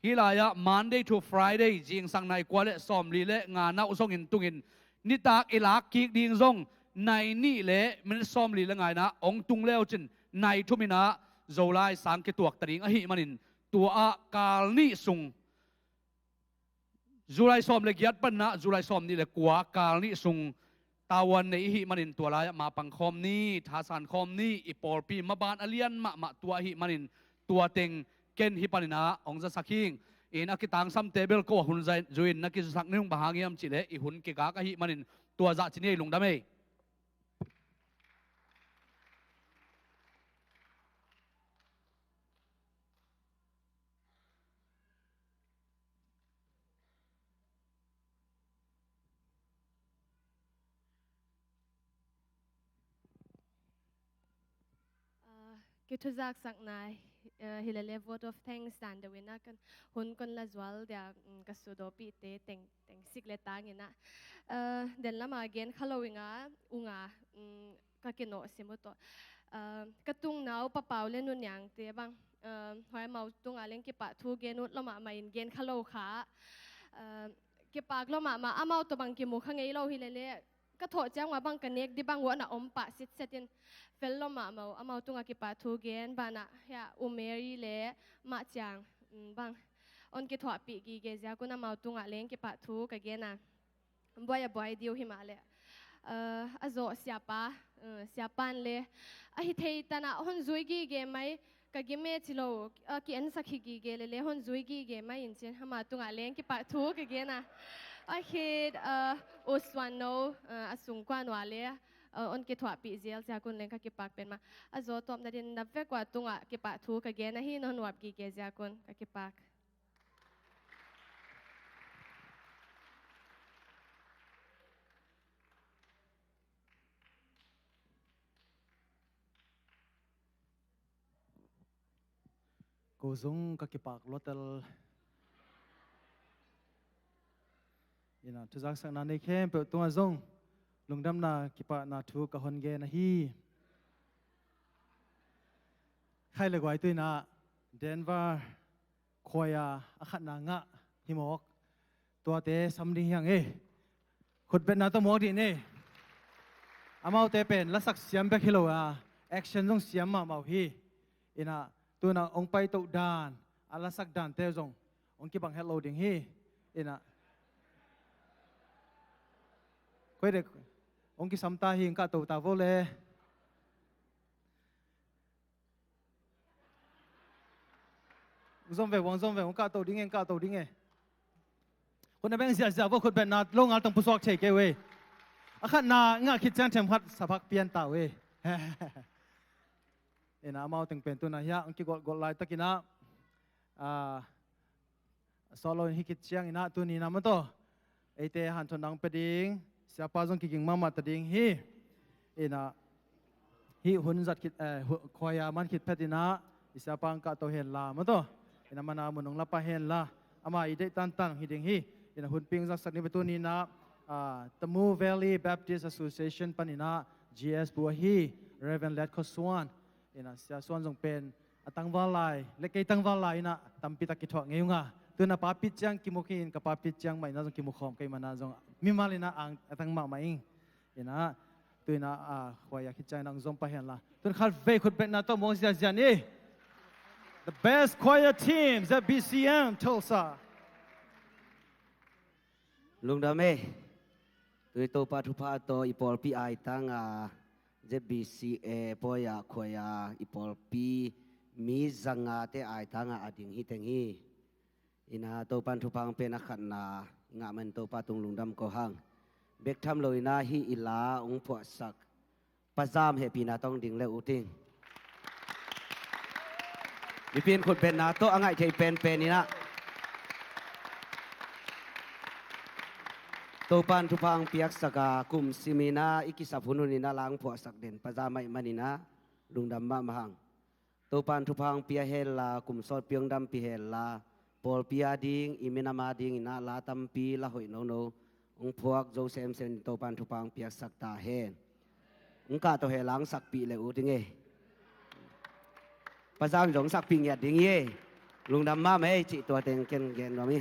hih lai-ah Monday to Friday zingsang nai kua le sawmli le nga nauh zongin tungin, nitak i lak kik ding zong nai nih le minute sawmli le nga in ah hong tung le uh cin, nai thum in ah Zolai sang kituak ta ding ahih man in, tua ah kal nih sung, July sawm le giat pan in ah July sawmnih le kua kal nih sung tavuan nei ahih man in, tua lai-ah ma pang khawm ni, thasan khawm ni, i pawlpi maban a lian mahmah tua ahih man in, tua teng ken hih pan in ah hong zasak hi ing. In a kitangsam table ko ah hun zui-, zui-in na kizasak ni ung, bang hang hiam cih leh i hun kigak ahih man in, tua zah ci ni ei, lungdam ei. Ah, kithuzaksakna, ah, hi lele vote of thanks dan deuh in ah kan hun kon la zual dia, mm, ka sudawpihte teng, teng sik le tang in ah, ah, den lama gen kha lo ing a, ung a, mm, ka kinawh sim uh tawh. Ah, ka tungnau Pa Pau le Nu Niangte bang, ah, huai amau tungah leng kipahthu gen ut lua mahmah in, gen kha lo kha. Ah, kipak lua mahmah, amau tawh bang kimu kha ngei lo hi lele, ka thawh ciang ua bang ka nek di bang uh a na om pah sitset in, fel lua mahmah uh, amau tungah kipahthu gen banah, hiah U Mary le Mah Ciang, mm, bang hon kithuahpih gige ziak un amau tungah leng kipahthu ka gen a. Buai a buai diu hi mah leh, eh, a zawh siapa, eh, siapan le a hi thei tan ah hon zui gige mai, ka gim e ci lo, a ki-ensak hi gige lele hon zui gige mai in cin, amah tungah leng kipahthu ka gen a. A khit, eh, U Suan No, eh, a sungkuan ua le, eh, hon kithuahpih zel ziak un leng ka kipak pen mah. A zaw tawp nading na vek ua tungah kipahthu ka gen ahi, non uap gige ziak un ka kipak. Ko zong ka kipak luatel. Ina, thuzaksakna nei khempeuh tungah zong lungdamna kipahna thu ka hon gen ahi. Khai le guai tu ina Denver khuai a a khatna ngah hi mawk. Tuate sam ding hi hang e. Khutbetna tawh mawk dih ni. Amaute pen lasak siam bek hi lo a, action zong siam mahmah uh hi. Ina, tuna hong paito dan, a lasak dante zong hong kibang het lo ding hi. Ina, koi dek hong kisam ta hi, hong kahto ta vo le. Hong zom ve, hong zom ve, hong kahto ding e, hong kahto ding e. Khut na beng ziahziah vo, khut betna lo ngal tong pusuak thei kei ve. A khatna ngah khit ciang themkhat saphak pian ta ve. Ina amau teng pen tuna hiah hong kigolhgolh laitakin ah, a, solo in hi khit ciangin ah tuni in ah maw taw, eite hanthotna hong pia ding, siapa zong kiging mahmah ta ding hi. Ina hih hun zat khit, eh, hu-, khuaia man khit phetin ah i siapa hong kahto hen la maw taw. Ina mana mun hong la pah hen la, ama i deih tantan hi ding hi. Ina hunpi hong zatsak ni ve. Tuni in ah, ah, Tamu Valley Baptist Association panin ah G S pu ahi Reverend Let Khua Suan. Ina Sia Suan zong pen a tangval lai, le kei tangval lai ina tampi tak kithuah ngei ung a. Tuna pa Pit ciang kimu khin, ka pa Pit ciang mah ina zong kimu khawm kei mana zong mimal ina ang a tang mahmah ing. Ina tu ina, a, khuaia khit ciang ina hong zom pah hen la. Tun khat vei khut betna tawh muang ziahziah ni. The best choir team, Z B C M Tulsa. Lungdam e. Tui Topa thupha tawh i pawlpi aitanga Z B C A pawi-a khuai-a i pawlpi mi zangate aitanga a ding hi teng hi. Ina Topan thupha hong piakna khatna i ngah man Topa tung lungdam ko hang. Bek tham lo ina hih i la hong phuahsak Pa Zam hehpihna tawh ding le uh ting. Mipin khut betna tawh a ngaih thei penpen ina Topan thupha hong piaksak a kum sim ina i kisap hunhun ina la hong phuahsak den Pa Zam ahih man ina lungdam mahmah hang. Topan thupha hong pia hen la, kum sawtpi hong dampih hen la, pawlpi a ding, i minam a ding ina la tampi la hoih nono hong phuak zo semsem in Topan thupha hong piaksak ta hen. Hong kahto hen la hong sakpih le uh ding e. Pa Zam zong hong sakpih ngiat ding hi e. Lungdam mahmah e cih tua teng ken gen nuam hi.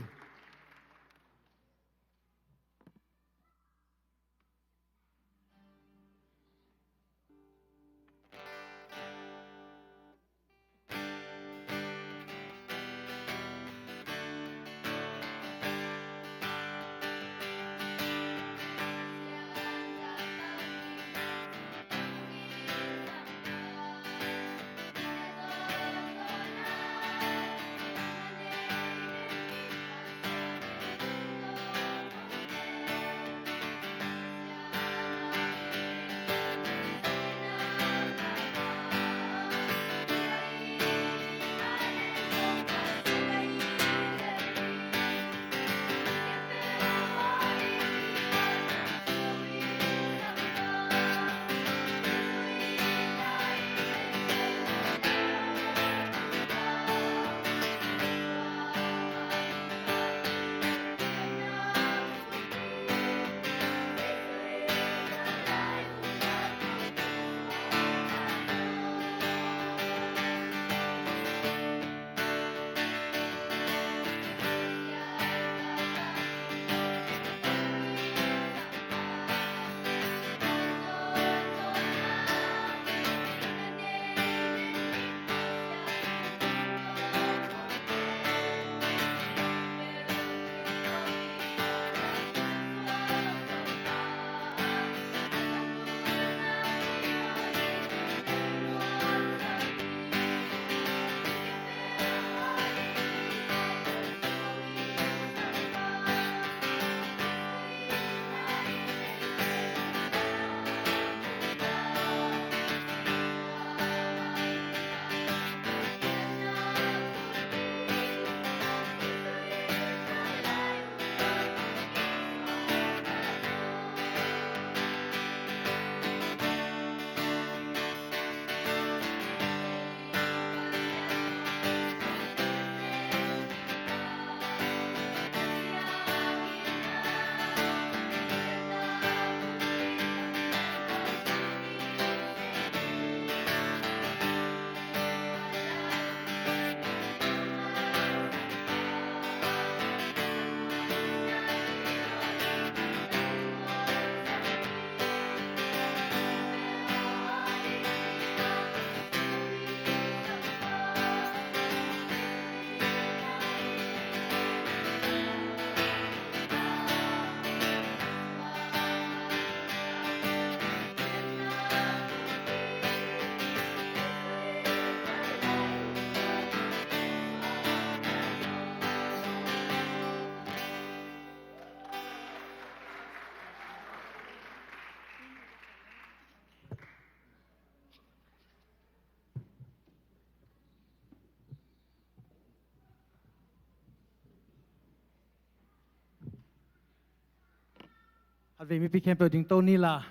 Khatvei mipi khempeuh dingto ni la.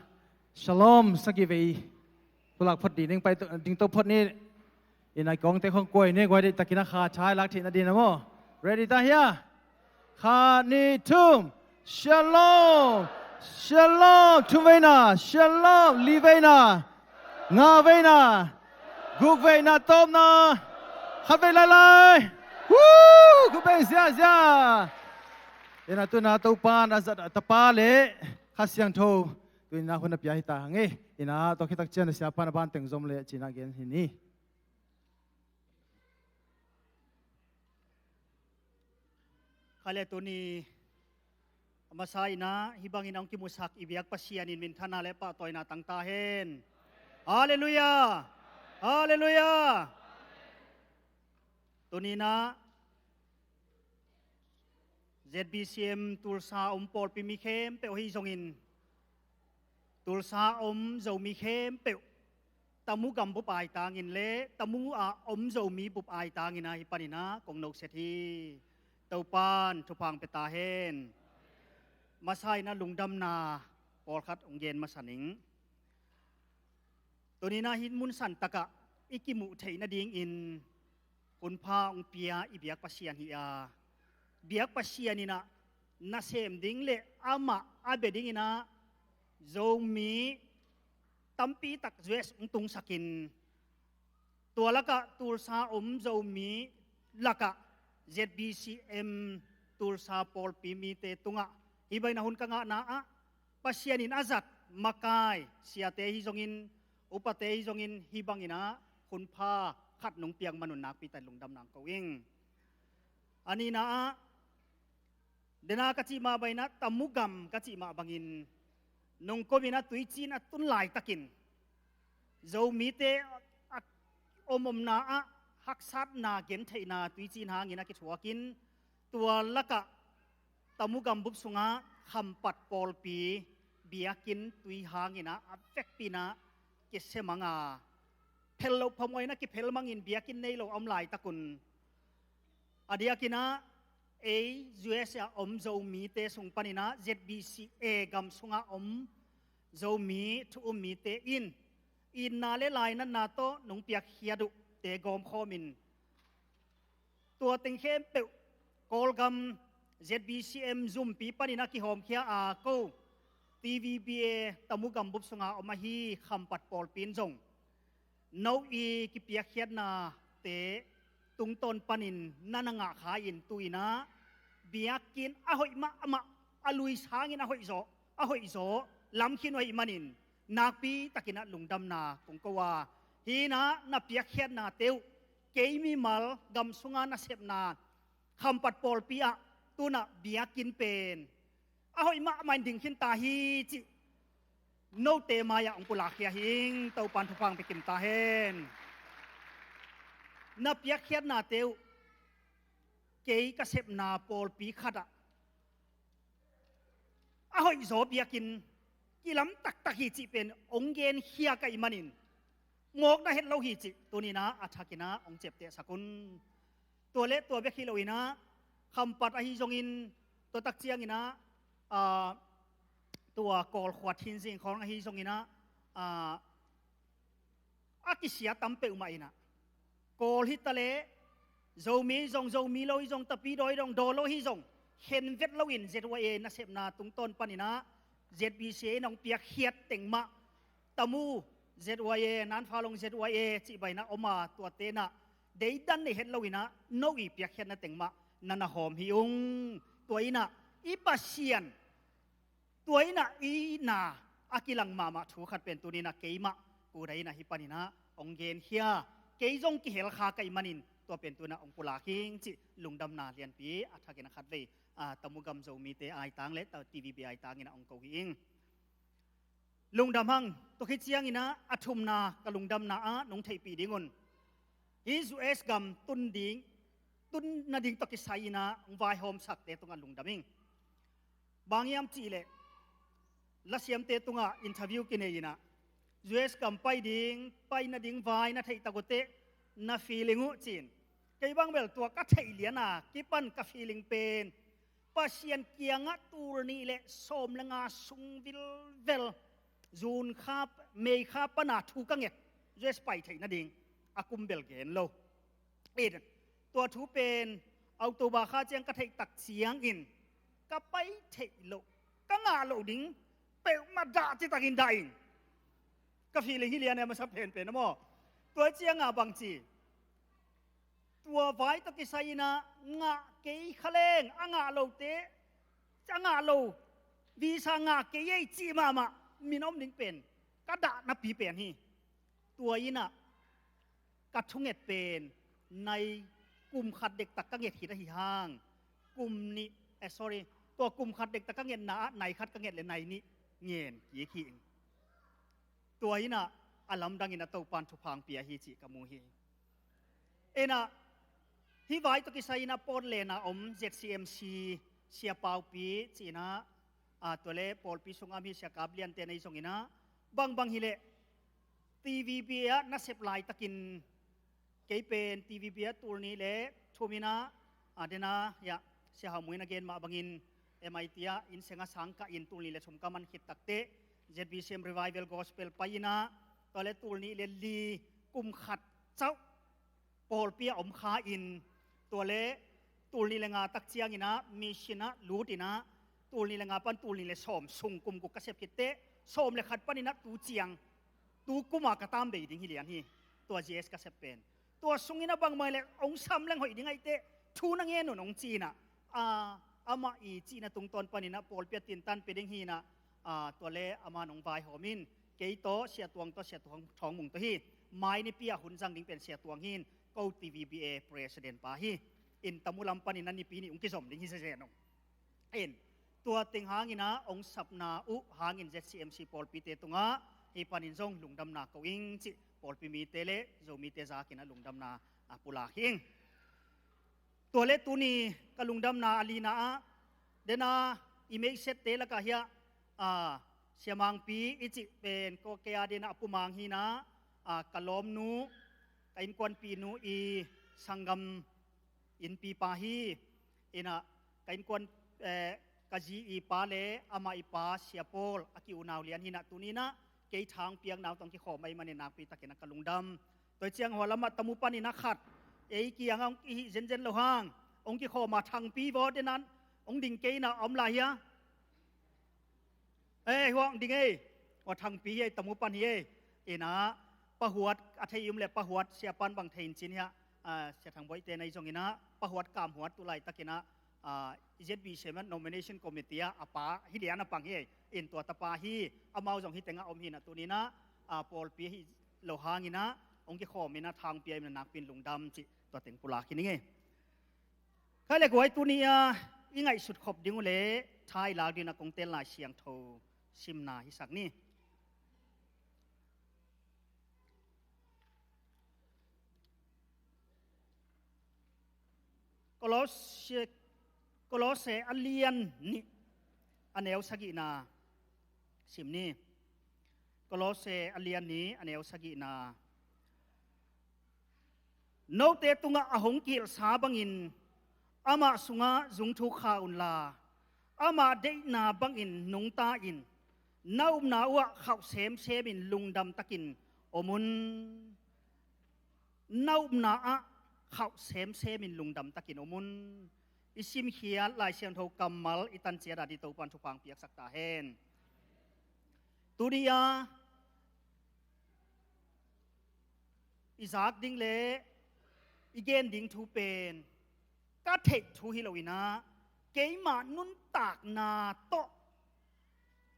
Shalom, sagih vei. Pulak phot dih ning, pai to, dingto phot ni. Ina kongte khong kuai ni, guai dih takin a kha chai lak theihna ding a maw. Ready ta hia? Khat, nih, thum. Shalom. Shalom. Thum veina. Shalom. Li veina. Nga veina. Guk veina tawpna. Khat vei lailai. Woo! Khup beng ziazia. Ina tuna Topa na zat a Tapa le Kha Siangtho. Tuina hun a pia hi ta hang e. Ina tua khitak cian a siapa na ban teng zom le cina gen hi ni. Kha le tuni a masa ina hih bangin a hong kimusak i biak Pasian in minthanna le pahtawina tang ta hen. Halleluiah. Halleluiah. Tunina Z B C M Tulsa om pawlpi mi khempeuh ahi zongin Tulsa om Zomi khempeuh Tamu gam bup aitangin le Tamu a om Zomi bup aitangin a hih panin a kong noset hi. Topan thupha hong pia ta hen. Masa ina lungdamna pawlkhat hong gen masa ning. Tunina hih mun santakah i kimuh theih nadingin hunpha hong pia i biak Pasian hi a, biak Pasian ina nasem ding le amah a bia dingin a Zomi tampi tak U S hong tungsakin, tua lakah Tulsa om Zomi lakah Z B C M Tulsa pawlpi mite tungah hih bangin a hun ka ngahna ah Pasian in a zat makai siate ahi zongin, upate ahi zongin hih bangin a hunpha khat nong piak man un nakpi tak lungdamna hong ko ing. A nihna ah dena ka cih mah bangin a Tamu gam ka cih mah bangin nong komin a tuicin a tun laitakin Zomite a om omna ah haksatna gentheihna tuicin hangin a kithuakin, tua lakah Tamu gam bup sungah Khampat pawlpi biakinn tui hangin a a vekpi in a kisemang a, phel loh phamawh in a kiphelmangin biakinn nei lo a om laitak un, a diakin a ei U S A om Zomite sung panin a Z B C A gam sungah om Zomi thu um mite in itna le lainatna tawh nong piakkhiat uhte gawmkhawmin, tua teng khempeuh Kawlgam Z B C M zumpi panin a kihawmkhia a ko T V B A Tamu gam bup sunga om ahi Khampat pawlpi in zong no i kipiakkhiatnate tungtawn panin na na ngah kha in, tu-in a biakinn a hoih mahmah, a lui sangin a hoih zaw, a hoih zaw lam khin uh ahih manin nakpi takin a lungdamna kong ko a, hih in a na piakkhiatnate uh kei mimal gam sunga nasepna Khampat pawlpi ah tu-in a biakinn pen a hoih mahmah in ding khin ta hi cih note mai-ah hong pulakkhia hi ing. Topan thupha hong pia kim ta hen. Na piakkhiatnate uh kei ka sepna pawlpi khatah a hoih zaw biakinn kilam taktak hi cih pen hong genkhiak ahih manin mawk na het lo hi cih tuni-in a thakin a hong ciaptehsak un. Tua le tua bek hi lo-in a Khampat ahi zongin, tua tak ciangin a, aa, tua Kawlkhuat Thinzing khawng ahi zongin a, aa, a kisia tam peuhmah in a, Kawl hi ta leh Zomi zong, Zomi lo hi zong, Tapidaw hi zong, Dawlo hi zong khenvet loin Z Y A nasepna tungtawn panin a Z B C A in hong piakkhiat teng mah, Tamu Z Y A, Nanfalong Z Y A cih bangin a om a, tuate in a deidan nei het loin a no i piakkhiatna teng mah na na hawm hi ung. Tua in a i Pasian, tua in a i na a kilang mahmah thu khat pen tuni-in a keimah kudai in a hih panin a hong genkhia, kei zong kihel kha ka hih manin tua pen tu-in a hong pulak hi ing cih lungdamna lianpi a thakin a khatvei, aa, Tamu gam Zomite aitang le T V B A aitangin a hong ko hi ing. Lungdam hang. Tua khit ciangin a, a thumna ka lungdamna ah nong theihpih ding un, hih U S gam tun ding, tun nading tawh kisai-in a hong vaihawmsakte tungah lungdam ing. Bang hiam cih leh lasiamte tungah interview kinei-in a, U S gam pai ding, pai nading vai na theih tak uh teh na feeling uh ci-in, kei bang bel tua ka theih lian a kipan ka feeling pen Pasian kiangah tul nih le sawm le nga sung vilvel, June kha, May kha pana thu ka nget, U S pai theih nading a kum bel gen lo. In, tua thu pen October kha ciang ka theih tak ciangin ka pai theih loh, ka ngah loh ding peuhmah dah citakin dah in. Ka feeling hi lian e, a masa penpen a maw. Tua cianga bangci, tua vai tawh kisai inah ngah kei kha leng, a ngah lote, a ngah lo visa ngah kei ei cih mahmah min om ding pen ka dah napi pen hi. Tua inah ka thunget pen nai, kum khat dektak ka nget khit ahi hang, kum nih, eh, sorry, tua kum khat dektak ka ngetna ah nai khat ka nget le nai nih ngen kik hi. Tua inah a lamdang inah Topan thupha hong pia hi cih ka mu hi. Inah hih vai tawh kisai inah Portland a om Z C M C Sia Paupi cih inah, a, tua le pawlpi sungah mi Sia Kap Lian te na hi zong inah, bangbang hileh T V B A ah nasep laitakin kei pen T V B A ah tul nih le thum inah, a, dena, ya, Sia Hau Mui na gen mah bangin M I T ah inn sengah sang kah in tul nih le thum ka man khit takteh Z B C M Revival Gospel pai inah, tua le tul nih le li, kum khat cauh pawlpi ah om kha in, tua le tul nih le nga tak ciang inah mission ah lut inah, tul nih le nga pan tul nih le sawm sung kum guk ka sep khitteh, sawm le khat pan inah tu ciang, tu kuma ka tam bei ding hi lian hi. Tua G S ka sep pen tua sung inah bangmah le hong sam leng hoih ding ahih teh thu na ngen un hong ci inah, a, amah i cihna tungtawn pan inah pawlpi ah tintan pia ding hi inah, a, tua le amah hong vaihawm in, kei tawh Sia Tuang tawh Sia Tuang Thawng Mung tawh hi. Mai nipi ah hun zang ding pen Sia Tuang hi in, ko T V B A president pa hi. In tamu lam pan inah nipi nih hong kizom ding hi zenzen ung. In, tua teng hang inah hong sapna uh hangin Z C M C pawlpite tungah hih panin zong lungdamna ko ing cih pawlpi mite le Zomite zak inah lungdamna a pulak hi ing. Tua le tuni ka lungdamna a lina ah, dena i meisette lakah hiah, a, Sia Mangpi i cih pen ko kei a dena a pumang hi inah, a, ka lawmnu, ka innkuanpihnu i sanggam innpipa hi. Inah ka innkuan, eh, ka zi i pa le amah i pa Sia Paul a ki-unau lian hi inah tuni inah kei thang piakna uh tawh hong kikhawm ahih manin nakpi takin a ka lungdam. Tua ciang hua lamah tamu pan inah khat ei kiangah hong kihih zenzen lo hang, hong kikhawm a Thangpi vaw dena hong ding kei inah a om lai hia? Eh, huang ding ei. Aw Thangpi hi ei, tamu pan hi ei. Inah Pa Huat a thei i um le Pa Huat, Sia pan bang thei in cin hiah, a, Sia Thang Boih te na hi zong inah Pa Huat Kam Huat tu laitak inah, a, Z B C M nomination committee ah a pa hi lian a pang hi ei. In tua tapa hi, amau zong hi tengah om hi inah tuni inah, a, pawlpi hi lo hang inah hong kikhawm inah thangpi a i nakpi in lungdam cih tua teng pulak hi ning ei. Khai le guai, tuni a i ngaihsut khop ding uh le tha i lak dingin a kong tel Lai Siangtho simna hisak ni. Kolose, Kolose a lian nih a neu sagihna sim ni. Kolose a lian nih a neu sagihna. Note tungah a hong kihilhsa bangin amah sungah zungthuk kha unla, amah deihna bangin nungta in, na upna uhah khauh semsemin lungdamtakin om un. Na upna ah khauh semsemin lungdamtakin om un. I simkhiat Lai Siangtho kammal i tanciat a ding Topan thupha hong piaksak ta hen. Tuni a i zak ding le i gen ding thu pen ka theih thu hi lo inah, keimah nuntakna tawh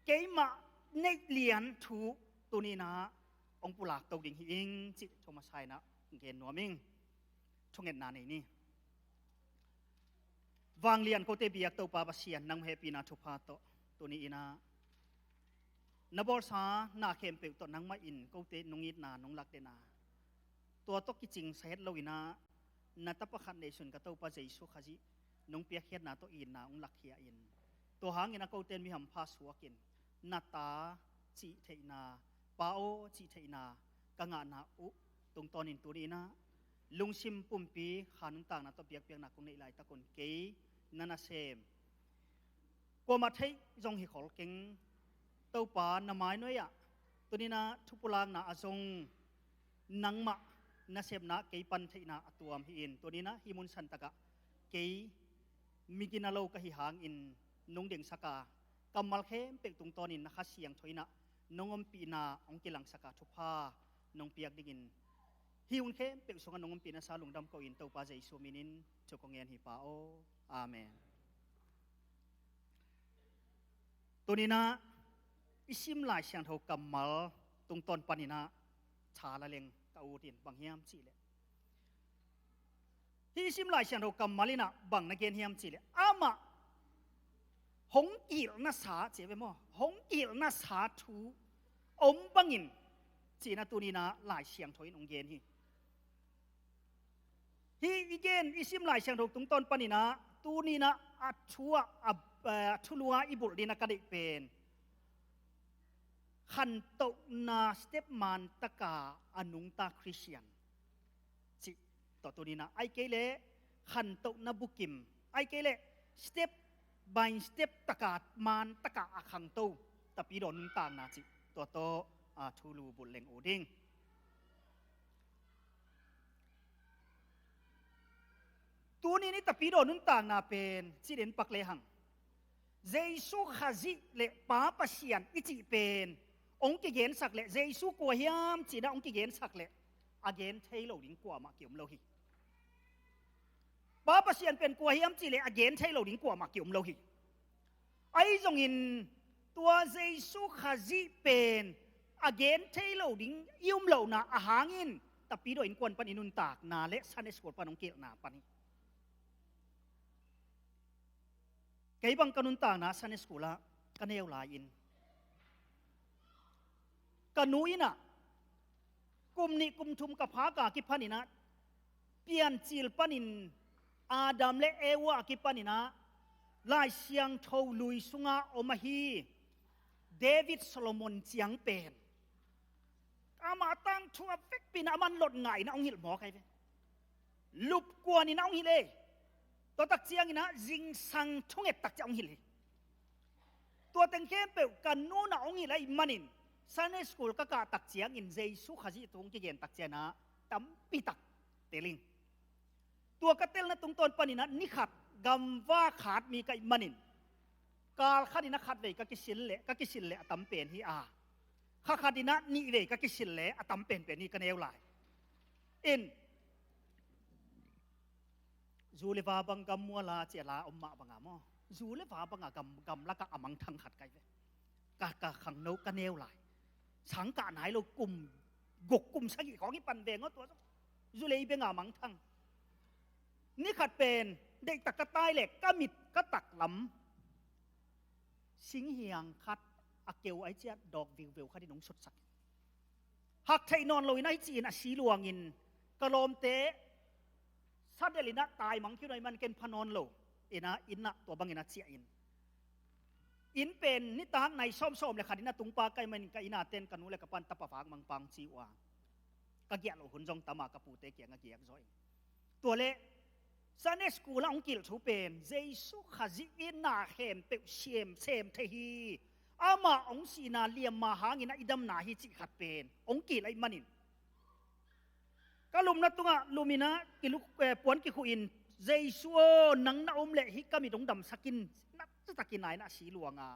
keimah neih lian thu tuni inah hong pulak to ding hi ing cih thu masa inah gen nuam ing. Thungetna nei ni. Vanglian kote biak Topa Pasian, nang hehpihna thupha tawh tuni inah na bawlsa na khempeuh tawh nangmah in kote nong itna nong lak den a, tua tawh kicingsa het lo inah na tapa khat neihsun ka Topa Jesu Khazih nong piakkhiatna tawh itna hong lakkhia in, tua hangin a kote in mi hampha suak in na ta cih theihna, Pa aw cih theihna ka ngahna uh tungtawnin tuni inah lungsim pumpi kha nuntakna tawh biakpiakna kong neih laitak un kei na nasem Kuamah theih zong hi khol keng. Topa, na mainuai ah tuninah thupulakna a zong nangmah nasepna kei pan theihna a tuam hi-in, tuninah hih mun santakah kei migina lo ka hi hangin nong dengsak a, kammal khempeuh tungtawnin na Kha Siangtho innah nong ompihna hong kilangsak a, thupha nong piak dingin hih hun khempeuh sungah nong ompihna sa lungdam ko-in Topa Jesu minin thu kong ngen hi, Pa aw. Amen. Tuninah i sim Lai Siangtho kammal tungtawn paninah tha la leng ka ut in, bang hiam cihleh, hih i sim Lai Siangtho kammal innah bang na gen hiam cihleh, amah hong kilhna sa, ci ve maw, hong kilhna sa thu om bangin, cinah tuninah Lai Siangtho in hong gen hi. Hih i gen i sim Lai Siangtho tungtawn paninah tuninah a thu ah, a, a thulu a i bulh dinah ka deih pen khantohna step mantaka a nungta Khristian cih tawh, tuninah ahih kei leh khantohna bukim, ahih kei leh step by step taka mantaka a khangto Tapidaw nuntakna cih tua tawh, a, thulu bulh leng uh ding. Tuni ni Tapidaw nuntakna pen ci den pak lehang, Jesu Khazih le Pa Pasian i cih pen hong kigensak leh, Jesu kua hiam cinah hong kigensak leh a gen thei lo ding kuamah kiom lo hi. Pa Pasian pen kua hiam cihleh a gen thei lo ding kuamah kiom lo hi. Ahi zongin tua Jesu Khazih pen a gen thei lo ding i um lohna a hangin Tapidaw innkuan pan i nuntakna le Sunday school pan hong kilhna pan hi. Kei bang ka nuntakna Sunday school ah ka neu lai-in, ka nu innah kum nih kum thum ka phak a kiphaninah Piancil panin Adam le Eva a kipaninah Lai Siangtho lui sunga om ahi David Solomon ciang pen amah tangthu a vekpi inah aman lot ngahinah hong hilh mawk ahi ve. Lupkuan inah hong hilh e. Tua tak cianginah zingsang thunget tak ciah hong hilh hi. Tua teng khempeuh ka nu nah hong hilh ahih manin Sunday school ka kah tak ciangin Jesu Khazih thu hong kigen tak cianginah tampi tak tel ing. Tua ka telna tungtawn paninah ni khat gamva khat mi ka hih manin kal khatinah khat vei ka kisil leh, ka kisil leh a tam pen hi a, kha khatinah nih vei ka kisil leh a tam penpen hi ka neu lai. In, zu le va bang gam muala cia la om mah banga maw, zu le va banga gam, gamlakah a mangthang khat ka hi ve. Ka, ka khangno ka neu lai, sang kah nai lo kum guk kum sagih khawng i pan veng aw, tua zong zu le i benga mangthang. Ni khat pen deihtak ka tai leh ka mit ka taklam singhiang khat a keu ai ciat dawk viuveu khatin hong sutsak. Hak theih nawn loin ahi ci-in a si luangin ka lawmte sadelinah taimang khin uh ahih man ken pha nawn lo inah, innah tua banginah ciah in. Inn pen nitak nai sawmsawm le khatinah tungpa ka hih manin ka inn a ten ka nu le ka pan tapa vak mangpang ci uh a, ka giah loh hun zong tama ka pute kiangah giak zaw in. Tua leh Sunday school ah hong kilh thu pen Jesu Khazih in na khempeuh siam sem thei hi. Amah hong sihna liamma hangin a i damna hi cih khat pen hong kilh ahih manin ka lumna tungah luminah kiluk, eh, puan kikhuhin, Jesu aw, nang na om leh hih ka mit hong damsak in, na citakin a inn ah si luanga.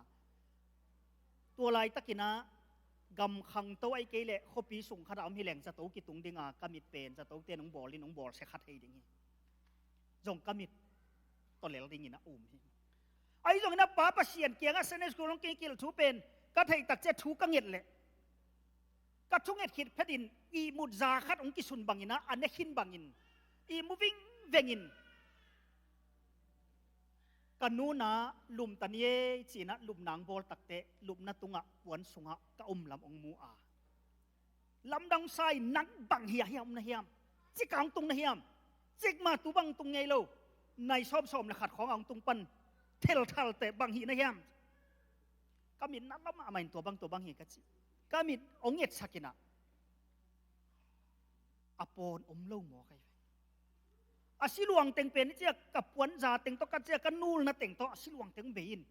Tua laitakinah gam khangto ahih kei leh khuapi sung khatah om hileng zato kitung dinga ka mit pen zatote in hong bawl in hong bawlsia kha thei ding hi. Zong ka mit tawlel dingin a um hi. Ahi zongin a Pa Pasian kiangah Sunday school hong kikilh thu pen ka theih takciah thu ka nget leh ka thunget khit phetin ihmut za khat hong kisun banginah a ne khin bangin ihmu vingvengin ka nunah lumta ni ei cinah lumna hong bawl takteh lumna tungah puan sungah ka om lam hong mu a, lamdang sa-in nang bang hiah hiah om na hiam? Cik a hong tung na hiam? Cik mah tu bang tung ngei lo. Nai sawmsawm le khat khawng a hong tung pan thelthalte bang hih na hiam? Ka mit na lam mahmah in tua bang tua bang hi ka ci. Ka mit hong etsakinah a pawn om lo maw ka hi ve. A siluang teng pen i ciah ka puanza teng tawh ka ciah ka nulna teng tawh a siluang teng bei in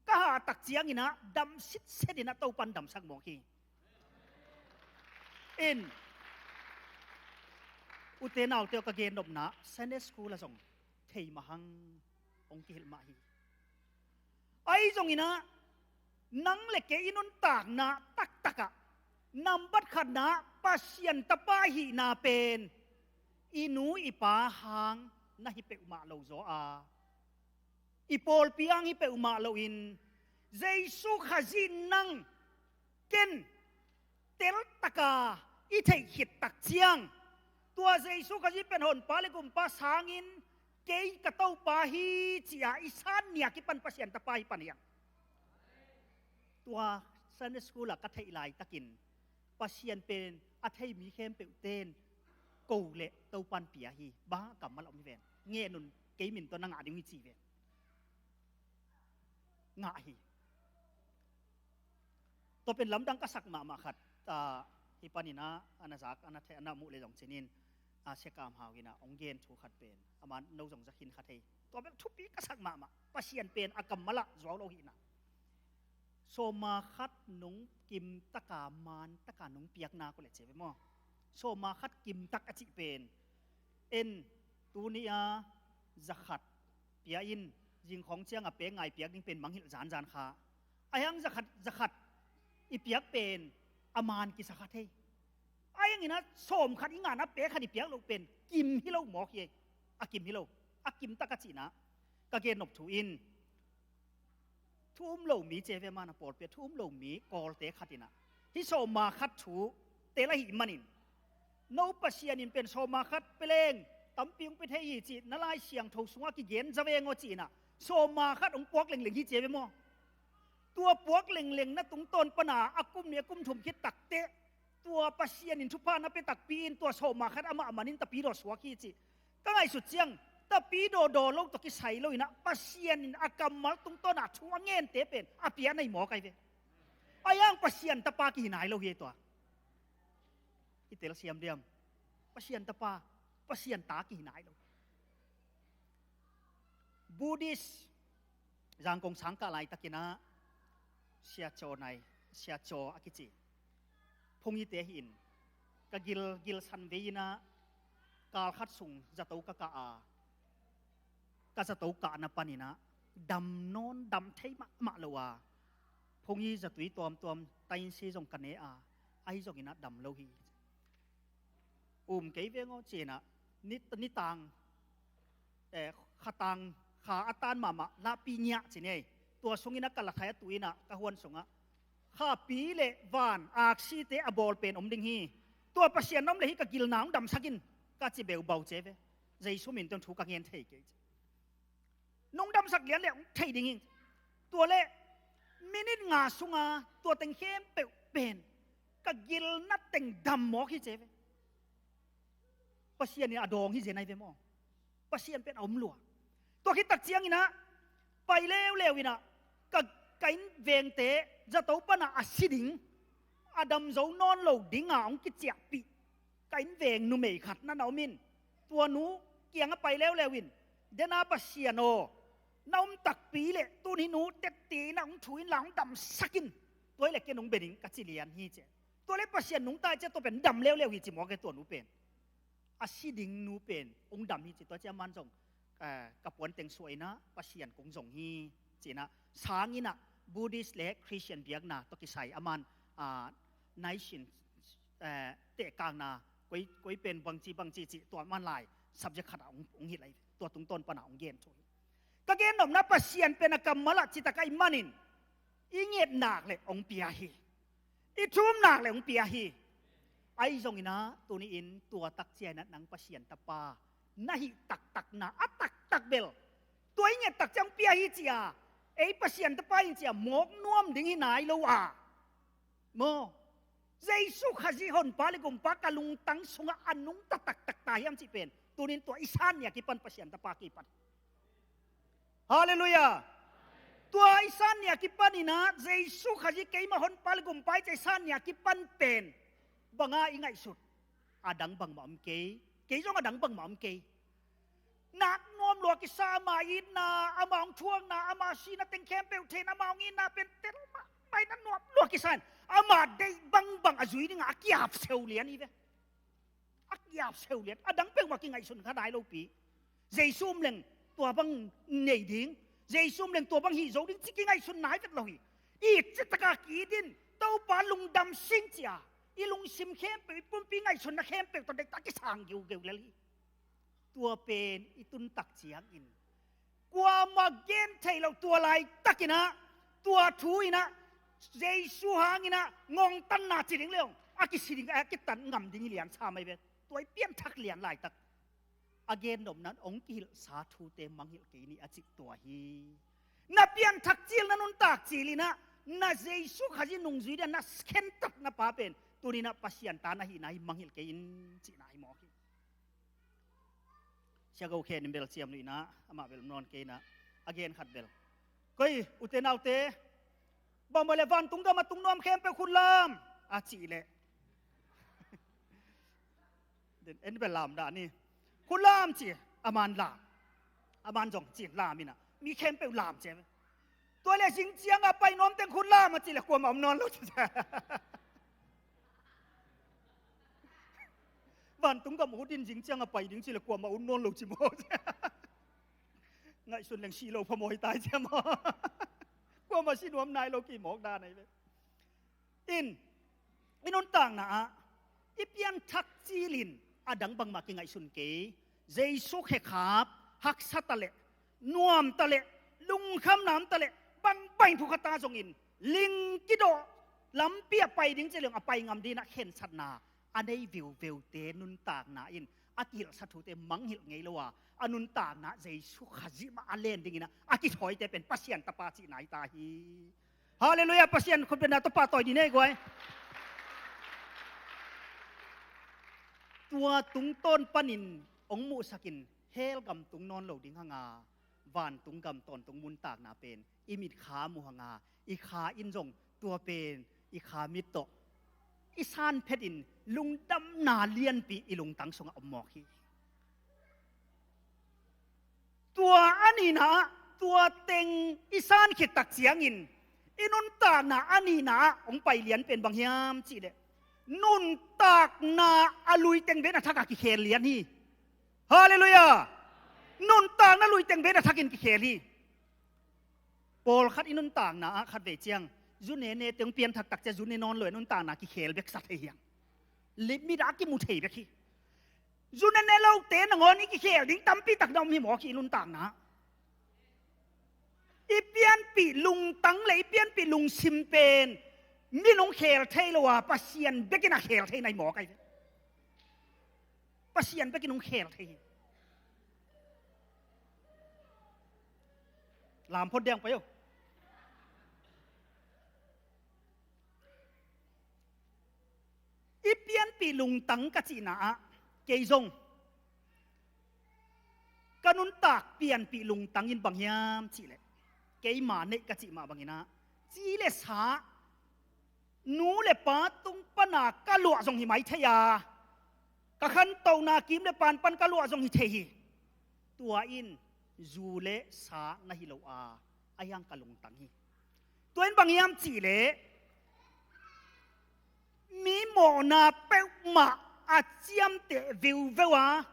ka hah tak ciangin ah dam sitset in ah Topan damsak mawk hi. In, ute naute aw, ka gennopna Sunday school ah zong thei mah hang hong kihilh mah hi. Ahi zongin ah nang le kei i nuntakna taktak ah nambat khatna ah Pasian tapa i hihna pen i nu i pa hang na hi peuhmah lo zaw a, i pawlpi hang hi peuhmah loin Jesu Khazih nang ken teltaka i theih khit tak ciang, tua Jesu Khazih pen Honpa le Gumpa sangin kei ka Topa hi ci-a i san ni a kipan Pasian tapa hi pan hi hang. Tua Sunday school ah ka theih laitakin Pasian pen a thei mi khempeuh ten ko le Topan pia hi. Bang a kammal om hi ven. Ngen un, kei min tawh na ngah ding hi ci ven. Ngah hi. Tua pen lamdang ka sak mahmah khat, ah, hi panin ah, a na zak, a na thei, a na muh le zong cinin, ah, Sia Kam Hau in ah hong gen thu khat pen, a man no zong za khin kha thei. Tua pen thupi ka sak mahmah. Pasian pen a kammal ah zuau lo hihna. Sawma khat nong kimtaka, mantaka nong piakna ko le ci ve maw? Sawma khat kimtak a cih pen, en, tuni a za khat pia in, zingkhawng ciang a pek ngai piak ding pen mangngilh zanzan kha. Ahi hang za khat, za khat i piak pen a man kisa kha thei. Ahi hangin ah sawm khat i ngahna pek khat i piak loh pen kim hi lo mawk hi. A kim hi lo. A kimtak a cihna ka gennop thu in, thu um lo mi, ci ve, a man a pawlpi ah thu um lo mi Kawlte khat in ah hih sawma khat thu tel ahih manin, no Pasian in pen sawma khat pia leng tampi hong pia thei hi cih na Lai Siangtho sungah kigen za veng aw ci-in ah sawma khat hong puak lengleng hi, ci ve maw? Tua puak lenglengna tungtawn pana a kum nih a kum thum khit takteh, tua Pasian in thupha na pia takpi in tua sawma khat amah manin tapidaw suak hi cih ka ngaihsut ciang, tapidaw daw lo tawh kisai lo in ah Pasian in a kammal tungtawn ah thu a ngente pen a pia nei mawk ahi ve. Ahi hang Pasian tapa kihi nai lo hi tua. I telsiam diam? Pasian tapa, Pasian ta kihi nai lo. Buddhist Zangkong sangkah laitakin ah Sia Caw nai, Sia Caw a kici phungite hi in, ka gil, gilsan vei in ah kal khat sung zato ka kah a, ka zato kahna panin ah dam nawn, dam thei mahmah lo a, phungi zatui tuamtuam tainsi zong ka ne a, ahi zongin ah dam lo hi. Um kei veng aw, ci-in ah ni, nitang, eh, khatang kha a tan mahmah lahpi ngiah ci ni ei. Tua sungin ah ka la thai a tu in ah ka huan sungah khapi le van aksite a bawl pen om ding hi. Tua Pasian na om le hih ka gilna hong damsak in, ka ci beubau, ci ve. Jesu min tawh thu ka ngen thei kei. Nong damsak lian le hong thei ding hi. Tua le minit nga sunga tua teng khempeuh pen ka gilna teng dam mawk hi, ci ve. Pasian in a dawng hi zen ahi ve maw? Pasian pen a om lua. Tua khit tak ciangin ah pai leuleu in ah ka, ka inn vengte zato panah a si ding, a dam zo nawn lo dinga hong kiciahpih ka inn veng numei khat na na om in, tua nu kiangah pai leuleu in, dena Pasian aw, na om takpi le tuni nu tetti na hong thu inla hong damsak in, tua hi le ken hong bia ding ka ci lian hi, ci. Tua le Pasian nungta hi, ci a, tua pen dam leuleu hi ci mawk e, tua nu pen. A si ding nu pen hong dam hi, ci. Tua ciang a man zong, eh, ka puanteng suah in ah Pasian kong zong hi, ci-in ah sang in ah Buddhist le Christian biakna tawh kisai a man, ah, naisin, eh, tehkakna koi, koi pen bangci bangci cih tua man lai subject khat ah hong, hong hilh lai, tua tungtawn panah hong gen thu hi. Ka gennopna, Pasian pen a kammal ah citak ahih manin i nget nak le hong pia hi. I thum nak le hong pia hi. Ahi zongin ah tuni-in tua tak ciangin ah nang Pasian tapa na hih taktakna a taktak bel tua i nget tak ciang hong pia hi, ci a, ei Pasian tapa in ci a mawk nuam ding hi nai lo a, maw? Jesu Khazih Honpa le Gumpa ka lungtang sungah a nungta taktak ta hiam cih pen tuni-in tua i san ni a kipan Pasian tapa kipan. Halleluiah. Tua i san ni a kipan in ah Jesu Khazih keima Honpa le Gumpa hi, ci a i san ni a kipan pen banga i ngaihsut, a dang bangmah om kei. Kei zong a dang bangmah om kei. Nak nuam lua kisa, ama itna, ama hong thuakna, ama sihna teng khempeuh thei in, ama hong itna pen tel mahmah in, a nuam lua kisa in, ama deih bangbang a zui dingah a kiap seu lian hi ve. A kiap seu lian, a dang peuhmah kingaihsun kha nai lopi. Jesu om leng tua bang nei ding, Jesu om leng tua bang hih zo ding ci kingaihsun nai vet lo hi. I citaka ki-it in, Topa lungdam sing ci-a i lungsim khempeuh, i pumpi ngaihsunna khempeuh tawh deihtak kisang geugeu lel hi. Tua pen i tuntak ciangin kuamah gen theih loh, tua laitakinah, tua thu inah, Jesu hanginah ngongtanna ci ding le hong a kisi ding, a kitan ngam ding i lian sa mai ve. Tua i pianthak lian laitak a gen nopna in hong kihilhsa thute mangngilh kei ni a cih tua hi. Na pianthak cil, na nuntak cil inah, na Jesu Khazih nungzui dia na khentatna pa pen tuninah Pasian ta na hihna hi mangngilh kei in cihna hi mawk hi. Sia Go Khen in bel ciam luh inah, amah bel nawn kei inah, a gen khat bel, koi ute naute, bang bang le vantung gam a tung nuam khempeuh khut lam a cih leh, den en bel lam dah ni. Khut lam ci, a man lam. A man zong ci lam inah mi khempeuh lam ci. Tua le zing ciang a pai nuam teng khut lam a cih le kuamah om nawn lo ci. Vantung gam ut in zing ciang a pai ding cih le kuamah ut nawn lo ci maw. Ngaihsun leng si lo phamawh hi tai cia maw. Kuamah si nuam nai lo ki mawk dan ahi ve. In, i nuntakna ah i pianthak cilin a dang bangmah kingaihsun kei. Jesu khekhap, haksa ta leh, nuam ta leh, lungkham nam ta leh, bangbang thu khat ta zongin ling kidawh lampi a pai ding ci leng a pai ngam dingin a khensatna a nei veuveute nuntakna in a kihilhsa thute mangngilh ngei lo a, a nuntakna Jesu Khazih mah a len dingin a kithawite pen Pasian tapa cihna hi ta hi. Halleluiah, Pasian khutbetna tawh pahtawi dih ni ei guai. Tua tungtawn panin hong muhsakin hell gam tung nawn lo ding hanga, vantung gam tawntung nuntakna pen i mitkha muh hanga, i kha in zong tua pen i kha mit tawh i san phetin lungdamna lianpi i lungtang sungah om mawk hi. Tua a nihna ah, tua teng i san khit tak ciangin i nuntakna a nihna ah hong pai lian pen bang hiam cih leh, nuntakna a lui teng pen a thak a kikhel lian hi. Halleluiah. Nuntakna lui teng pen a thakin kikhel hi. Pawlkhat i nuntakna ah khatvei ciang zu nene teng pianthak tak cia zu ne nawn lo, i nuntakna kikhel bek sa thei hiang. Limit a kimu thei bek hi. Zu nene lote nangawn i kikhel ding tampi tak na om hi mawk hi i nuntakna. I pianpih lungtang le i pianpih lungsim pen min hong khel thei lo a, Pasian bekin a khel thei na hi mawk ahi. Pasian bekin hong khel thei hi. Lam phot diang pai o. I pianpih lungtang ka cihna ah, kei zong ka nuntak pianpih lungtang in bang hiam cih leh, keima neih ka cih mah bangin ah, ci le sa, nu le pa tung pana ka luah zong hi mai thei a, ka khantohna kim le pan pan ka luah zong hi thei hi. Tua in zu le sa na hi lo a, a hiang ka lungtang hi. Tua in bang hiam cih leh, mi mawhna peuhmah a ciamteh veuveu a,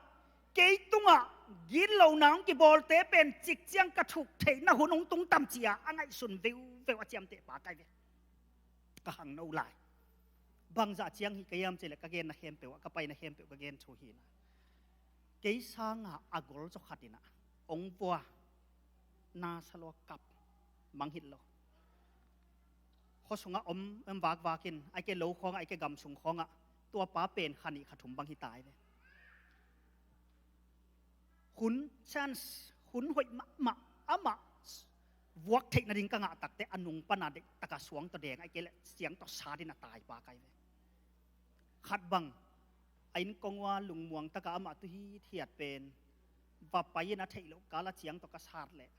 kei tungah gitlohna hong kibawlte pen cik ciang ka thuk theihna hun hong tung tam ci-a a ngaihsun veuveu a ciamteh pa ka hi ve. Ka hang no lai. Bangzah ciang hi ka hiam cih leh ka genna khempeuh ah, ka paina khempeuh ka gen thu hi na. Kei sanga a gol zaw khat in ah hong vua, na sa lua kap, mangngilh lo. Khua sungah om, om vakvak in, ahih kei leh lo khawngah, ahih kei leh gam sung khawngah, tua pa pen kha nih kha thum bang hi ta hi ve. Hun chance, hun hoih mahmah, amah vuak theih nading ka ngah tak teh a nung pana deih taka suang tawh deng, ahih kei leh siang tawh sat in a tai pa ka hi ve. Khat bang, a inn kong ua lungmuang taka amah tu hithiat pen va pai in a theih loh kal a ciang tawh ka sat leh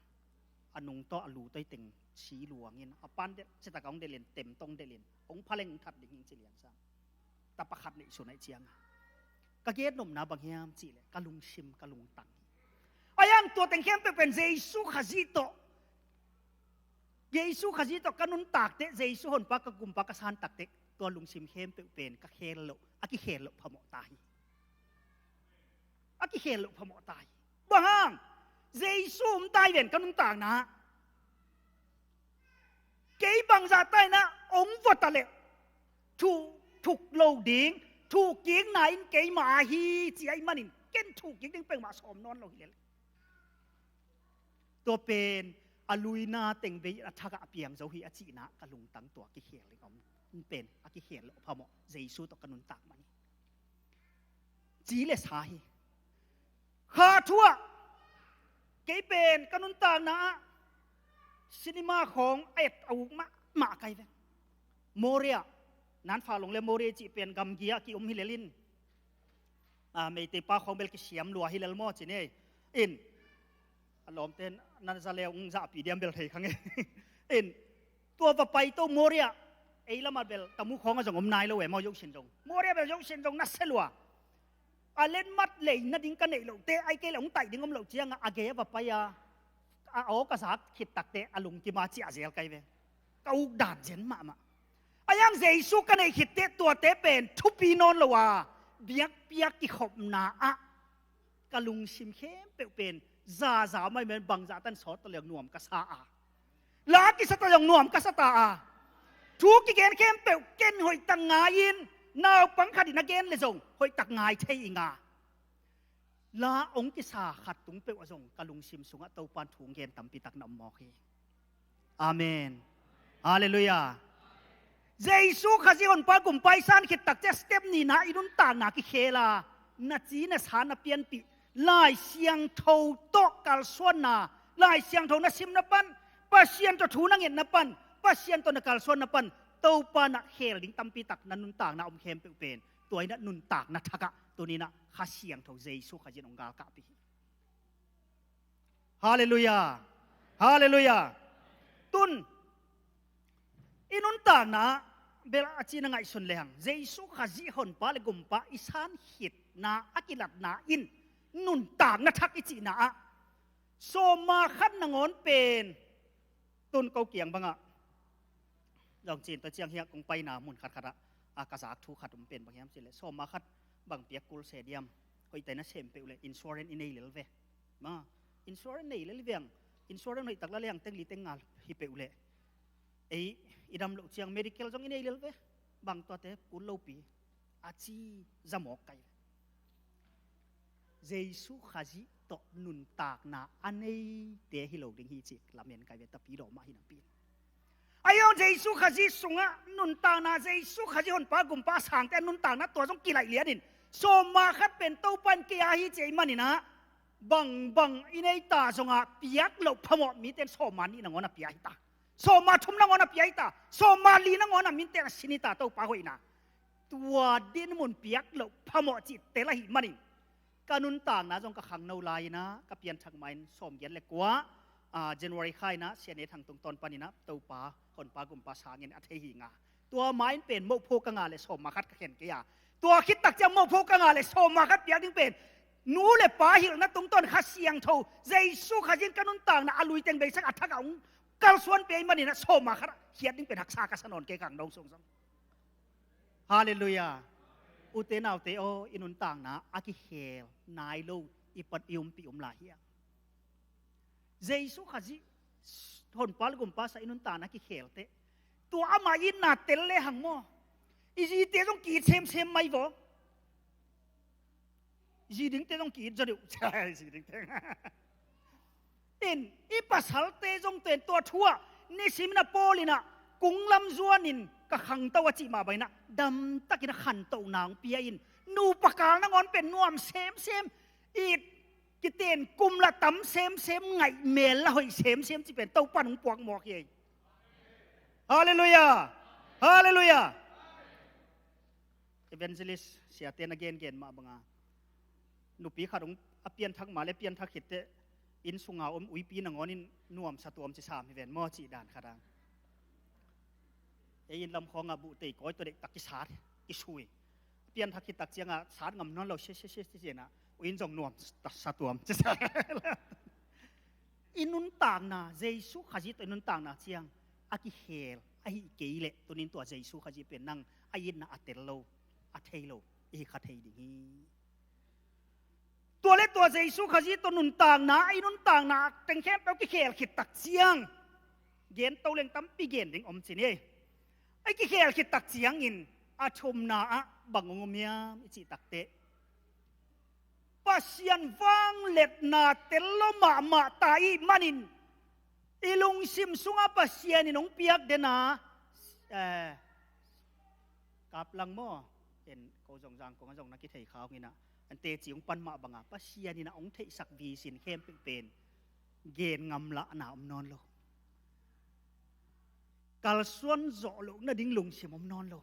a nung tawh a lu tawh hi teng si luang in, a pan delh, cih taka hong delh in, tem tawh hong delh in, hong pha leng hong that ding hi ing ci lian sa. Tapa khat neih sun ahih ciang a, ka gen nopna bang hiam cih leh ka lungsim, ka lungtang hi. A Tua teng khempeuh pen Jesu Khazih tawh, Jesu Khazih tawh ka nuntak teh, Jesu honpa ka gumpa ka san tak teh, tua lungsim khempeuh pen ka khel loh, a kikhel loh phamawh ta hi. A kikhel loh phamawh ta hi. Bang hang? Jesu om ta hi ven ka nuntakna. Kei bangzah ta in ah ong vua ta leh thuh, thuk lo ding, thuh kikna in keima ahi ci ahih manin ken thuh kik ding peuhmah sawm nawn lo hi lel. Tua pen a luina teng bei a thak ah a piang zo hi a cihna ka lungtang tua kikhel ding om. Pen a kikhel loh phamawh Jesu tawh ka nuntak man hi. Ci le sa hi. Kha thu ah kei pen ka nuntakna ah cinema khawng a et a uk mahmah kai ve. Moria, nan fa long le Moria cih pen gamgi ah ki om hi lel in. Ah, Meitei pa khawng bel kisiam lua hi lel maw ci ne. In a lawmte nan za leu ung zahpi diam bel thei kha nge. In tua va pai to Moria, ei lamah bel tamu khawng a zong om nai lo e maw, zohsin zong Moria bel zohsin zong na se lua. A len mat lei nading ka neih lohte ai kei le ung taih ding om loh ciangah a gei a va pai a, a aw ka zak khit takte a lungkim a ciah zel kai ve. Ka uk dan zen mahmah. A yang Jesu ka neih khitte tuate pen thupi nawn lo a, biakpiak kikhopna ah ka lungsim khempeuh pen zaza mai men bangzah tan sawt ta leng nuam ka sa a, la kisa ta leng nuam ka sa ta a, thu kigen khempeuh ken hoih tak ngai-in, naupang khat in a gen le zong hoih tak ngai thei ing a, la ong kisa khat tung peuh a zong ka lungsim sungah Topan thu ong gen tampi tak na om mawk hi. Amen. Halleluiah. Jesu Khazih honpa gumpa i san khit tak ciang step nihna i nuntakna kikhel a, na ci na sa na pianpih Lai Siangtho tawh kalsuanna, Lai Siangtho na simna pan, Pasian tawh thu na ngetna pan, Pasian tawh na kalsuanna pan Topa na khel ding tampi tak na nuntakna om khempeuh pen tua in a nuntakna thak ah tuni in a Kha Siangtho Jesu Khazih in ong galkapih hi. Halleluiah. Halleluiah. Tun i nuntakna bel a cina ngaihsun lehang Jesu Khazih honpa le gumpa i san khitna a kilatna in nuntakna thak i cihna ah sawma khat nangawn pen tun ko kiang bangah zong cin tua ciang hiah kong paina mun khatkhat ah a ka zak thu khat um pen bang hiam cih leh sawma khat bang piak kul se diam, hoih tai na sem peuh leh insurance i nei lel ve. Ma, insurance nei lel veng, insurance hoih tak la leng teng li teng ngal hi peuh leh ei i dam loh ciang medical zong i nei lel ve. Bang tuate kul lopi a ci zamawk kai. Jesu Khazih tawh nuntakna a neite hi lo ding hi cik lamen kai ve, tapi dawmah hi napi. Ayo Jesu Khazih sungah nuntakna, Jesu Khazih honpa gumpa sangte a nuntakna tua zong kilaih lianin sawma khat pen Topa in kei a hi ci ei maninah bangbang i neita zongah piak loh phamawh mite in sawma nih nangawn a pia hi ta. Sawma thum nangawn a pia hi ta. Sawma li nangawn a mite a sin hi ta Topa hoihna. Tua dinmun piak loh phamawh cih tel ahih manin ka nuntakna zong ka khangno lai-inah ka pianthak ma-in sawmgiat le kua, ah, January kha inah Sia Ne Thang tungtawn paninah Topa honpa gumpa sangin a thei hi nga. Tua ma-in pen mohpho ka ngah le sawma khat ka khen kei a. Tua khit tak ciang mohpho ka ngah le sawma khat piak ding pen nu le pa hilhna tungtawn Kha Siangtho Jesu Khazih in ka nuntakna a lui teng beisak a thak a hong kalsuan pia ahih maninah sawma khat khiat ding pen haksa ka sa nawn kei ka khangno sung zong. Halleluiah. Ute naute aw, i nuntakna a kikhel nai lo i pat i umpih um lai hiam? Jesu Khazih honpa le gumpa sa i nuntakna kikhel teh tua amah itna tel le hang maw? I zite zong ki-it semsem mai vaw. Zi dingte zong ki-it zaw deuh. Zi dingte. In i pasalte zong ten tua thu ah nisimin a Paul inah kunglam zuanin ka khangto a cih mah banginah damtakin a khantohna hong pia in nupa kal nangawn pen nuam semsem, it kiten kumla tam semsem, ngaih mel la hoih semsem cih pen Topan hong puak mawk hi. Halleluiah. Halleluiah. Evangelist siate na gengen mah banga nupi khat hong a pianthak mah le pianthak khitteh inn sunga om uipi nangawnin nuamsa tuam ci sam hi ven maw cih dan khat a. Ei inn lam khawngah buhtei kawi tua deihtak kisat kisui. A pianthak khit tak ciangah sat ngam nawn lo sia sia sia ci cianah ui inn zong nuamsa tuam ci sa. i nuntakna, Jesu Khazih tawh i nuntakna ciang a kikhel ahi kei leh, tunin tua Jesu Khazih pen nang a itna a tel lo, a thei lo i hi kha thei ding hi. Tua le tua Jesu Khazih tawh nuntakna, i nuntakna teng khempeuh kikhel khit tak ciang, gen to leng tampi gen ding om ci ni. A kikhel khit tak ciangin a thumna ah bang hong om hiam i cih takteh, Pasian vangliatna tel lo mahmah ta ih manin, i lungsim sungah Pasian in hong piak den a, eh, kaplang maw, en ko zong zang kong a zong na kithei kha hong inah, an teci hong pan mah banga Pasian inah hong theihsak vision khempeuh pen gen ngam lahna om nawn lo. Kalsuan zawh loh nading lungsim om nawn lo.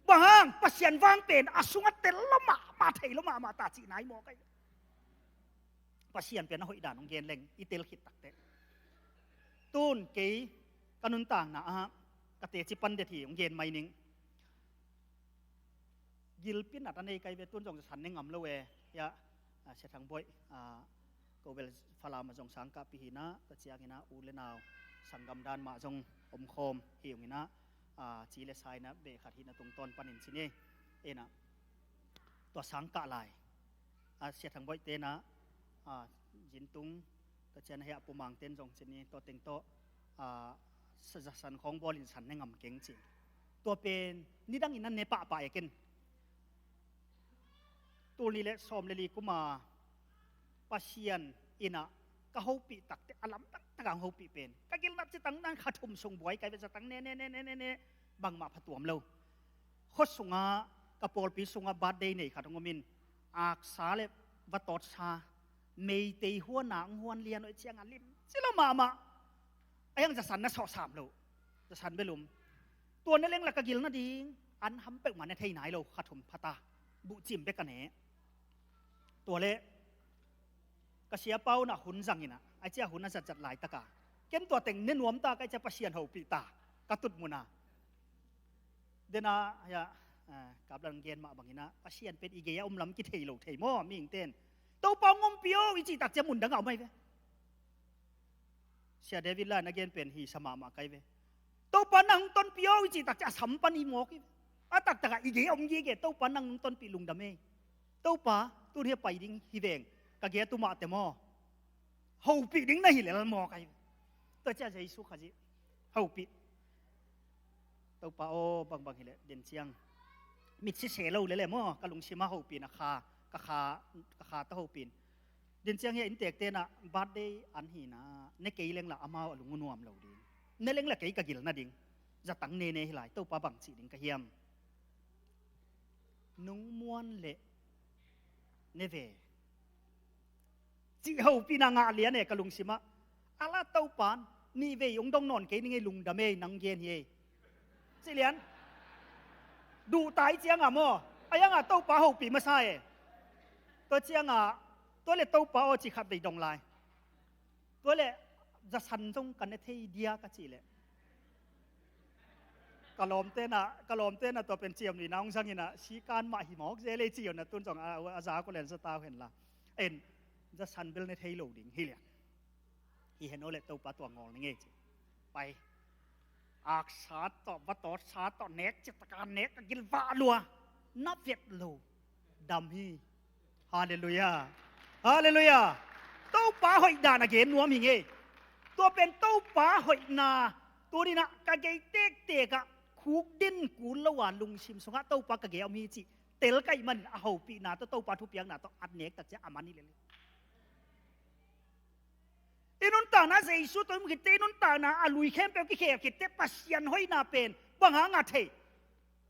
Bang hang? Pasian vang pen a sungah tel lo mahmah, thei lo mahmah ta cihna hi maw kai. Pasian pen a hoih dan hong gen leng i tel khit takteh. Tun kei ka nuntakna ah ka teci pan det hi, hong gen mai ning. Gilpi nat a nei kai ve, tun zong zasan ne ngam lo e. Hiah, a, Sia Thang Boih, a, ko bel Falam ah zong sangkahpih hi inah, tua ciang inah u le nau sanggam dan mah zong omkhawm hi ung inah, a, ci le sa inah beh khat hihna tungtawn panin ci ni. Inah tua sangkah lai, a, Sia Thang Boih te inah, a, Zintung, tua ciang hiah Pu Mang ten zong ci ni, tua teng tawh, a, sa-, zasan khawng bawlin san ne ngam keng ci. Tua pen nidang in an ne pahpah e ken. Tul nih le sawm le li kuma Pasian inah ka hopih takteh a lam taktak a hong hopih pen, ka gilnat citang nan kha thum sung buai kai ve, zatang ne ne ne ne ne ne, bangmah phatuam lo. Khua sungah, ka pawlpi sungah birthday nei khat hong om in, aksa le vatawtsa, Meitei huan a hong huan lian uh ciangah limci lo mahmah. A hiang zasan na sawhsam lo, zasan bel um. Tua ne leng la ka gil nading an ham peuhmah ne thei nai lo, kha thum phata, buhcim bek a ne. Tua le ka siapa un ah hun zang inah, a cia hun a zatzat laitaka ken tua teng ne nuam ta, ka cia Pasian hopih ta ka tut mun a. Dena hiah, eh, kaplang gen mah bang inah Pasian pen i gei a om lam kithei lo thei maw, mihingten. Topa hong ompih o i cih tak cia mun dang a om ahi ve. Sia David lai na gen pen hi sa mahmah kai ve. Topa nang hong tonpih o i cih tak cia a sam pan i mawk hi ve. A taktakah i gei a om gige, Topa nang hong tonpih lungdam ei. Topa tun hiah pai ding hi veng, ka gei a tumah te maw. Hopih ding na hi lel maw kai. Tua cia Jesu Khazih hopih. Topa aw, bangbang hileh den ciang mit sese lo lele maw, ka lungsim a hopih na kha, ka kha, ka kha ta hopih. Den ciang hiah inntek tenah birthday an hina, ne kei leng la amau a lung nuam lo ding, ne leng la kei ka gil nading. Zatang nene hi lai, Topa bang cih ding ka hiam? Nung muan leh ne ve, cih hopihna ngah lian e ka lungsimah. A la Topan, nih vei hong dong nawn kei ning ei, lungdam ei, nang gen hi ei, ci lian. Duhtai cianga maw, a hianga Topa hopih masa e. Tua cianga, tua le Topa aw ci khat vei dong lai. Tua le zasan zong ka ne thei dia ka cih leh, ka lawmtena, ka lawmtena tua pen ciam nihna hong zangina, sikan mah hi mawk zel ei ci hona, tun zong a, a za ko len sa tau henla. En, zasan bel ne thei lo ding hi lian. Hi hen aw le Topa tua ngawl ning ei ci. Pai. Aksa tawh, vatawtsa tawh nek, citaka nek, a gilvah lua. Na vet lo. Dam hi. Halleluiah. Halleluiah. Topa hoih dan a gen nuam hi ngei. Tua pen Topa hoihna, tuninah ka gei tektekah khuk din kul lo a lungsim sungah Topa ka gei a om hi cih tel ka hih manin a hopihna tawh, Topa thupiakna tawh at nek tak ciah a man hi lel hi. I nuntakna Jesu tawh i mu khitte, i nuntakna a lui khempeuh kikhel khitte, Pasian hoihna pen bang hanga thei?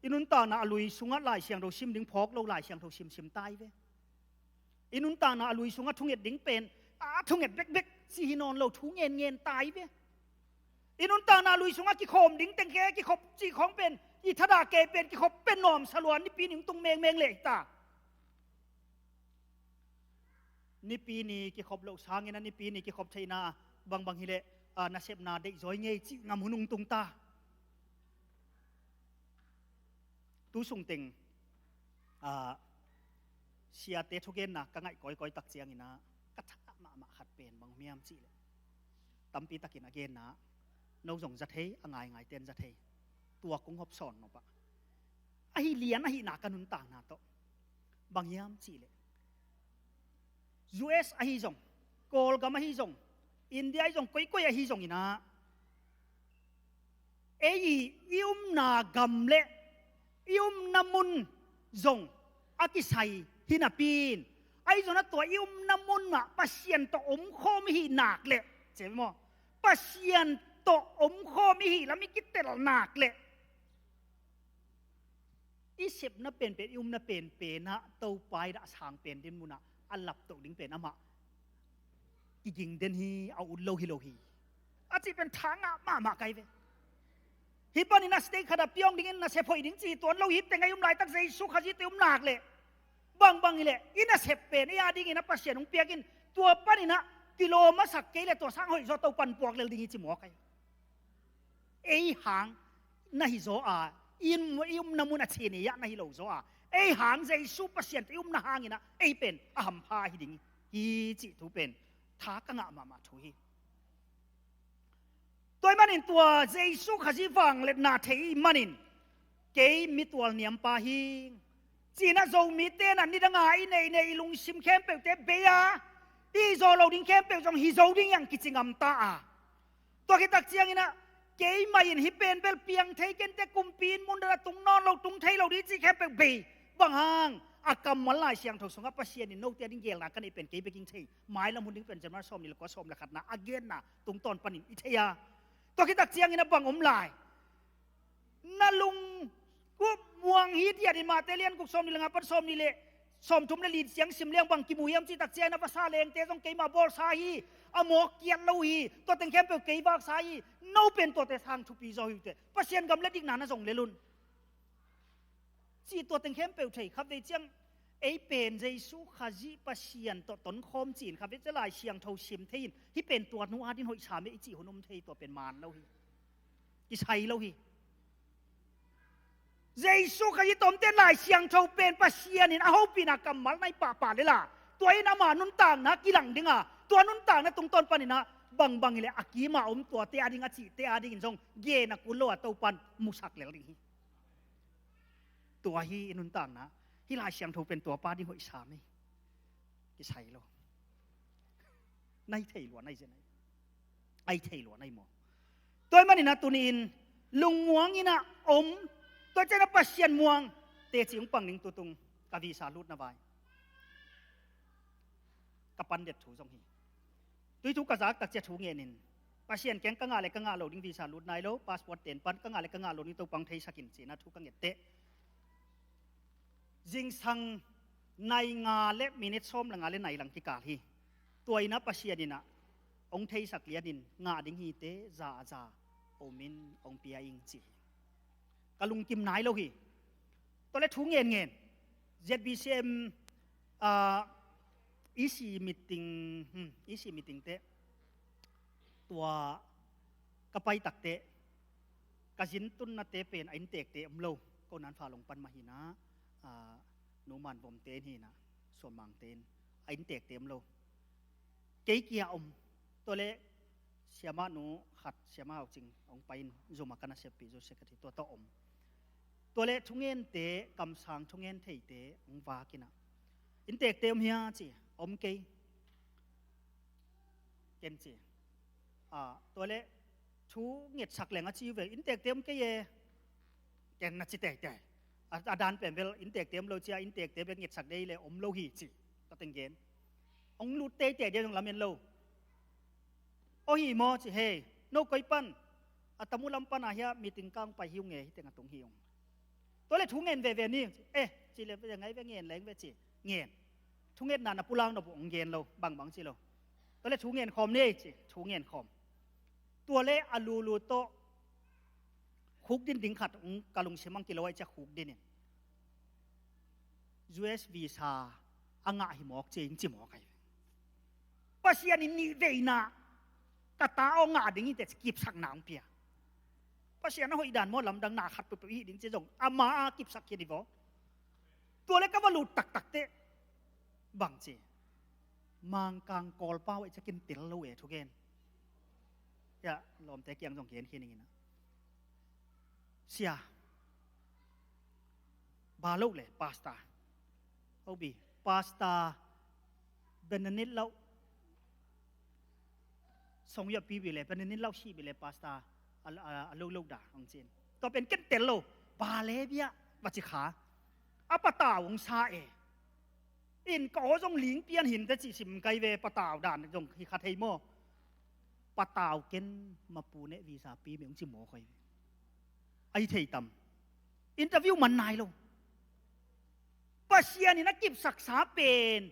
I nuntakna a lui sungah Lai Siangtho sim ding phawk lo, Lai Siangtho simsim tai ve. I nuntakna a lui sungah thunget ding pen, a thunget bekbek ci hi nawn lo, thu ngenngen tai ve. I nuntakna a lui sungah kikhawm ding teng kei, kikhop cih khawng pen, i thadah kei pen kikhop pen nawm salua, nipi ning tung mengmeng leh hi ta. Nipi ni kikhop loh sangin a nipi ni kikhop theihna bangbang hileh, a, nasepna deihzawi ngei cih ngam hun hong tung ta. Tu sungteng, a, siate thugenna ka ngaih kawikawi tak ciangina ka thah mahmah khat pen bang miam cihleh, tampi takin a genna no zong za thei, a ngaingai ten za thei. Tua kong hopsawn nop ah ahi lian ahihna ka nuntakna tawh bang hiam cihleh, U S ahi zong, Kawlgam ahi zong, India ahi zong, koikoi ahi zong inah ei i umna gam le i umna mun zong a kisai hi napi in, ahi zongin a tua i umna mun ah Pasian tawh omkhawm i hih nak leh, ci ve maw? Pasian tawh omkhawm i hih lam i kitel nak leh i sepna penpen, i umna penpen ah Topa i dah sang pen din mun ah a laptoh ding pen amah kiging den hi, a ut lo hi lo hi, a cih pen tha ngah mahmah kai ve. Hih panin a state khat ah piawng dingin nasep hoih ding ci tuan lo hi, teng a i um laitak Jesu Khazih tawh i um nak leh bangbang hileh i nasep pen ei a dingin a Pasian hong piak in, tua panin ah kilawm a sak kei leh tua sang hoih zaw Topan puak lel ding hi ci mawk ahi. Ei hang na hi zaw a, i umna mun a chin ei ah na hi lo zaw a, ei hang Jesu Pasian tawh i umna hangin ah ei pen a hampha hi ding hi cih thu pen tha ka ngah mahmah thu hi. Tua ahih manin tua Jesu Khazih vangliatna thei ahih manin kei mitual niampa hi, ci-in ah Zomite in ah nidang a i neih neih i lungsim khempeuhte bei a, i zawh loh ding khempeuh zong hi zo ding hi hang kici ngamta a. Tua khit tak ciangin ah keimah in hih pen bel piang thei kei inteh, kumpi in mun dang ah tung nawn lo, tung thei lo ding cih khempeuh bei. Bang hang? A kammal Lai Siangtho sungah Pasian in note a ding geelna ka neih pen kei bek ing thei, mailam hun ding pen Jeremiah sawmnih le kua, sawm le khatna a genna tungtawn panin i thei a. Tua khit tak ciangin ah bang om lai? Na lungkup muang hi, tiah in Mate lian guk sawmnih le nga pan sawmnih le sawmthum le li ciang sim leng bang kimu hiam cih tak ciangin ah vasa lengte zong keimah bawlsa hi, a mawk kiat lo hi, tua teng khempeuh kei vaksa hi, no pen tuate sang thupi zaw hi uh teh, Pasian gam le dikna na zong lel un, cih tua teng khempeuh thei. Khatvei ciang ei pen Jesu Khazih Pasian tawh tonkhawm ci-in khatvei ciang Lai Siangtho sim thei in hih pen tua nu a ding hoih sam e i cih hun om thei, tua pen man lo hi, kisai lo hi. Jesu Khazih tawh omte Lai Siangtho pen Pasian in a hopihna kammal naih pahpah lel a, tua in ama nuntakna kilang ding a, tua nuntakna tungtawn panin ah bangbang hileh a kim a om tuate a ding, a cihte a dingin zong gen a kul lo a Topan musak lel ding hi. Tua hi i nuntakna. Hih Lai Siangtho pen tuapa ding hoih sam e. Kisai lo. Nai thei lua nai zen ai. Ai thei lua nai maw? Tua ahih manin ah tuni-in lungmuang in ah om, tua ciang ah Pasian muang teci hong pang ning, tutung ka visa lutna vai ka pan det thu zong hi. Tui thu ka zak tak ciang thu ngen in, Pasian kiang ka ngah le ka ngah lo ding visa lut nai lo, passport ten pan ka ngah le ka ngah lo ding Topa hong theisak in ci-in ah thu ka nget teh, zingsang nai nga le minit sawm le nga le nai lang kikal hi. Tua in ah Pasian in ah hong theisak lianin ngah ding hi teh, za a za om in hong pia ing ci hi. Ka lungkim nai lo hi. Tua le thu ngen ngen, Z B C M, ah, E C meeting, hmm, E C meeting teh, tua ka pai tak teh ka zin tunnate pen a inntekte om lo. Ko nanfa long pan mah hi in ah, ah, Nu Man Vom te in hi in ah, Suan Mang te in, a inntekte om lo. Kei kia om. Tua le siamah nu khat, siamah Hau Cing, hong pai in, zum a ka naseppih zu sek a thi, tua tawh om. Tua le thungente, kamsang thungen theite hong vak in ah, inntekte om hia ci, om kei, ken ci. Ah, tua le thu ngetsak leng a ci uh ve, inntekte om kei e, ken na ci teitei. A, a dan pen bel inntekte om lo ci a, inntekte bek ngetsak dei le om lo hi ci. Tua teng gen. Hong lut teitei dia zong lamen lo. Aw hi maw ci, hei, no koi pan? A tamu lam pan a hia, meeting kang pai hi ung e, hi teng a tung hi ung. Tua le thu ngen veve ni, eh, ci le ve ngai ve, ngen leng ve ci, ngen. Thungetna na pulang nop uh hong gen lo, bangbang ci lo. Tua le thu ngen khawm ni ci, thu ngen khawm. Tua le a lulu tawh khukdin ding khat hong ka lungsim hong kilo ai cia khukdin in, U S visa a ngah hi mawk ci, hing ci mawk ai. Pasian in nih veina ka ta aw ngah ding hi teh ci kipsakna hong pia. Pasian a hoih dan maw, lamdang na khat peuhpeuh hi ding ci zong ama a kipsak hi ni vaw. Tua le ka va lut taktak teh bang ci, Mangkang Kawlpau ai cia kin tel lo e thugen. Tia lawmte kiang zong gen khin ing in ah, sia, ba lo le pastor, hobi, pastor Benedict lo, song ya pi bi le Benedict lo si bi le pastor a, a, a lo lo da hong cin. Tua pen ken tel lo, ba le bia, ba ci kha. A patau hong sa e. In ka aw zong ling pian hin te ci sim kai ve, patau dan zong hi kha thei maw. Patau ken, mapu ne visa pi me hong ci maw koi ve. Ai thei tam. Interview man nai lo. Pasian in a kipsaksa pen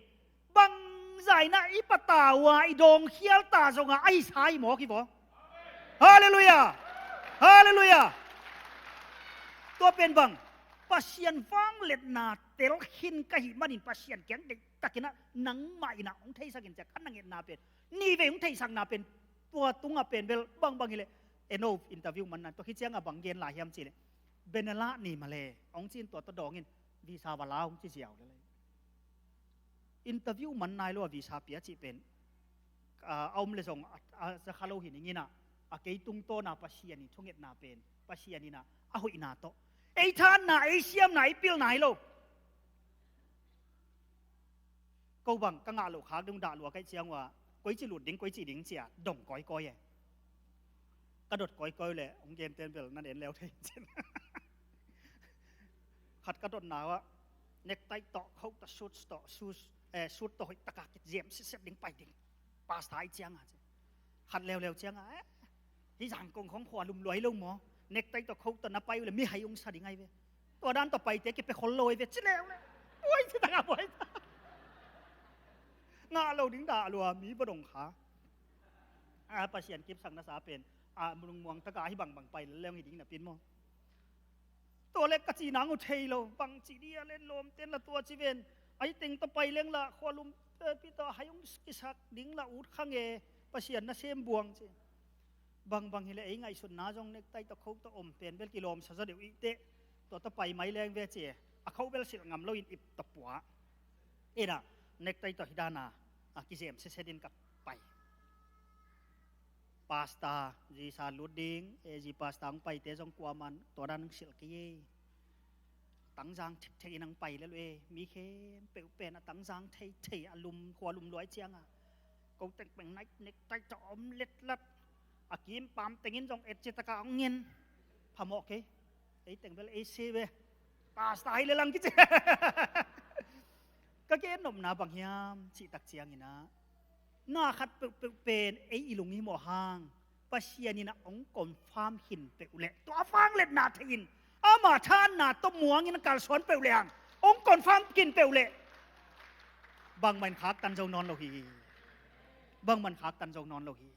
bangzah in ah i patau a i dawng khial ta zongah a hi sa hi maw ki vaw. Halleluiah. Halleluiah. Tua pen bang, Pasian vangliatna tel khin ka hih manin Pasian kiang deihtakin ah nangmah in ah hong theisak in ciah, ka na ngetna pen, ni vei hong theihsakna pen, tua tungah pen bel bangbang hileh, eno interview man nan tua hi ciangah bang gen lai hiam cihleh, Benedict ni mah le hong cin, tua tawh dawngin visa va la hong ci ziau le lai. Interview man nai lo a visa pia cih pen, a, a om le zong a, a za kha lo hi ning in ah, a kei tungtawna Pasian in thungetna pen, Pasian in ah a hoihna tawh, ei thanna, ei siamna, ei pilna hi lo. Ko bang ka ngah loh khak dong dah lua kaih ciang uh ah, koici lut ding, koici ding cia dong kawikawi e. Ka dot kawikawi le hong gen ten bel nan en leu thei cin. Khat ka dotna uh ah, nektai tawh, khot tawh, suit tawh, suit, eh, suit tawh hoih taka kizem siset ding pai ding. Pastor i cianga ci. Khat leuleu cianga, eh, hi zang kong khong khua lum luai lo maw. Nektai tawh khot tawh na pai uh le mihai ung sa ding ai ve. Tua dan tawh paite kipia khol lo ai ve ci leuleu. Buai ci taka buai. Ngah lo ding dah lua mi badong kha. A, Pasian kipsak nasa pen, a, mulung muang taka ahi bangbang pai lel leong hi ding na pin maw. Tua le ka ci nang uh thei lo, bang ci dia len lawm ten la tua ci ven. Ahi teng tawh pai leng la khualum, eh, pi tawh hai hong kisak ding la ut kha nge, Pasian nasem buang ci. Bangbang hileh ei ngaihsutna zong nektai tawh khot tawh om pen bel kilawmsa zaw deuh ihteh. Tua tawh pai mai leng ve ci. A khot bel silh ngam loin ip tawh pua. Ina, nektai tawh hi dana, a, kizem siset in ka pai. Pastor, zisa lut ding, eh, zi pastor hong paite zong kuaman, tua dan hong silh kei e. Tangzang thikthei in hong pai lel uh e, mi khempeuh pen a tangzang theithei a lum, khua lum luai cianga. Ko teng peng naih, nektai tawh om letlat. A kimpam tengin zong et ci taka hong ngen. Phamawh kei. Ei teng bel ei se ve. Pastor hi le lang kici. Ka gen nopna bang hiam, cih tak ciangin ah, na khat peuhpeuh pen ei i lung hi mawh hang, Pasian in ah hong confirm khin peuh leh, tua a vangletna thei in, ama thanna tawh muangin a kalsuan peuh leh hang, hong confirm khin peuh leh, bangmah in khaktan zo nawn lo hi. Bangmah in khaktan zo nawn lo hi.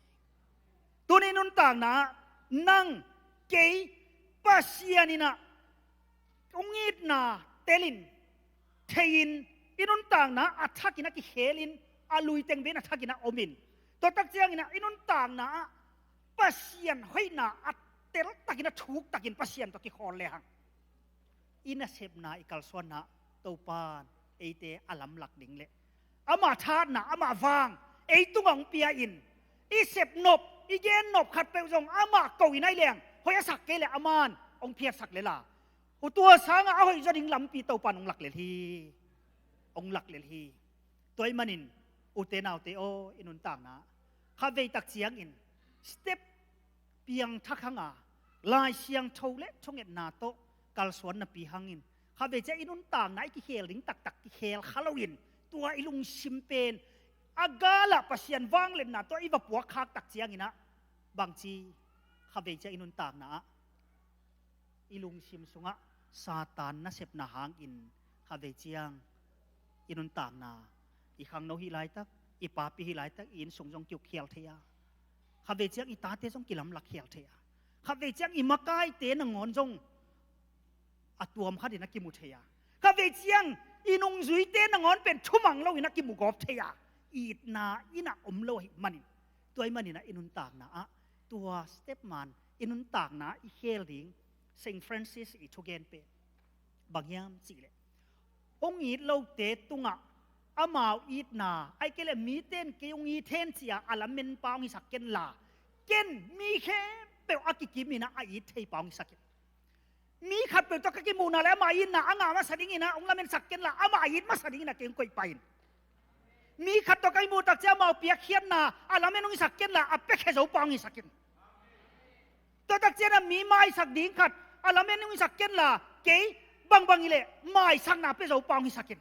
Tuni nuntakna ah nang, kei, Pasian in ah hong itna telin, thei-in, i nuntakna a thakin a kikhelin, a lui teng bein a thakin a omin, tua tak ciangin ah i nuntakna ah Pasian hoihna a teltakin a thuktakin Pasian tawh kikhawl lehang, i nasepna, i kalsuanna Topan eite a lamlak ding le ama thanna, ama vang ei tungah hong pia-in, i sepnop, i gennop khatpeuh zong amah ko-in ahi leng hoih a sak kei le aman hong phiatsak le la, tua sangah a hoih zaw ding lampi Topan hong lak lel hi. Hong lak lel hi. Tua ahih manin, ute naute aw, i nuntakna khatvei tak ciangin step piangthak hanga, Lai Siangtho le thungetna tawh kalsuan napi hangin, khatvei ciang i nuntakna i kikhel ding taktak kikhel kha loin, tua i lungsim pen a galah Pasian vangletna tawh i va puak khak tak ciangin ah, bangci, khatvei ciang i nuntakna ah i lungsim sungah Satan nasepna hangin khatvei ciang i nuntakna, i khangno hih laitak, i papi hih laitak, i innsung zong kiuk khial thei a, khatvei ciang i tate zong kilamlak khial thei a, khatvei ciang i makaite nangawn zong a tuam khatin a kimu thei a, khatvei ciang i nungzuite nangawn pen thumang loin a kimu gawp thei a, itna in a om lo ahih manin, tua ahih manin ah i nuntakna ah tua step man i nuntakna i khel ding, Saint Francis i thugen pen bang hiam cihleh, hong it lote tungah amau itna, ahih kei leh mite in kei hong it hen ci-a a lamenpa hong hisak ken la, Ken mi khempeuh a kikim in ah a it thei pa hong hisak in. Mi khatpeuh tawh ka kimuhna le ama itna a ngah masa dingin ah hong lamensak ken la, ama it masa dingin ah kei hong koih pah in. Mi khat tawh ka kimuh tak ciang amau piakkhiatna a lamen hong hisak ken la, a piakhia zo pa hong hisak in. Tua tak ciang ah mi maisak ding khat a lamen hong hisak ken la, kei bangbang hi leh maisakna pia zo pa hong hisak in.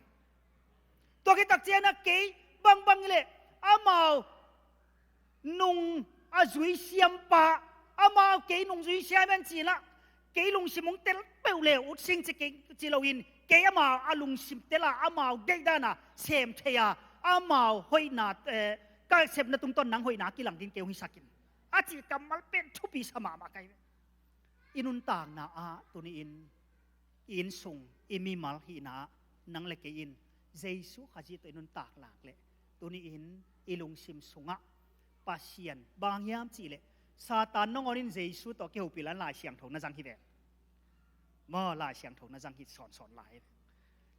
Tua khit tak ciang ah kei bangbang hi leh amau nung a zui siampa, amau kei nung zui siam hen ci-in ah, kei lungsim hong tel peuh le ut sing ci kei ci loin, kei amau a lungsim tel a, amau deihdan a sem thei a, amau hoihna, eh, ka sepna tungtawn nang hoihna a kilang ding kei hong hisak in. A cih kammal pen thupi sa mahmah ka hi ve. I nuntakna ah tuni-in i innsung, i mimal hihna ah nang le kei in Jesu Khazih tawh i nuntak lak leh, tuni-in i lungsim sungah Pasian, bang hiam cih leh Satan nangawn in Jesu tawh kihopih lai-in Lai Siangtho na zang hi ve. Maw, Lai Siangtho na zang hi sawnsawn lai hi ve.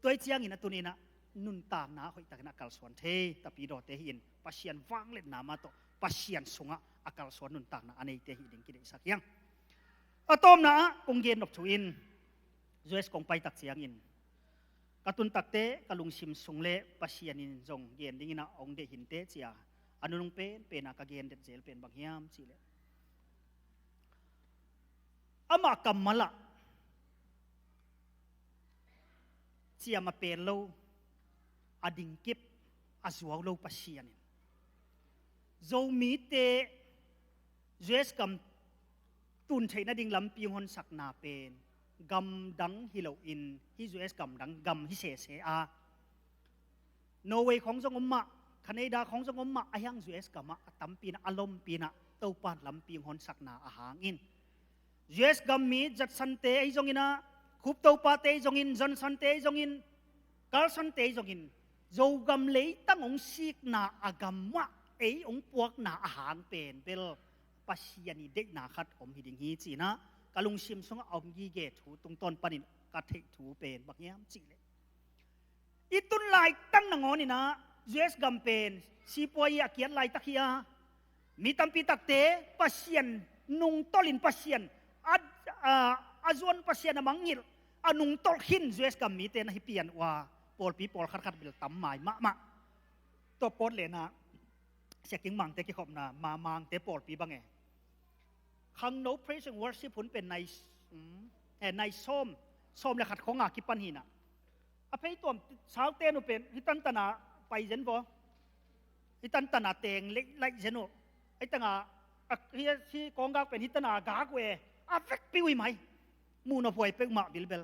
Tua hi ciangin a tuni-in ah nuntakna hoihtakin a kalsuan thei tapidawte hi-in, Pasian vangliatna mah tawh Pasian sungah a kalsuan nuntakna a neite hih ding kideihsak hi hang. A tawpna ah kong gen nop thu in, U S kong pai tak ciangin ka tun takte ka lungsim sung le Pasian in zong gen dingin ah hong deih hinte ci-a a nunung penpen a ka gen det zel pen bang hiam cih leh, amah kammal ah ciam a pel lo, a dingkip, a zuau lo Pasian in Zomite U S gam tun theih nading lampi hong honsakna pen gamdang hi loin hih U S gamdang gam hi sese a, Norway khawng zong om mah, Canada khawng zong om mah, a hiang U S gamah a tampi in ah, a lompi in ah Topa lampi hong honsakna a hangin U S gam mi Judsonte ahi zongin ah, Cope Topate ahi zongin, Johnsonte ahi zongin, Carsonte ahi zongin, Zogam leitang hong sikna a gam mah ei hong puakna a hang pen bel Pasian i deihna khat om hi ding hi ci-in ah ka lungsim sungah a om gige thu tungtawn panin ka theih thu pen bang hiam cih leh, i tun laitak nangawn in ah U S gam pen sipuai a kiat laitak hi a, mi tampi takte Pasian nungtolh in Pasian a, a, a zuan Pasian a mangngilh a nungtolh khin U S gam mite na hi pian uh a, pawlpi pawlkhat khat bel tam mai mahmah. Tua Portland ah Sia King Mangte kikhopna, ma Mangte pawlpi bang e, khangno praise and worship hun pen nai, um, eh, nai sawm, sawm le khat khawng a kipan hi in ah, a phei tuam saute nu pen hi tantan a pai zen vaw, hi tantan a teng leih laih zen uh, hi tang a, a, hi, hi kawnggak pen hi tan a gak uh e, a vekpi uh hi mai. Muh nop huai peuhmah bilbel.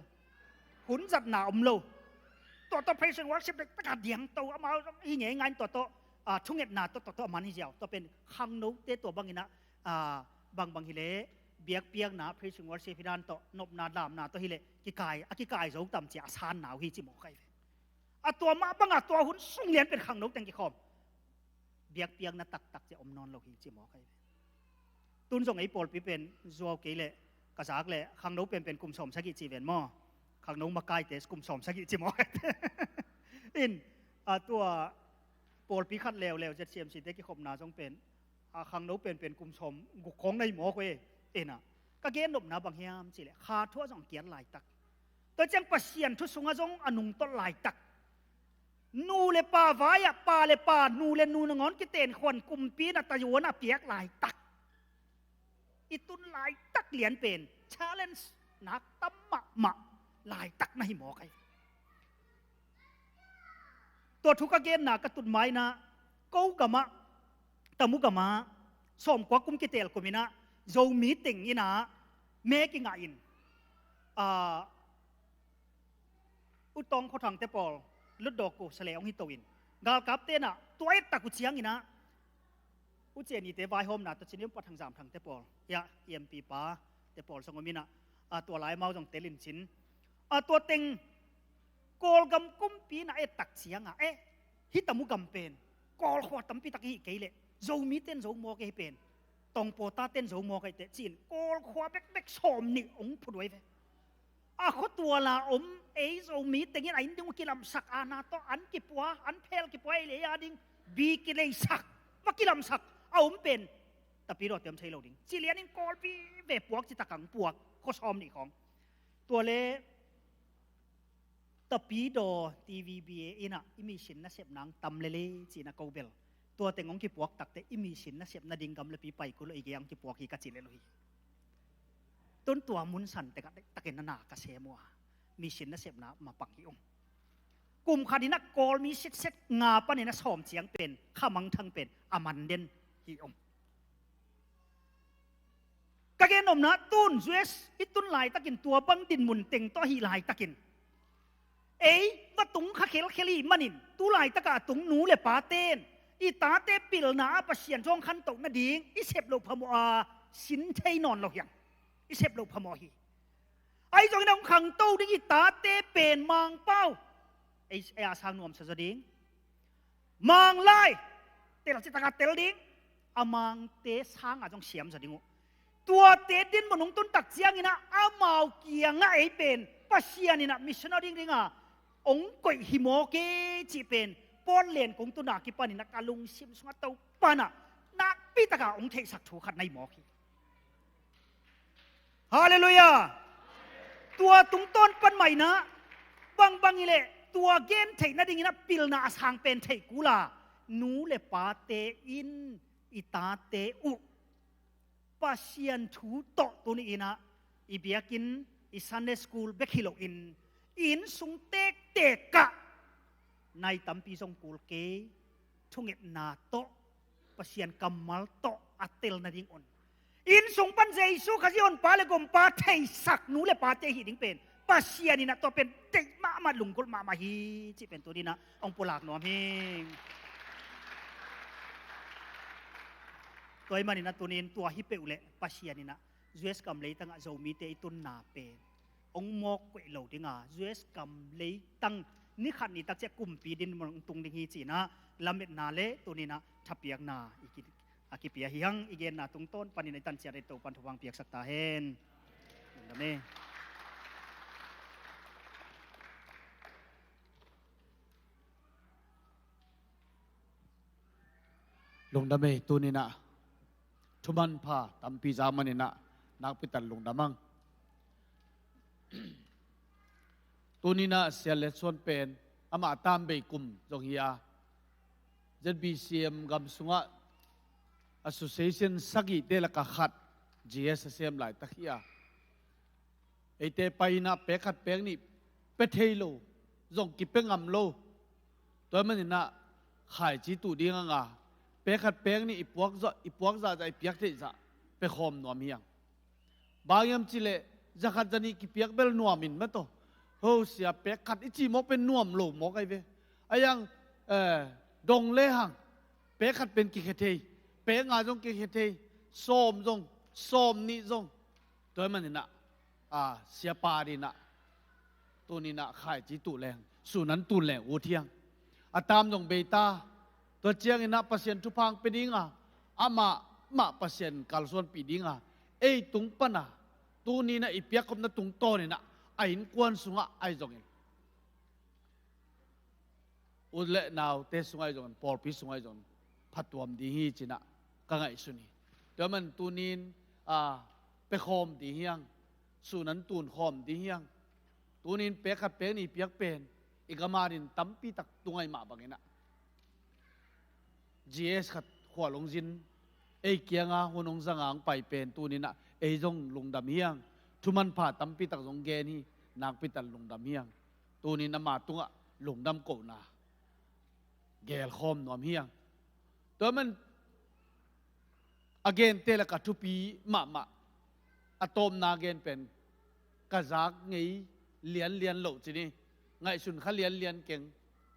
Hun zatna om lo. Tua tawh praise and worship dektak a diangto, amau hi ngeingai in tua tawh, ah, thungetna tawh, tua tawh a man hi ziau. Tua pen khangnote tua bangin ah, ah, bangbang hi leh biakpiakna praise and worship hi dan tawh, nopna damna tawh hi leh kikai, a kikai zo tam ci-a a sanna uh hi ci mawk ahi ve. A tua mah bangah tua hun sung lian pen khangno teng kikhawm, biakpiakna taktak ci-a om nawn lo hi ci mawk ahi ve. Tun zong ei pawlpi pen zuau kei leh ka zak leh khangno penpen kum sawm sagih ci ven maw? Khangno makaite kum sawm sagih ci mawk ahi ve. In, a tua pawlpi khat leuleu Z C M C te kikhopna zong pen, a khangno penpen kum sawm guk khawng na hi mawk uh e. In ah ka gen nopna bang hiam cih leh, kha thu ah zong kiat laitak, tua ciang Pasian thu sungah zong a nungtolh laitak, nu le pa vai-ah, pa le pa, nu le nu nangawn kitenkhuan kumpi in a tayuan a piak laitak, i tun laitak lian pen challenge nak tam mahmah laitak na hi mawk ahi. Tua thu ka genna ka tut ma-in ah, ko gamah, Tamu gamah sawmkua kum kitel kum in ah Zomi teng in ah me kingah in, ah, U Tawng Khua Thangte pawl lutdawk uh sa le hong hi to in, galkapte in ah tua ettak uh ciangin ah, U Cia Nite vaihawmna tawh cin in Pa Thang Zam Thangte pawl, ya, E M P pate pawl zong om in ah, a, tua lai amau zong tel in cin, a, tua teng Kawlgam kumpi in ah ettak ciangah, eh, hih Tamu gam pen Kawl khua tampi tak hi kei leh, Zomite in zo mawk ahi pen, Tawngpaw tate in zo mawk ahi teh ci-in Kawl khua bekbek sawmnih hong phut uh ahi ve. A khuatual a om ei Zomi teng in a inn ding uh kilamsak, ana tawh an kipua, an phel kipua, ei le ei a ding bi kileisak, va kilamsak a om pen Tapidaw te om thei lo ding. Ci lianin Kawlpi ve puak, ci takang puak, khua sawm nih khawng. Tua le Tapidaw T V B A in ah i mission nasepna ang tam lele ci-in a ko bel, tua teng hong kipuak takte i mission nasepna ding gam le pi pai kul lo, i gei ang kipuak hi ka ci lel uh hi. Tun tua mun san teng ah takin a na ka sem uh a, mission nasepna mapang hi ung. Kum khat in ah Kawlmi sitset nga panin a sawm ciang pen, khamangthang pen a man den hi ung. Ka gen nopna, tun U S i tun laitakin tua bang dinmun teng tawh ahih laitakin, ei va tung kha khelkhel i hih manin, tu laitakah a tung nu le paten i tate pilna ah Pasian thu hong khantoh nading i sep loh phamawh a, sin thei nawn lo hi hang. I sep loh phamawh hi. Ahi zongin a hong khangto ding i tate pen Mangpau, ei, ei a sang nuamsa zaw ding. Manglai, tel citaka tel ding. A Mangte sanga zong siam zaw ding uh. Tuate dinmun hong tun tak ciangin ah amau kiangah ei pen Pasian in ah missionary dingdinga hong koih hi mawk e cih pen Portland kong tun a kipanin ah ka lungsim sungah Topa in ah nakpi taka hong theihsak thu khat na hi mawk hi. Halleluiah. Tua tungtawn pan mah in ah bangbang hi leh tua gen theih nadingin ah pilna a sang pen theih kul a, nu le pate in i tate uh Pasian thu tawh tuni in ah i biakinn, i Sunday school bek hi loin, i innsung tektek ah nai tampi zong kul kei, thungetna tawh, Pasian kammal tawh a tel nadingun, innsung pan Jesu Khazih Honpa le Gumpa theisak nu le pate hih ding pen Pasian in ah tua pen deih mahmah, lunggulh mahmah hi cih pen tuni in ah hong pulak nuam hi. Tua ahih manin ah tuni in tua hi peuh leh Pasian in ah U S gam leitangah Zomite i tunna pen hong mawk koih lo dinga, U S gam leitang ni khat ni tak ciang kumpi dinmun hong tung ding hi ci-in ah lametna le tuni in ah thapiakna i ki, a kipia hi hang. I genna tungtawn panin i tanciat a Topa'n thupha hong piaksak ta hen. Lungdam e. Lungdam e, tuni in ah thumanpha tampi za manin ah nakpi tak lungdam hang. Tuni in ah Sia Let Suan pen amah a tambei kum zong hi a, Z B C M gam sungah association sagihte lakah khat G S a sem laitak hi a, eite pai in ah pek khat pek nih pia thei lo, zong kipia ngam lo. Tua ahih manin ah khaici tuh ding hang a, pek khat pek nih i puak zah, i puak zahzah, i piak theih zah pia khawm nuam hi hang. Bang hiam cih leh za khat za nih kipiak bel nuam in mah tawh, ho sia, pek khat i cih mawk pen nuam lo mawk ahi ve. A yang, eh, dong le hang, pek khat pen kikhia thei, pek nga zong kikhia thei, sawm zong, sawm nih zong. Tua ahih manin ah, a, siapa ding in ah, tuni in ah khaici tuh leng, sun an tun leng ut hi hang. A tam zong bei ta, tua ciangin ah Pasian thupha hong pia ding a, amah mah Pasian kalsuanpih ding a, ei tung pan a, tuni in ah i piakkhopna tungtawn in ah, a innkuan sungah ahi zongin, u le naute sungah ahi zongin, pawlpi sungah ahi zongin, phatuam ding hi ci-in ah ka ngaihsun hi. Tua ahih manin tuni in, a, pia khawm ding hi hang, sun an tun khawm ding hi hang. Tuni in pek khat pek nih piak pen, i gam adingin tampi tak tung ahih mah bangin ah, G S khat khual hong zin, ei kiangah hun hong zang a hong pai pen tuni in ah ei zong lungdam hi hang. Thumanpha tampi tak zong gen hi, nakpi tak lungdam hi hang. Tuni in ama tungah lungdam kohna gelkhawm nuam hi hang. Tua ahih manin a gente lakah thupi mahmah, a tawpna gen pen ka zak ngei lianlian loh ci ni, ngaihsun kha lianlian keng.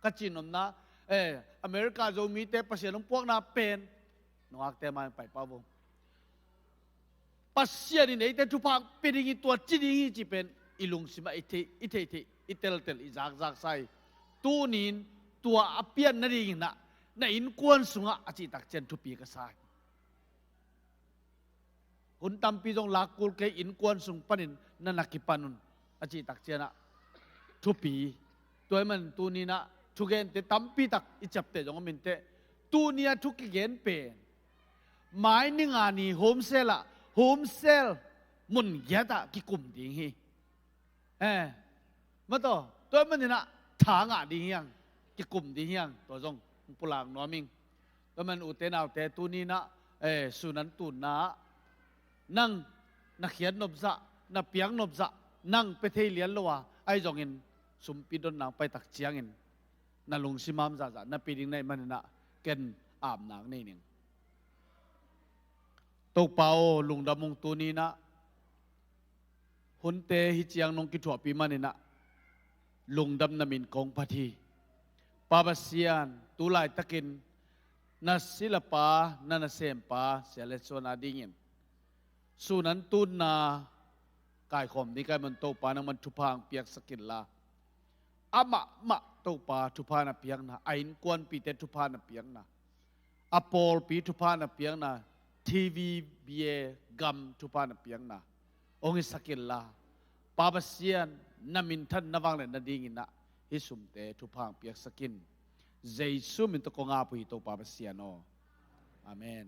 Ka cih nopna, eh, America Zomite Pasian hong puakna pen, nungakte mai pai pah vo. Pasian in eite thupha hong pia ding hi, tua ci ding hi cih pen i lungsimah i theih, i theihtheih, i teltel, i zakzaksa hi. Tuni in tua a pian nadingin ah na innkuan sungah a cih tak ciang thupi ka sa hi. Hun tampi zong lak kul kei, innkuan sung panin na na kipan un a cih tak ciang ah thupi. Tua ahih manin tuni in ah thugente tampi tak i ciapteh zong om inteh. Tuni a thu kigen pen Mai ni nga ni home cell ah, home cell mun giat ah kikum ding hi. Eh, mataw, tua manin ah tha ngah ding hi hang, kikum ding hi hang, tua zong pulak nuam ing. Tua man ute naute tuni-in ah, eh, sun an tunna ah nang na khiat nop zah, na piak nop zah, nang pia thei lian lo a, ahi zongin sumpi donna hong pai tak ciangin na lungsim ham zahzah na pia ding na hih manin ah ken apna nei ning. Topa aw, lungdam ung, tuni-in ah hunte hih ciang nong kithuahpih manin ah lungdam, na min kong phat hi. Pa Pasian, tu laitakin na silapa, na nasempa Sia Let Suan a dingin sun an tunna kaikhawm ding ka hih man Topa, nangman thupha hong piaksak inla, amah mah Topa thupha na piakna, a innkuanpihte thupha na piakna, a pawlpi thupha na piakna, T V B A gam thupha na piakna hong hisak inla, Pa Pasian, na minthanna vangliatna dingin ah hih sumte thupha hong piaksak in. Jesu min tawh kong ap uh hi, Topa Pasian aw. Amen.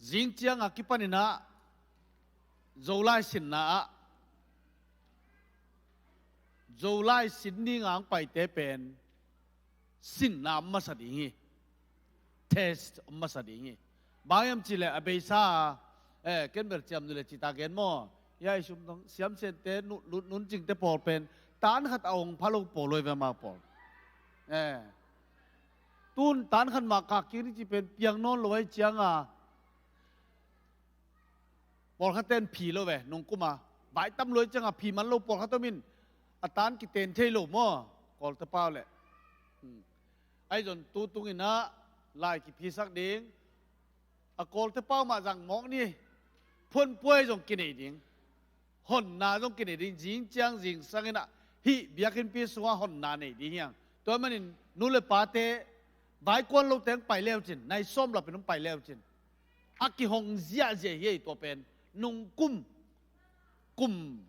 Zing ciang a kipanin ah Zolai sinna ah, Zolai sin ding a hong paite pen sinna om masa ding hi. Test om masa ding hi. Bang hiam cih leh a beisa, eh, ken bel ciamnuih le cita gen maw? Hiai sum dong siamsente nu-, nu-, nuncingte pawl pen tan khat a ong pha lo pawl lo hi ve, amau pawl. Eh. Tun tan khat mah kak kik ni cih pen piang nawn lo ahih ciang a, pawlkhatte'n phi lo ve, nungkum a vai tam lo ahih ciang a phi man lo pawlkhat om in, a tan kiten thei lo maw, Kawlte pau leh. Hmm. Ahi zong tu tungin ah lai kiphisak ding, a Kawlte pau mah zang mawk ni, phuanpuai zong kinei ding, honna zong kinei ding, zing ciang zingsang in ah hih biakinnpi sungah honna nei ding hi hang. Tua manin nu le pate, vaikuan lote hong pai le uh cin, nai sawm lap in hong pai le uh cin, a kihong ziahziah hi ei. Tua pen nungkum, kum,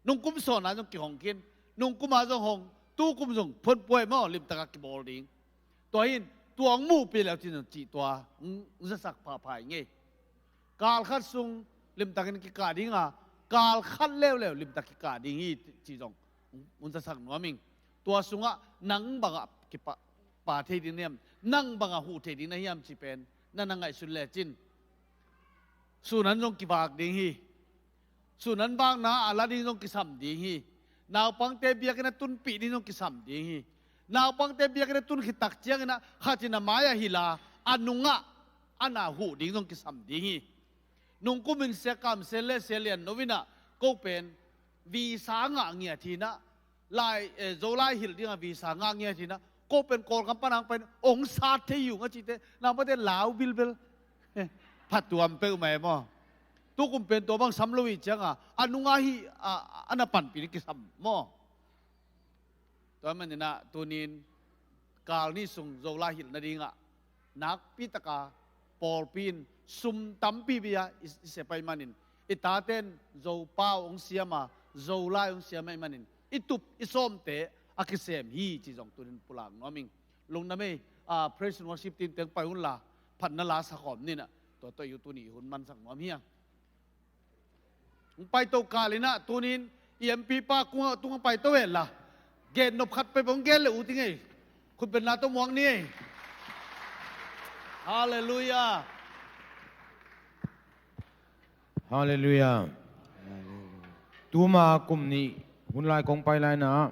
nungkum sawn a zong kihong khin, nungkum a zong hong, tukum zong phuanpuai maw, limtak a kibawl ding. Tua hi in, tua hong muhpih le uh cin zong cih tua hong zasak phapha ing ei. Kal khat sung limtakin kikah ding a, kal khat leuleu limtak kikah ding hi cih zong hong zasak nuam ing. Tua sungah nang bangah kipa, pa thei ding na hiam, nang bangah huh thei ding na hiam cih pen na na ngaihsun le cin, sun an zong kivak ding hi. Sun an vakna a la ding zong kisam ding hi. Naupangte biakinn a tunpih ding zong kisam ding hi. Naupangte biakinn a tun khit tak ciangin ah khat in a mai ah hilh a, a nungah a na huh ding zong kisam ding hi. Nungkum in Sia Kam Sen le Sia Lian No in ah ko pen visa ngah ngiat hi in ah, lai, eh, Zolai hilh ding a visa ngah ngiat hi in ah, ko pen Kawlgam pan hong pai in hong sat thei hi ung a cihte, naupangte lau bilbel. Eh, phatuam peuhmah e maw. Tukum pen tua bang sam lo hi ciang a, a nungah hih a, a na panpih ding kisam maw. Tua manin ah tuni-in kal nih sung Zolai hilh nading ah nakpi taka pawlpi in sum tampi bia i, i sep ahih manin, i tate'n Zopau hong siam a, Zolai hong siam ahih manin, i tup i sawmte a kisem hi cih zong tuni-in pulak nuam ing. Lungdam ei. Ah, praise and worship team teng pai un la, phatna la sa khawm ni in ah, tua tawh i tuni i hun mansak nuam hi hang. Hong paito kal in ah tuni-in i M P pa kungah, tungah paito hen la. Gen nop khat peuhpeuh hong gen le ut ing ei. Khutbetna tawh muak ni ei. Halleluiah. Halleluiah. Tuma kum nih hun lai kong pai lai-in ah,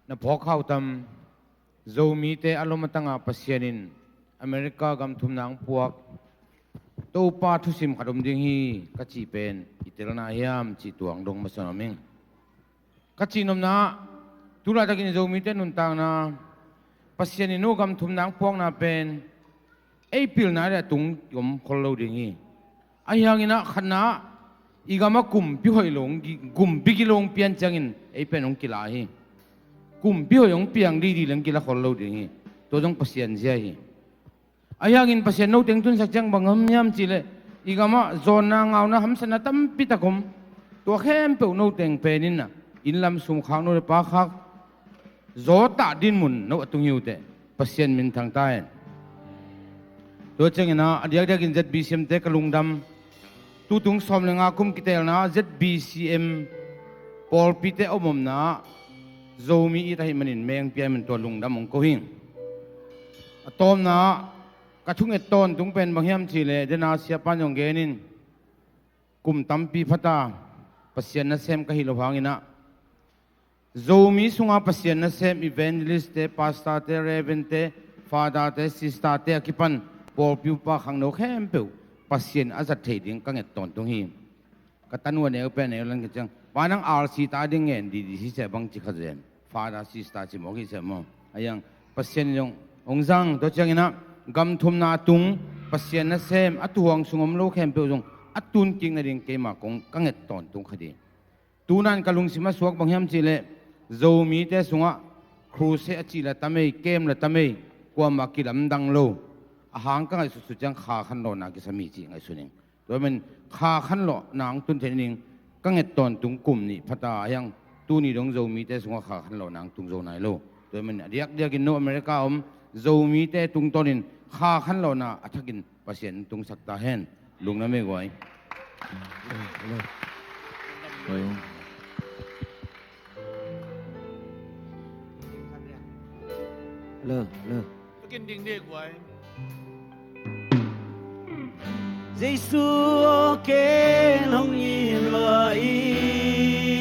na phawk khauh tam, Zomite a lom a tangah Pasian in America gam thumna hong puak Topa thusim khat om ding hi ka cih pen i telna hiam cih tua hong dong masa nuam ing. Ka cih nopna ah, tu laitakin Zomite nuntakna, Pasian in uh gam thumna hong puakna pen ei pilna le a tung om khol lo ding hi. Ahi hangin ah khatna ah, i gam ah kumpi hoih lo, kumpi gilo hong pian ciangin ei pen hong kila hi. Kumpi hoih hong piang didi leng kila khol lo ding hi. Tua zong Pasian zia hi. Ahi hangin Pasian no teng tunsak ciang bang ham hiam cihleh, i gamah zawnna, ngauna, hamsatna tampi tak om. Tua khempeuh no teng pen in ah, inn lam sum khak, no le pa khak, zawtah dinmun no a tung hi uh teh, Pasian minthang ta hen. Tua ciangin ah, a diakdiakin Z B C M te ka lungdam. Tutung sawm le nga kum kitelna ah Z B C M pawlpite a om omna ah Zomi it ahih manin meng pia ahih manin tua lungdam hong ko hi. A tawpna ah ka thunget tawntung pen bang hiam cihleh, dena siapa in hong gen in, kum tampi pha ta Pasian nasem ka hih loh hangin ah, Zomi sungah Pasian nasem evangelist te, pastor te, reverend te, father te, sister te a kipan pawlpi upa khangno khempeuh Pasian a zat theih ding ka nget tawntung hi. Ka tanu a neu pen neu lan ka ciang, "Pa, nang R C ta ding ngen didi siseh bang ci kha zen. Father, sister ci mawk hi seh maw." Ahi hang Pasian in zong hong zang, tua ciangin ah gam thumna a tung Pasian nasem a tuhuang sung om lo khempeuh zong a tun kik nading keima kong ka nget tawntung kha ding. Tunan ka lungsim a suak bang hiam cihleh, Zomite sungah crusade a cih la tamei, camp la tamei, kuamah kilamdang lo. A hang ka ngaihsutsut ciang kha khanlawhna kisam hi cih ngaihsun ing. Tua ahih manin kha khanlawhna hong tun theih nading ka nget tawntung kum nih pha ta, ahi hang tuni dong Zomite sungah kha khanlawhna hong tung zo nai lo. Tua ahih manin a diakdiakin no America a om Zomite tungtawnin kha khanlawhna a thakin Pasian in tungsak ta hen. Lungdam ei guai. Hello, hello. Jesu aw, ken hong it lua ing.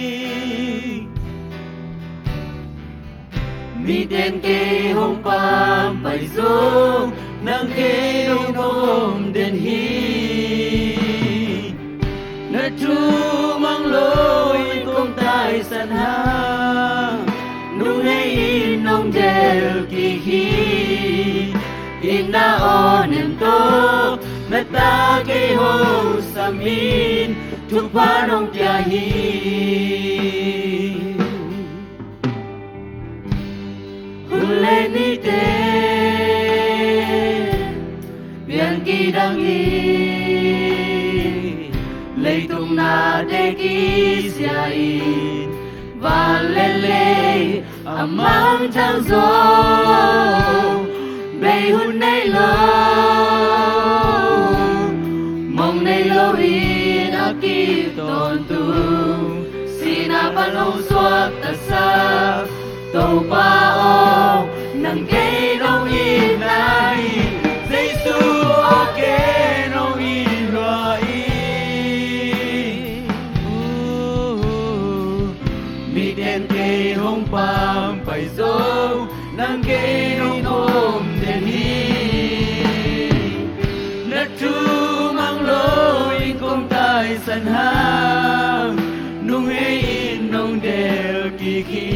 Miten kei hong pampai zong, nang kei nong pom den hi. Na thu mang lo in kong taisan hang, nunghei in nong del kik hi. In na aw nem tawh, na ta kei hong sam in, thupha nong pia hi. Hun le nite pian kidang hi, leitung nate kisia in, van le lei a mangthang zong, bei hun nei lo, mong nei lo in a kip tawntung, sihna pan hong suaktasak Topa aw, nang kei nong it na hi. Jesu aw, ken hong it lua ing. Miten kei hong pampai zong, nang kei nong pom den hi. Na thu mang lo in kong taisan hang, nunghei in nong del kik hi.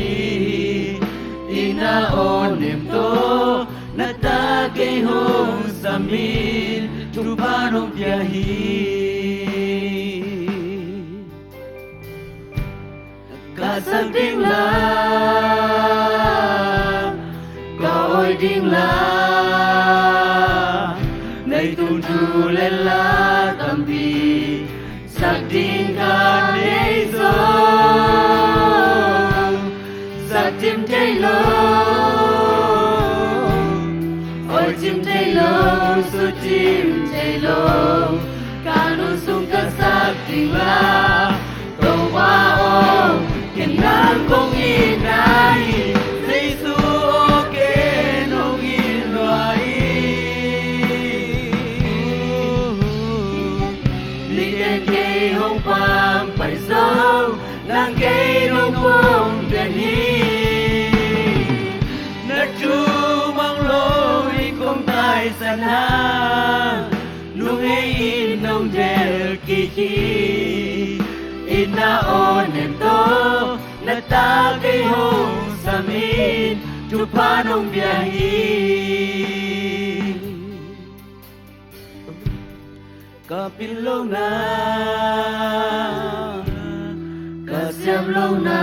In na aw nem tawh, na ta kei hong sam in, thupha nong pia hi. Ka sak ding la, ka awi ding la, leitung thu le la tampi sak ding ka nei zong, sak cim thei lo, awi cim thei lo, sut cim thei lo, ka nun sung ka sak ding la, Topa aw, ken nang kong it na hi. Jesu aw, ken hong it lua ing. Miten kei hong pampai zong, nang kei nong pom den hi. Na thu mang lo in kong taisan hang, nunghei in nong del kik hi. In na aw nem tawh, na ta kei hong sam in, thupha nong pia hi. Ka pil lohna, ka siam lohna,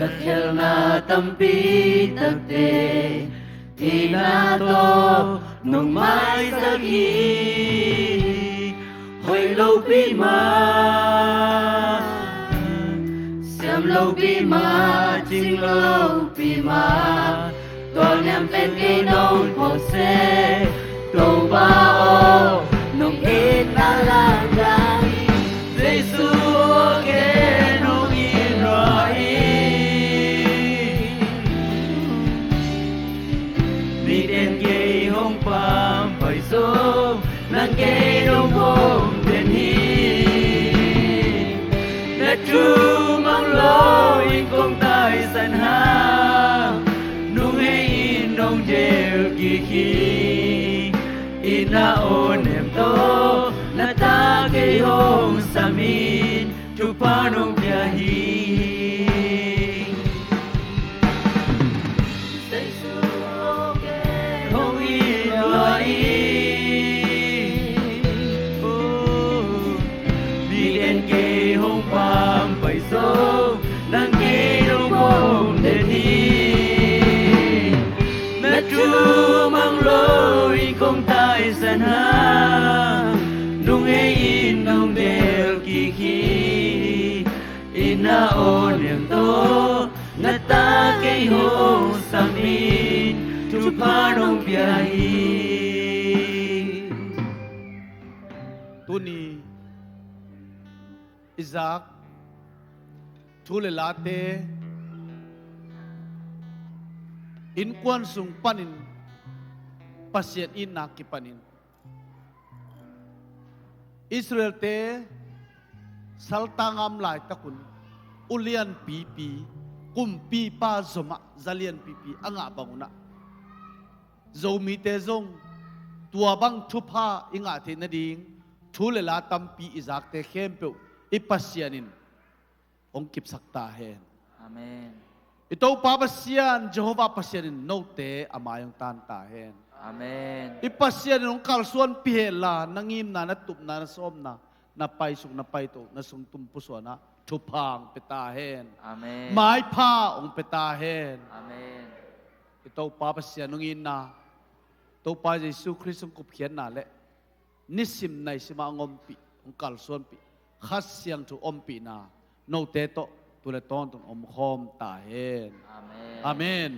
ka khelna tampi takte, Ina tawh nong maisak hi. Hoih lopi mah, siam lopi mah, cing lopi mah, tua niam pen kei nong phawk seh. Topa aw, nong itna lak dang, Jesu aw, ken hong it lua in. Miten kei hong pampai zong, nang kei nong hong den hi. Na thu mang lo in kong taisan hang, nong hei in nong del kik hi. Ina aw, nem tawh na ta kei hong sam in, thupha nong pia hi. Hong it lua in. Oh, miten kei hong pampai zong, nang kei nong hong den hi. Na thu mang lo in kong taisan hang, nong hei in nong del kik hi. Ina aw, nem tawh na ta kei hong sam in, thupha nong pia hi. Tuni Isaac thu le late innkuan sung panin Pasian itna kipanin Israelte saltang a om laitakun ulianpipi, kumpipa zomah zalianpipi a ngah bangunah Zomite zong tua bang thupha i ngah theih nading thu le la tampi i zakte khempeuh i Pasian in hong kipsak ta hen. Amen. I Topa Pasian, Jehovah Pasian in note a mai hong tan ta hen. Amen. I Pasian in hong kalsuanpih hen la, na ngimna, na tupna, na sawmna, na paisuk, na paito, na sungtum pusuan ah thupha hong pia ta hen. Amen. Maipha hong pia ta hen. Amen. I Topa Pasian hong itna, Topa Jesu Khrist hong kupkhiatna le nisim naisim ah hong ompih, hong kalsuanpih Kha Siangtho ompihna note tawh tu le tawntung omkhawm ta hen. Amen. Amen.